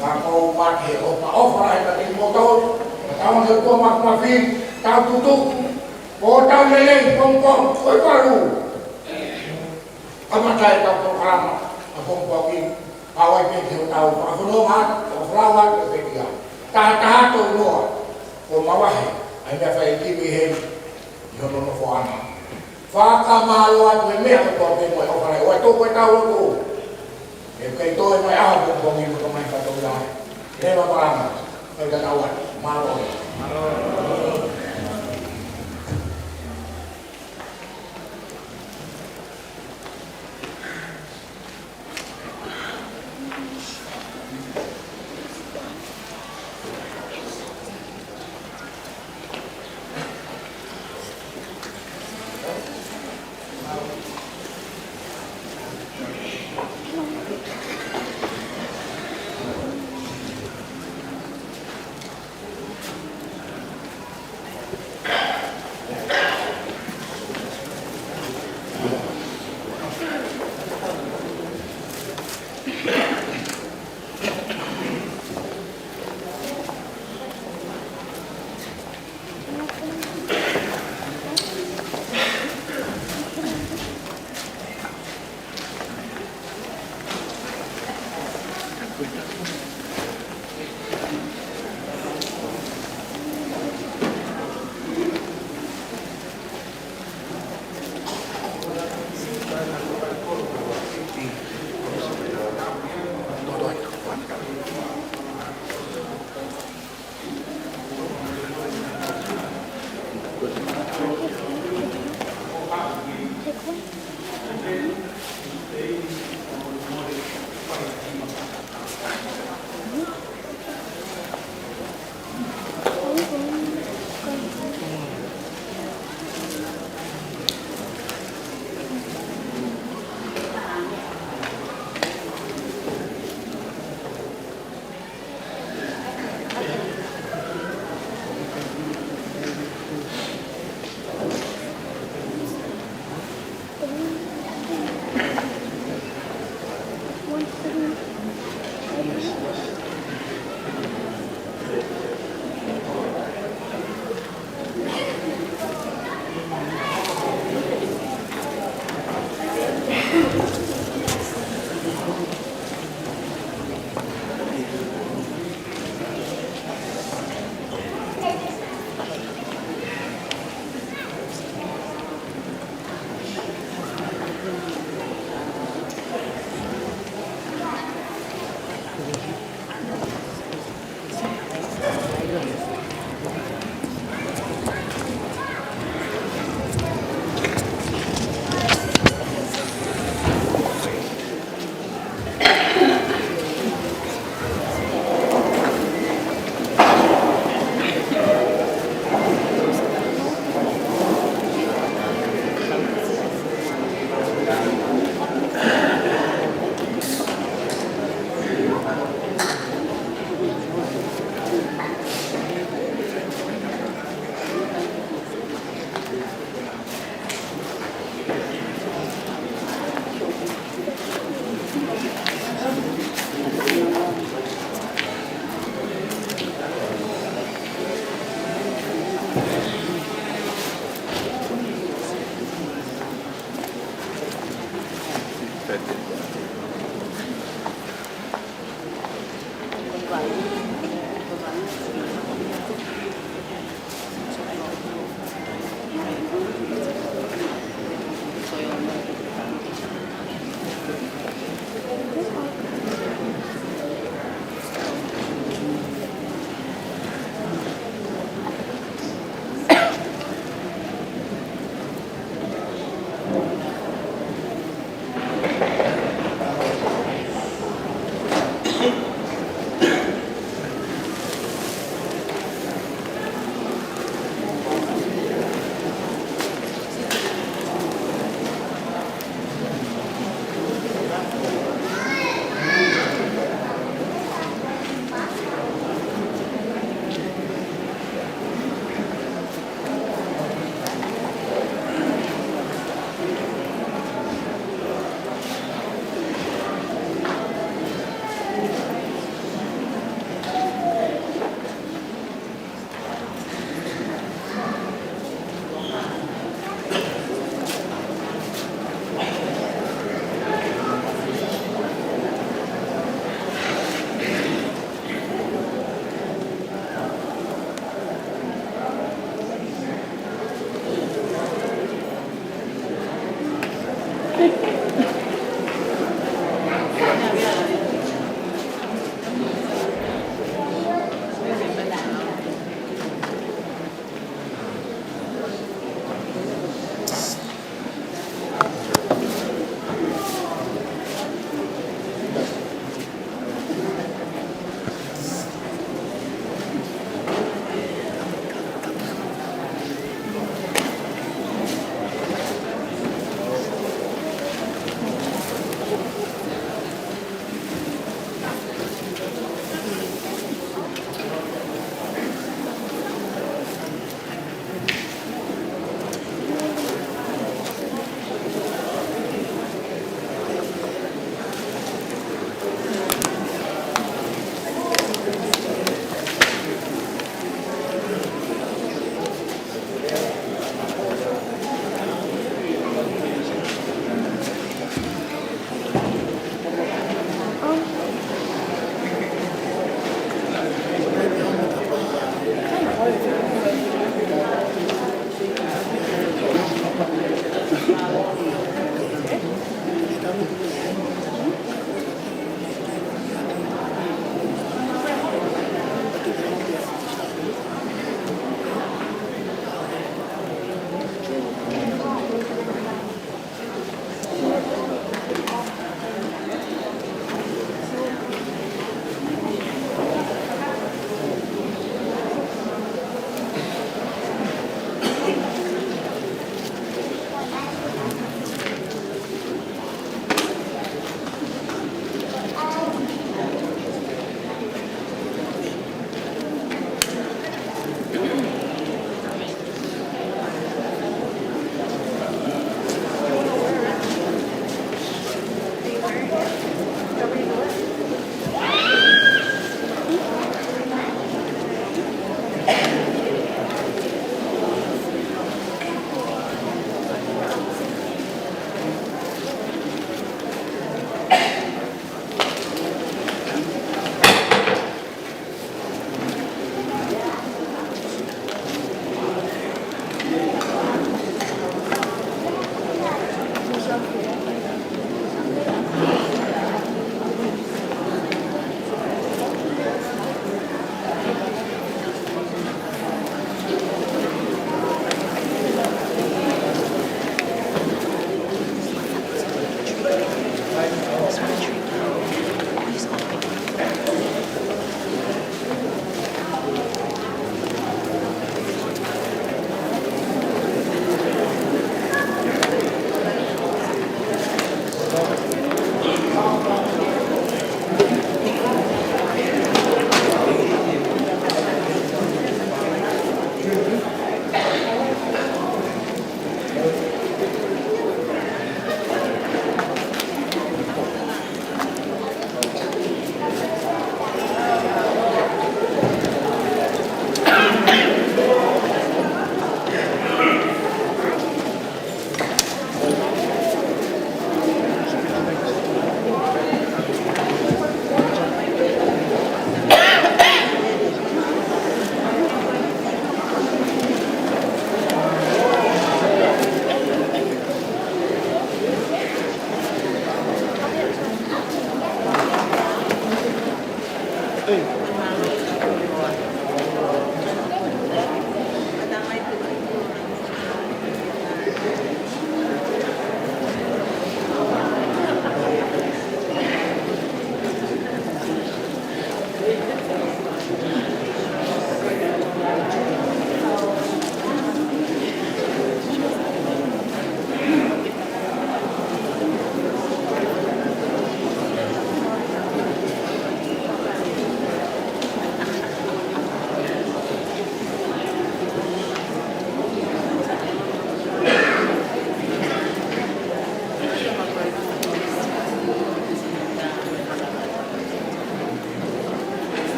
Ka ʻoku ou ʻofa, ʻofa lahi atu kiate kimoutolu. Ka tau ʻofa ki he ʻOtua Māfimafi, tau tutuku. ʻO tau lelei, pongipongi, ko e valu. Kamata ʻetau polokalama ʻa pongipongi, ʻa ʻoku ʻi ai pē ke tau fakafononga, fakafolau atu e pekia. Taha taha tolu noa, ʻo mavahe ʻa e meʻa fai ki mei heni, ʻi hono nofoʻanga. Fakamālō atu he meʻa kotoa pē mo e ʻofa lahi, ʻoatu ko ʻetau lotu. ʻE kei toe mai ʻa pongipongi mo e mai fatongia. Leva malanga, ʻo tatau atu, mālō.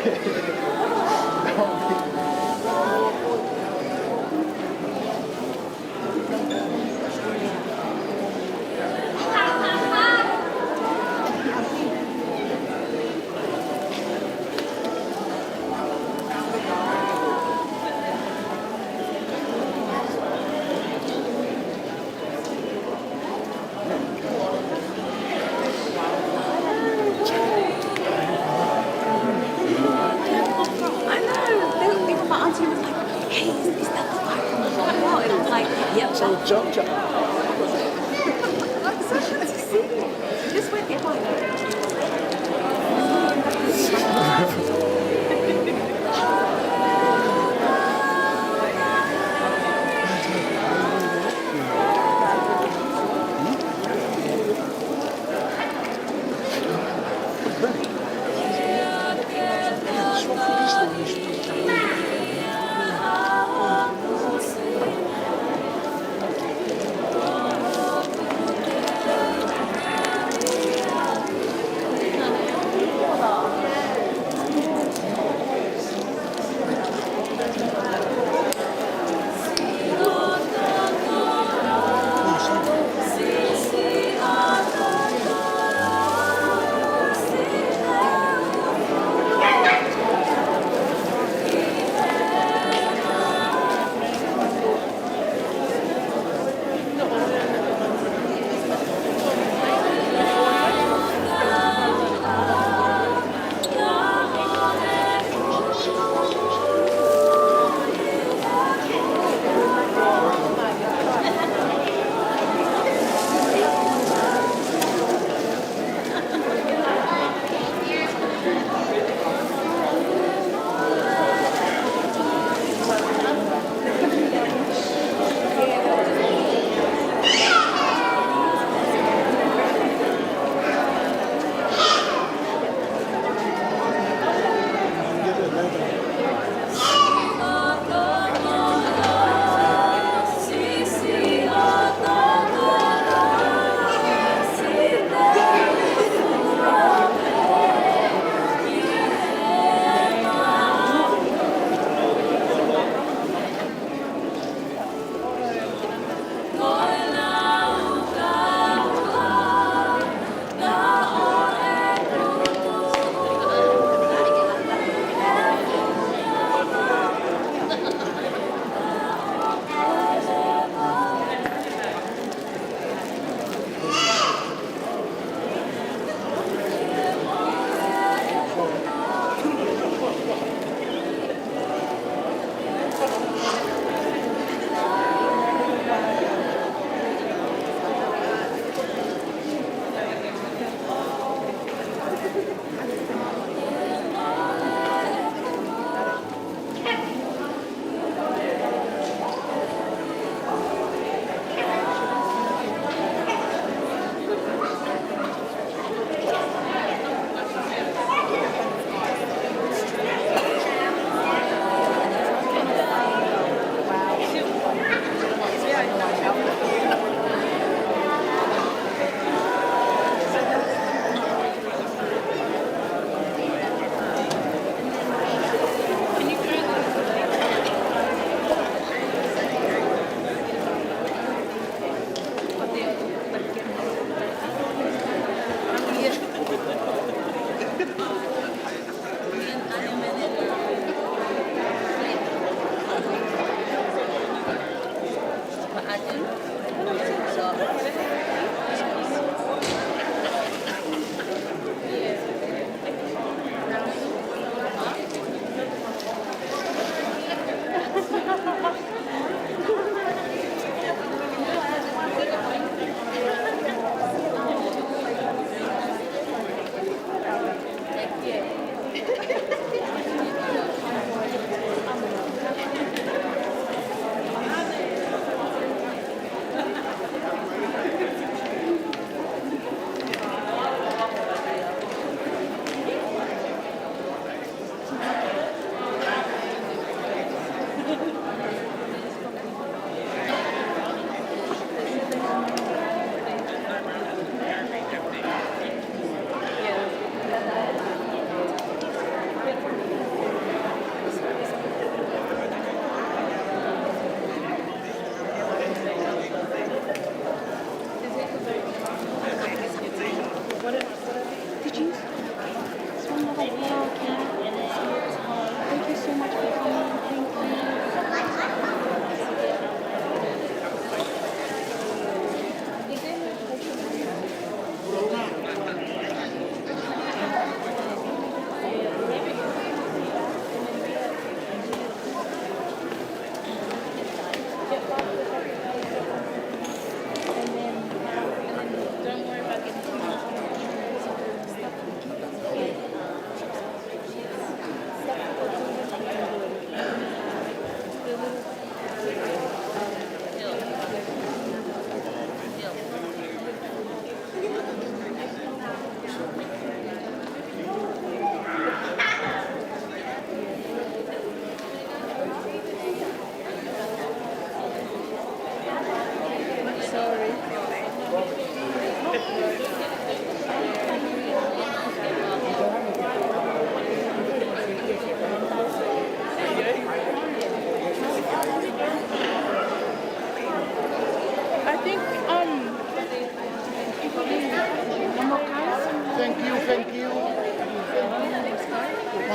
I know. They, they, my auntie was like, "Hey, is, is that the guy from the hotel?" And I was like, "Yep." So Jojo. So she just went in like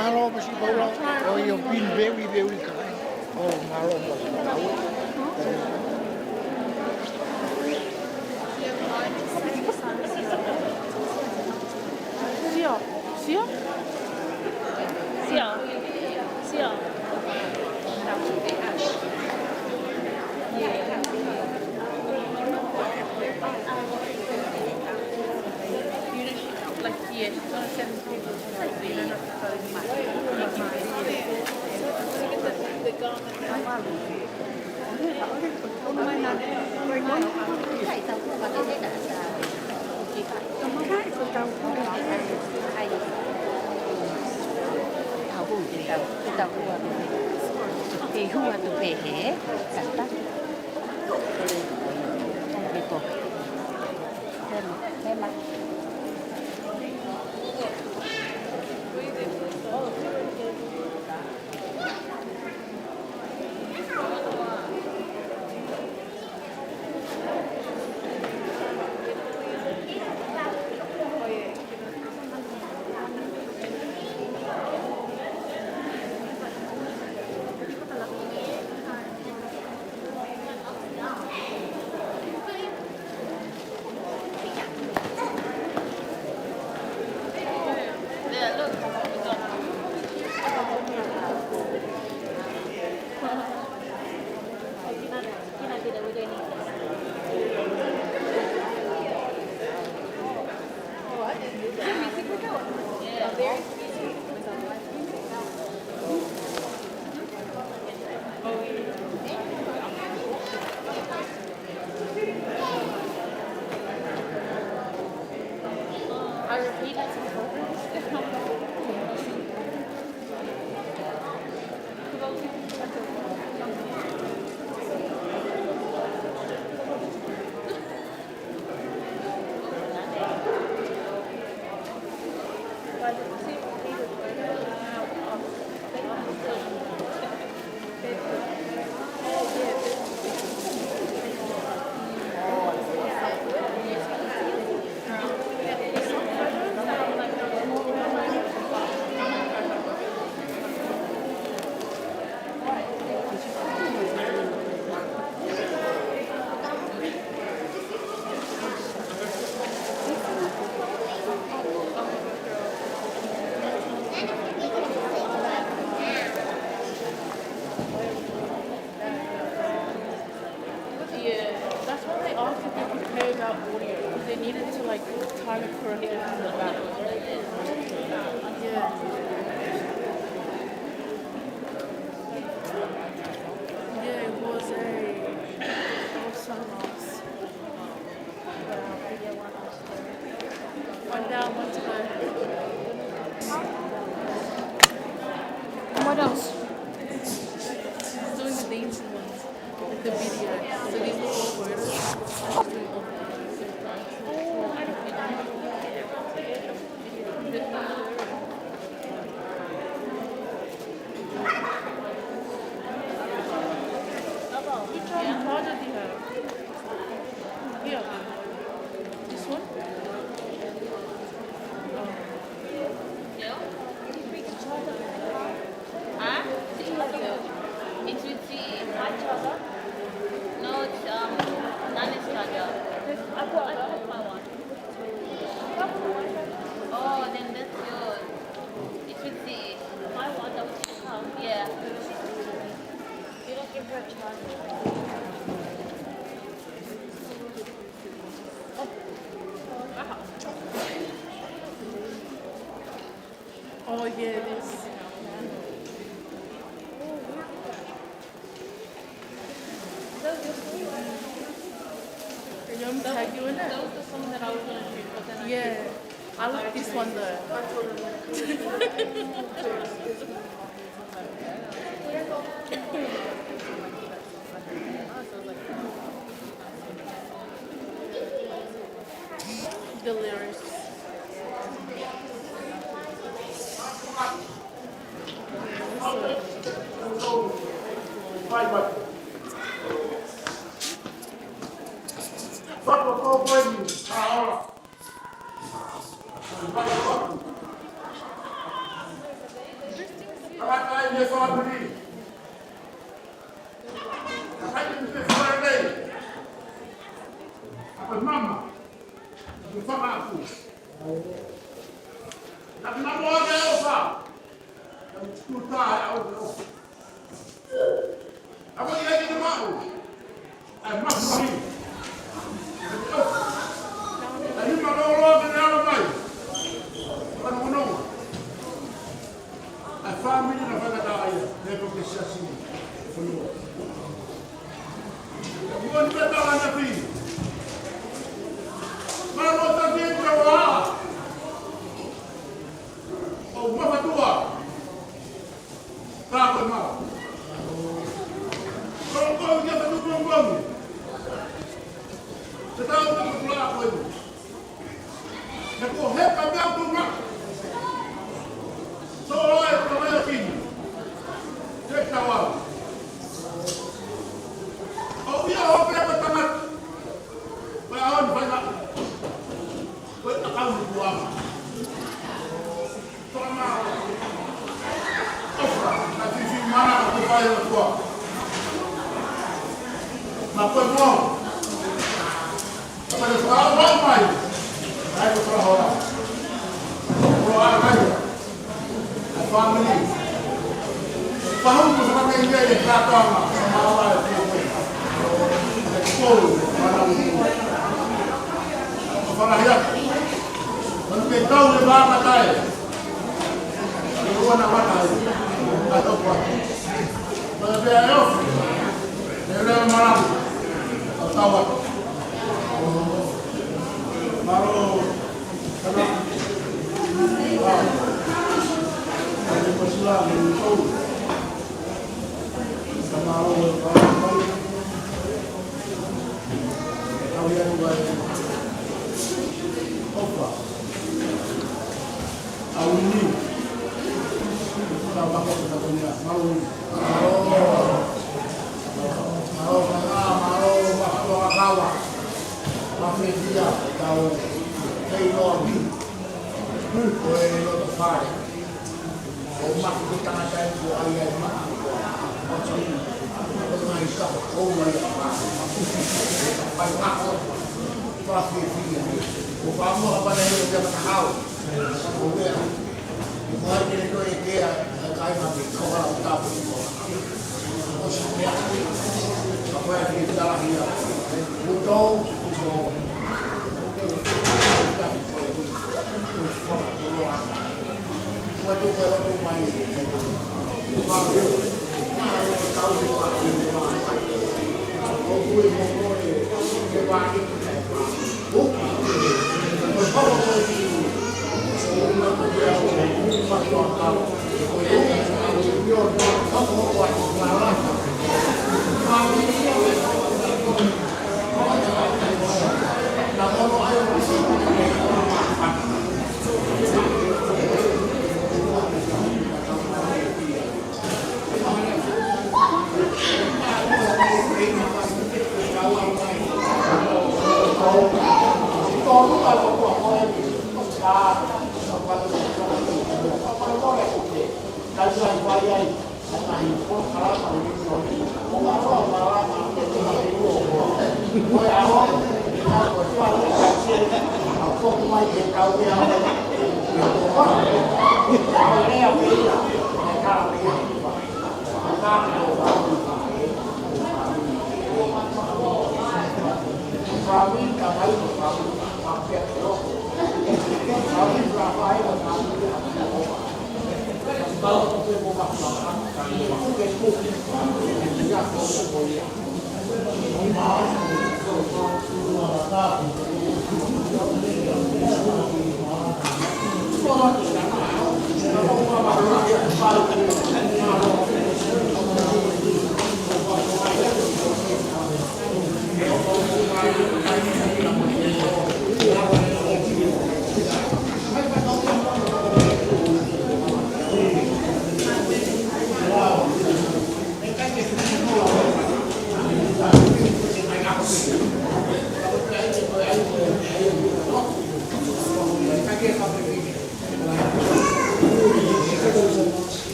Mālō Masi Paula, ʻoku ʻi ai ʻo pin vewi vewi kakai. ʻO mālō Masi Paula. Sio, sio. Sio. Sio. Like, yeah, she's gonna send people to, like, they don't have to follow me. Ke hū atu pē hē, tata. Hema, hema. Yeah, that's why they asked if they could play without audio, 'cause they needed to, like, time it correctly from the back. Yeah. Yeah, it was a, it was so nice. One down, one to go. And what else? Doing the dancing ones, like the video. So these are all words. I'm just doing all the words. Oh, I don't, I don't. Which one? Which one do you have? Here. This one? No. Huh? It's with the white charger? No, it's, um, non-charger. I put, I put my one. Oh, then that's yours. It's with the my one that was, yeah. You don't give her a charger. Oh, yeah, it is. You want me to tag you in it? That was the song that I was gonna do, but then I, yeah. I like this one though. The lyrics. Fāmili. Kakai te mou fai lelei. ʻA e mama. ʻA e fanga apu. Naʻa ke maʻu ʻa e ʻofa. Naʻa ke tuku taha ʻa e ʻofa. ʻA ko ia ke te maʻu. ʻA e mafu lahi. ʻA e nima lōloa ke ne ala mai. Fakaʻunuʻunu. ʻA e fāmili naʻe fakaʻatā ia, ne ko ke siasi. Fonua. Ia ni pē tala na pi. Mālō tautefito ʻa. ʻO mafatua. Ka ko e mā. Ko ko ia ka tuku ko ko. Te tau te ko la ko e. Te ko he ka mea ko ma. So ai ko mea kini. Te tau. ʻO ia ʻo pea ko tangata. Ko e ʻaho ni fai na. Ko e ʻakau ni kuama.